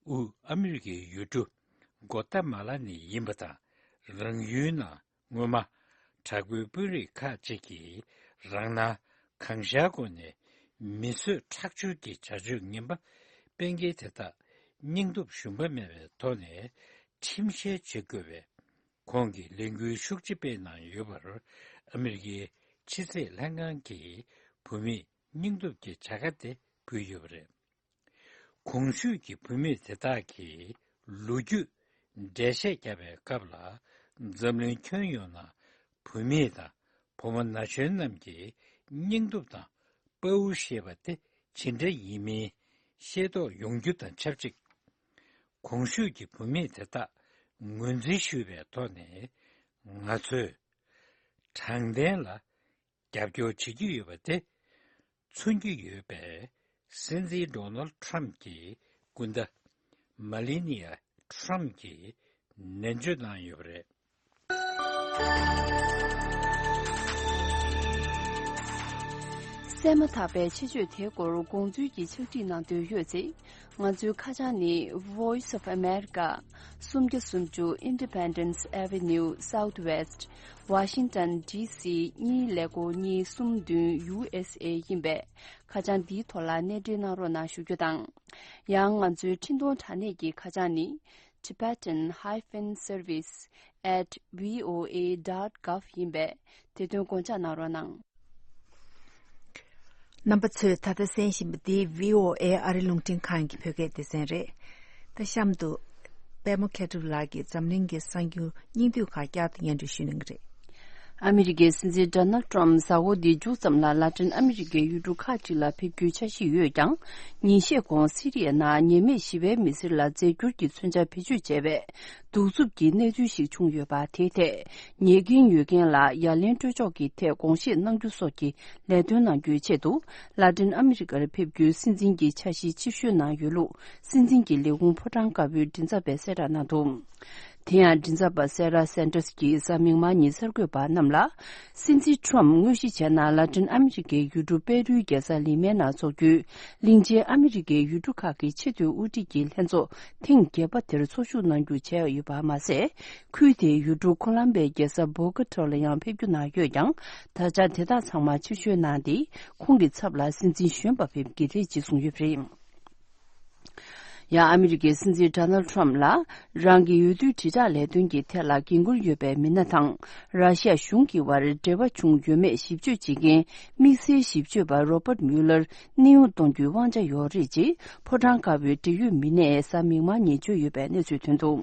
དབུས་ཨ་མི་རི་ཀའི་ཡུལ་གྲུ་གོ་ཏ་མ་ལ་ནས་ཡིན་པ་དང་། རང་ཡུལ་ནང་སྔོན་མ་དྲག་པོའི་དཔོན་རིགས་ཁག་ཅིག་གིས་རང་སྣང་གང་ཤར་སྒོ་ནས་མི་གསོད་ཁྲག་སྦྱོར་གྱི་བྱ་སྤྱོད་ངན་པ་སྤེལ་མཁན་དེ་དག་སྙིང་སྟོབས་ཞུམ་པ་མེད་པའི་ཐོག་ནས་ཁྲིམས་བཤེར་བྱེད་དགོས་པའི་ཁོང་གིས་ལས་འགུལ་ཤུགས་ཆེ་སྤེལ་གནང་ཡོད་པར། ཨ་མི་རི་ཀའི་ཕྱི་སྲིད་ལྷན་ཁང་གིས་བུད་མེད་སྙིང་སྟོབས་ཀྱི་བྱ་དགའ་དེ་ཕུལ་ཡོད་པ་རེད། གོང་ཞུས་ཀྱི་བུད་མེད་དེ་དག་གིས་ལོ་རྒྱུས་འགྲེལ་བཤད་བརྒྱབ་པའི་སྐབས་ལ། འཛམ་གླིང་ཁྱོན་ཡོངས་ནང་བུད་མེད་དང་བུ་མོ་ན་གཞོན་རྣམས་ཀྱི་སྙིང་སྟོབས་དང་དཔའ་བོ་ཞེས་པ་དེ་ཇི་འདྲ་ཡིན་མིན་ཤེས་རྟོགས་ཡོང་རྒྱུ་དང་ཆབས་ཅིག་གོང་ཞུས་ཀྱི་བུད་མེད་དེ་དག་ངོས་འཛིན་ཞུས་པའི་ཐོག་ནས། ང་ཚོས་དྲང་བདེན་ལ་རྒྱབ་སྐྱོར་བྱེད་ཀྱི་ཡོད་པ་དེ་མཚོན་གྱི་ཡོད་པས། སྲིད་འཛིན་ཌོ་ནལ་ཊམ་གྱི་སྐུ་ཟླ་མ་ལི་ནི་ཡ་ཊམ་གྱིས་ནན་བརྗོད་གནང་ཡོད་པ་རེད། གསན་མ་ཐག་པའི་ཆེད་བརྗོད་དེའི་སྐོར་དགོངས་ཚུལ་གྱི་ཕྱག་བྲིས་གནང་འདོད་ཡོད་ཚེ། ང་ཚོའི་ཁ་བྱང་ནི། Voice of America། སུམ་བརྒྱ་སུམ་ཅུ་Independence Avenue Southwest། Washington D C གཉིས་ཀླད་ཀོར་གཉིས་གསུམ་བདུན། U S A ཡིན་པས། ཁ་བྱང་འདིའི་ཐོག་ལ་གནས་འབྲེལ་གནང་རོགས་གནང་ཞུ་རྒྱུ་དང་། ཡང་ང་ཚོའི་འཕྲིན་གཏོང་དྲ་གནས་ཀྱི་ཁ་བྱང་ནི། Tibetan hyphen service at V O A dot gov ཡིན་པས། དེ་དོན་དགོངས་འཇགས་གནང་རོགས་གནང་། རྣམ་པ་ཚོས་ད་ལྟ་གསན་བཞིན་པ་འདི་V O A ཨ་རི་རླུང་འཕྲིན་ཁང་གི་བོད་སྐད་སྡེ་ཚན་རེད། ད་གཤམ་དུ་པད་མ་མཁས་གྲུབ་ལགས་ཀྱིས་འཛམ་གླིང་གི་གསར་འགྱུར་སྙིང་བསྡུས་ཁག་བསྐྱར་དུ་སྙན་སྒྲོན་ཞུ་གནང་གི་རེད། ཨ་མི་རི་ཀའི་སྲིད་འཛིན་ཌོ་ནལ་ཊམ་གཟའ་འཁོར་འདིའི་མཇུག་ཙམ་ལ་ལ་ཏིན་ཨ་མི་རི་ཀའི་ཡུལ་གྲུ་ཁག་ཅིག་ལ་ཕེབས་རྒྱུའི་འཆར་གཞི་ཡོད་ཀྱང་། ཉིན་ཤས་གོང་སི་རི་ཡའི་ནང་ཉེས་མེད་ཞི་བའི་མི་སེར་ལ་རྫས་འགྱུར་གྱི་མཚོན་ཆ་བེད་སྤྱོད་བྱས་པའི་གདུག་རྩུབ་ཀྱི་གནས་ཚུལ་ཞིག་བྱུང་ཡོད་པ་དེའི་ཐད། ཉེས་འགན་ཡོད་མཁན་ལ་ཡ་ལན་སྤྲོད་ཕྱོགས་ཀྱི་ཐད་དགོངས་བཞེས་གནང་རྒྱུ་སོགས་ཀྱི་ལས་དོན་གནང་རྒྱུའི་ཆེད་དུ། ལ་ཏིན་ཨ་མི་རི་ཀར་ཕེབས་རྒྱུའི་སྲིད་འཛིན་གྱི་འཆར་གཞི་ཕྱིར་བཤོལ་གནང་ཡོད་ལུགས་སྲིད་འཛིན་གྱི་ལས་ཁུངས་ཕོ་བྲང་དཀར་པོའི་མགྲིན་ཚབ་པས་གསལ་བསྒྲགས་གནང་འདུག་དེ་ཡང་མགྲིན་ཚབ་པ་སེ་ར་སན་ཏོས་ཀྱིས་གཟའ་མིག་དམར་ཉིན་གསར་འགོད་པ་རྣམས་ལ། སྲིད་འཛིན་ཊམ་དངོས་གཞི་བྱས་ན་ལ་ཏིན་ཨ་མི་རི་ཀའི་ཡུལ་གྲུ་པེ་རུའི་རྒྱལ་ས་ལི་མའི་ནང་འཚོགས་རྒྱུའི་གླིང་ཆེན་ཨ་མི་རི་ཀའི་ཡུལ་གྲུ་ཁག་གི་ཆེས་མཐོའི་དབུ་ཁྲིད་ཀྱི་ལྷན་ཚོགས་ཐེངས་བརྒྱད་པ་དེར་ཚོགས་ཞུགས་གནང་རྒྱུ་བྱས་ཡོད་པ་མ་ཟད། ཁུལ་དེའི་ཡུལ་གྲུ་ཁོ་ལམ་པའི་རྒྱལ་ས་བོ་ཀ་ཊོ་ལ་ཡང་ཕེབས་རྒྱུ་གནང་ཡོད་ཀྱང་། ད་ཆ་དེ་དག་ཚང་མ་ཕྱིར་བཤོལ་གནང་སྟེ། ཁོང་གི་ཚབ་ལ་སྲིད་འཛིན་གཞོན་པ་ཕེབས་ཀྱི་རེད་ཅེས་གསུངས་ཡོད་པ་རེད། ཡང་ཨ་མི་རི་ཀའི་སྲིད་འཛིན་ཌོ་ནལ་ཊམ་ལ་རང་གི་འོས་བསྡུའི་དྲིལ་བསྒྲགས་ལས་དོན་གྱི་ཐད་ལ་འགན་འཁུར་ཡོད་པའི་མི་སྣ་དང་། ར་ཤི་ཡ་གཞུང་གི་བར་འབྲེལ་བ་བྱུང་ཡོད་མེད་ཞིབ་དཔྱོད་བྱེད་མཁན་དམིགས་བསལ་ཞིབ་དཔྱོད་པ་རོ་པར་མིའུ་ལར་གནས་དབྱུང་གཏོང་རྒྱུའི་དབང་ཆ་ཡོད་རེད་ཅེས་ཕོ་བྲང་དཀར་པོའི་འབྲེལ་ཡོད་མི་སྣས་གཟའ་མིག་དམར་ཉིན་བརྗོད་ཡོད་པའི་གནས་ཚུལ་ཐོན་འདུག་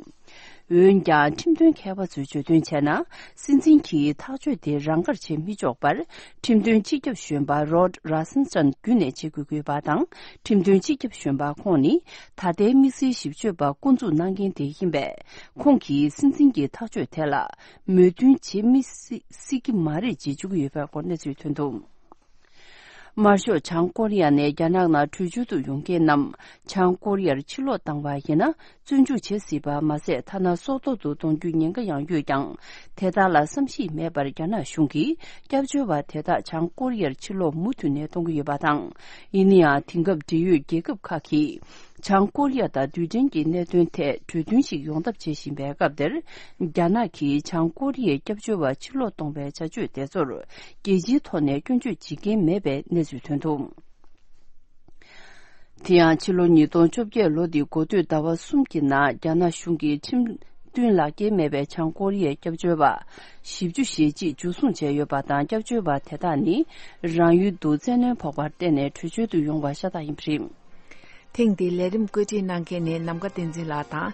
འོན་ཀྱང་། ཁྲིམས་དོན་མཁས་པ་ཚོས་བརྗོད་དོན་བྱས་ན། སྲིད་འཛིན་གྱིས་ཐག་གཅོད་དེ་རང་དགར་བྱེད་མི་ཆོག་པར། ཁྲིམས་དོན་སྤྱི་ཁྱབ་གཞོན་པ་རོཌ་ར་སན་སན་བརྒྱུད་ནས་བྱེད་དགོས་ཀྱི་ཡོད་པ་དང་། ཁྲིམས་དོན་སྤྱི་ཁྱབ་གཞོན་པ་ཁོང་ནི། ད་ལྟའི་དམིགས་བསལ་ཞིབ་དཔྱོད་པ་བསྐོ་འཛུགས་གནང་མཁན་དེ་ཡིན་པས། ཁོང་གིས་སྲིད་འཛིན་གྱི་ཐག་གཅོད་དེ་ལ། མོས་མཐུན་བྱེད་མི་སྲིད་སྲིད་ཀྱི་མ་རེད་ཅེས་བརྗོད་ཀྱི་ཡོད་པའི་སྐོར་གནས་ཚུལ་ཐོན་འདུག་དམར་ཤོག་བྱང་ཀོ་རི་ཡ་ནས་རྒྱ་ནག་ནང་བྲོས་བྱོལ་དུ་ཡོང་མཁན་རྣམས་བྱང་ཀོ་རི་ཡར་ཕྱིར་ལོག་བཏང་བ་ཡིན་ན། བཙོན་འཇུག་བྱེད་སྲིད་པ་མ་ཟད། ཐ་ན་སྲོག་ཐོག་ཏུ་གཏོང་རྒྱུའི་ཉེན་ཁ་ཡང་ཡོད་ཀྱང་། དེ་དག་ལ་བསམ་གཞིག་མེད་པར་རྒྱ་ནག་གཞུང་གིས་སྐྱབས་བཅོལ་བ་དེ་དག་བྱང་ཀོ་རི་ཡར་ཕྱིར་ལོག་མུ་མཐུད་ནས་གཏོང་གི་ཡོད་པ་དང་། ཡིན་ན་ཡང་། དེང་སྐབས་འབྲེལ་ཡོད་རྒྱལ་ཁབ་ཁག་གིས་བྱང་ཀོ་རི་ཡ་དང་རྡུལ་ཕྲན་གྱི་གནད་དོན་ཐད་གྲོས་མཐུན་ཞིག་ཡོང་ཐབས་བྱེད་བཞིན་པའི་སྐབས་འདིར། རྒྱ་ནག་གིས་བྱང་ཀོ་རི་ཡའི་སྐྱབས་བཅོལ་བ་ཕྱིར་ལོག་གཏོང་བའི་བྱ་སྤྱོད་དེ་ཚོར། རྒྱལ་སྤྱིའི་ཐོག་ནས་སྐྱོན་བརྗོད་བྱེད་མཁན་མེད་པའི་གནས་ཚུལ་ཐོན་འདུག་དེ་ཡང་། ཕྱི་ལོ་ཉིས་སྟོང་བཅོ་བརྒྱད་ལོ་འདིའི་འགོ་སྟོད་ཟླ་བ་གསུམ་གྱི་ནང་རྒྱ་ནག་གཞུང་གིས་ཁྲིམས་མཐུན་ལག་འཁྱེར་མེད་པའི་བྱང་ཀོ་རི་ཡའི་སྐྱབས་བཅོལ་བ་བཞི་བཅུ་ཞེ་གཅིག་འཇུ་བཟུང་བྱས་ཡོད་པ་དང་། སྐྱབས་བཅོལ་བ་དེ་དག་ནི་རང་ཡུལ་དུ་བཙན་གནོན་ཕོག་པར་བརྟེན་ནས་བྲོས་བྱོལ་དུ་ཡོང་བ་ཤ་སྟག་ཡིན་པ་རེད། ཐེངས་འདིའི་ལས་རིམ་བཀོད་སྒྲིག་གནང་མཁན་ནི་ནམ་མཁའ་བསྟན་འཛིན་ལགས་དང་།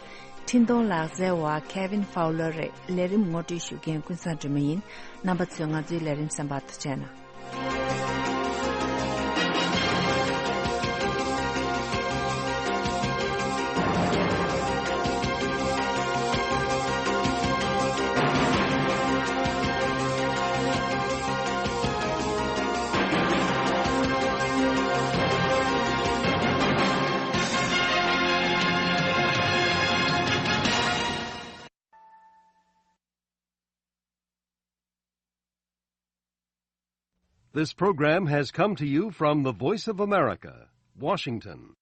འཕྲིན་གཏོང་ལག་རྩལ་བ་Kevin Fowler རེད། ལས་རིམ་ངོ་སྤྲོད་ཞུ་མཁན་ཀུན་བཟང་སྒྲོལ་མ་ཡིན། རྣམ་པ་ཚོས་ང་ཚོའི་ལས་རིམ་གསན་པར་ཐུགས་རྗེ་གནང་། This program has come to you from the Voice of America, Washington.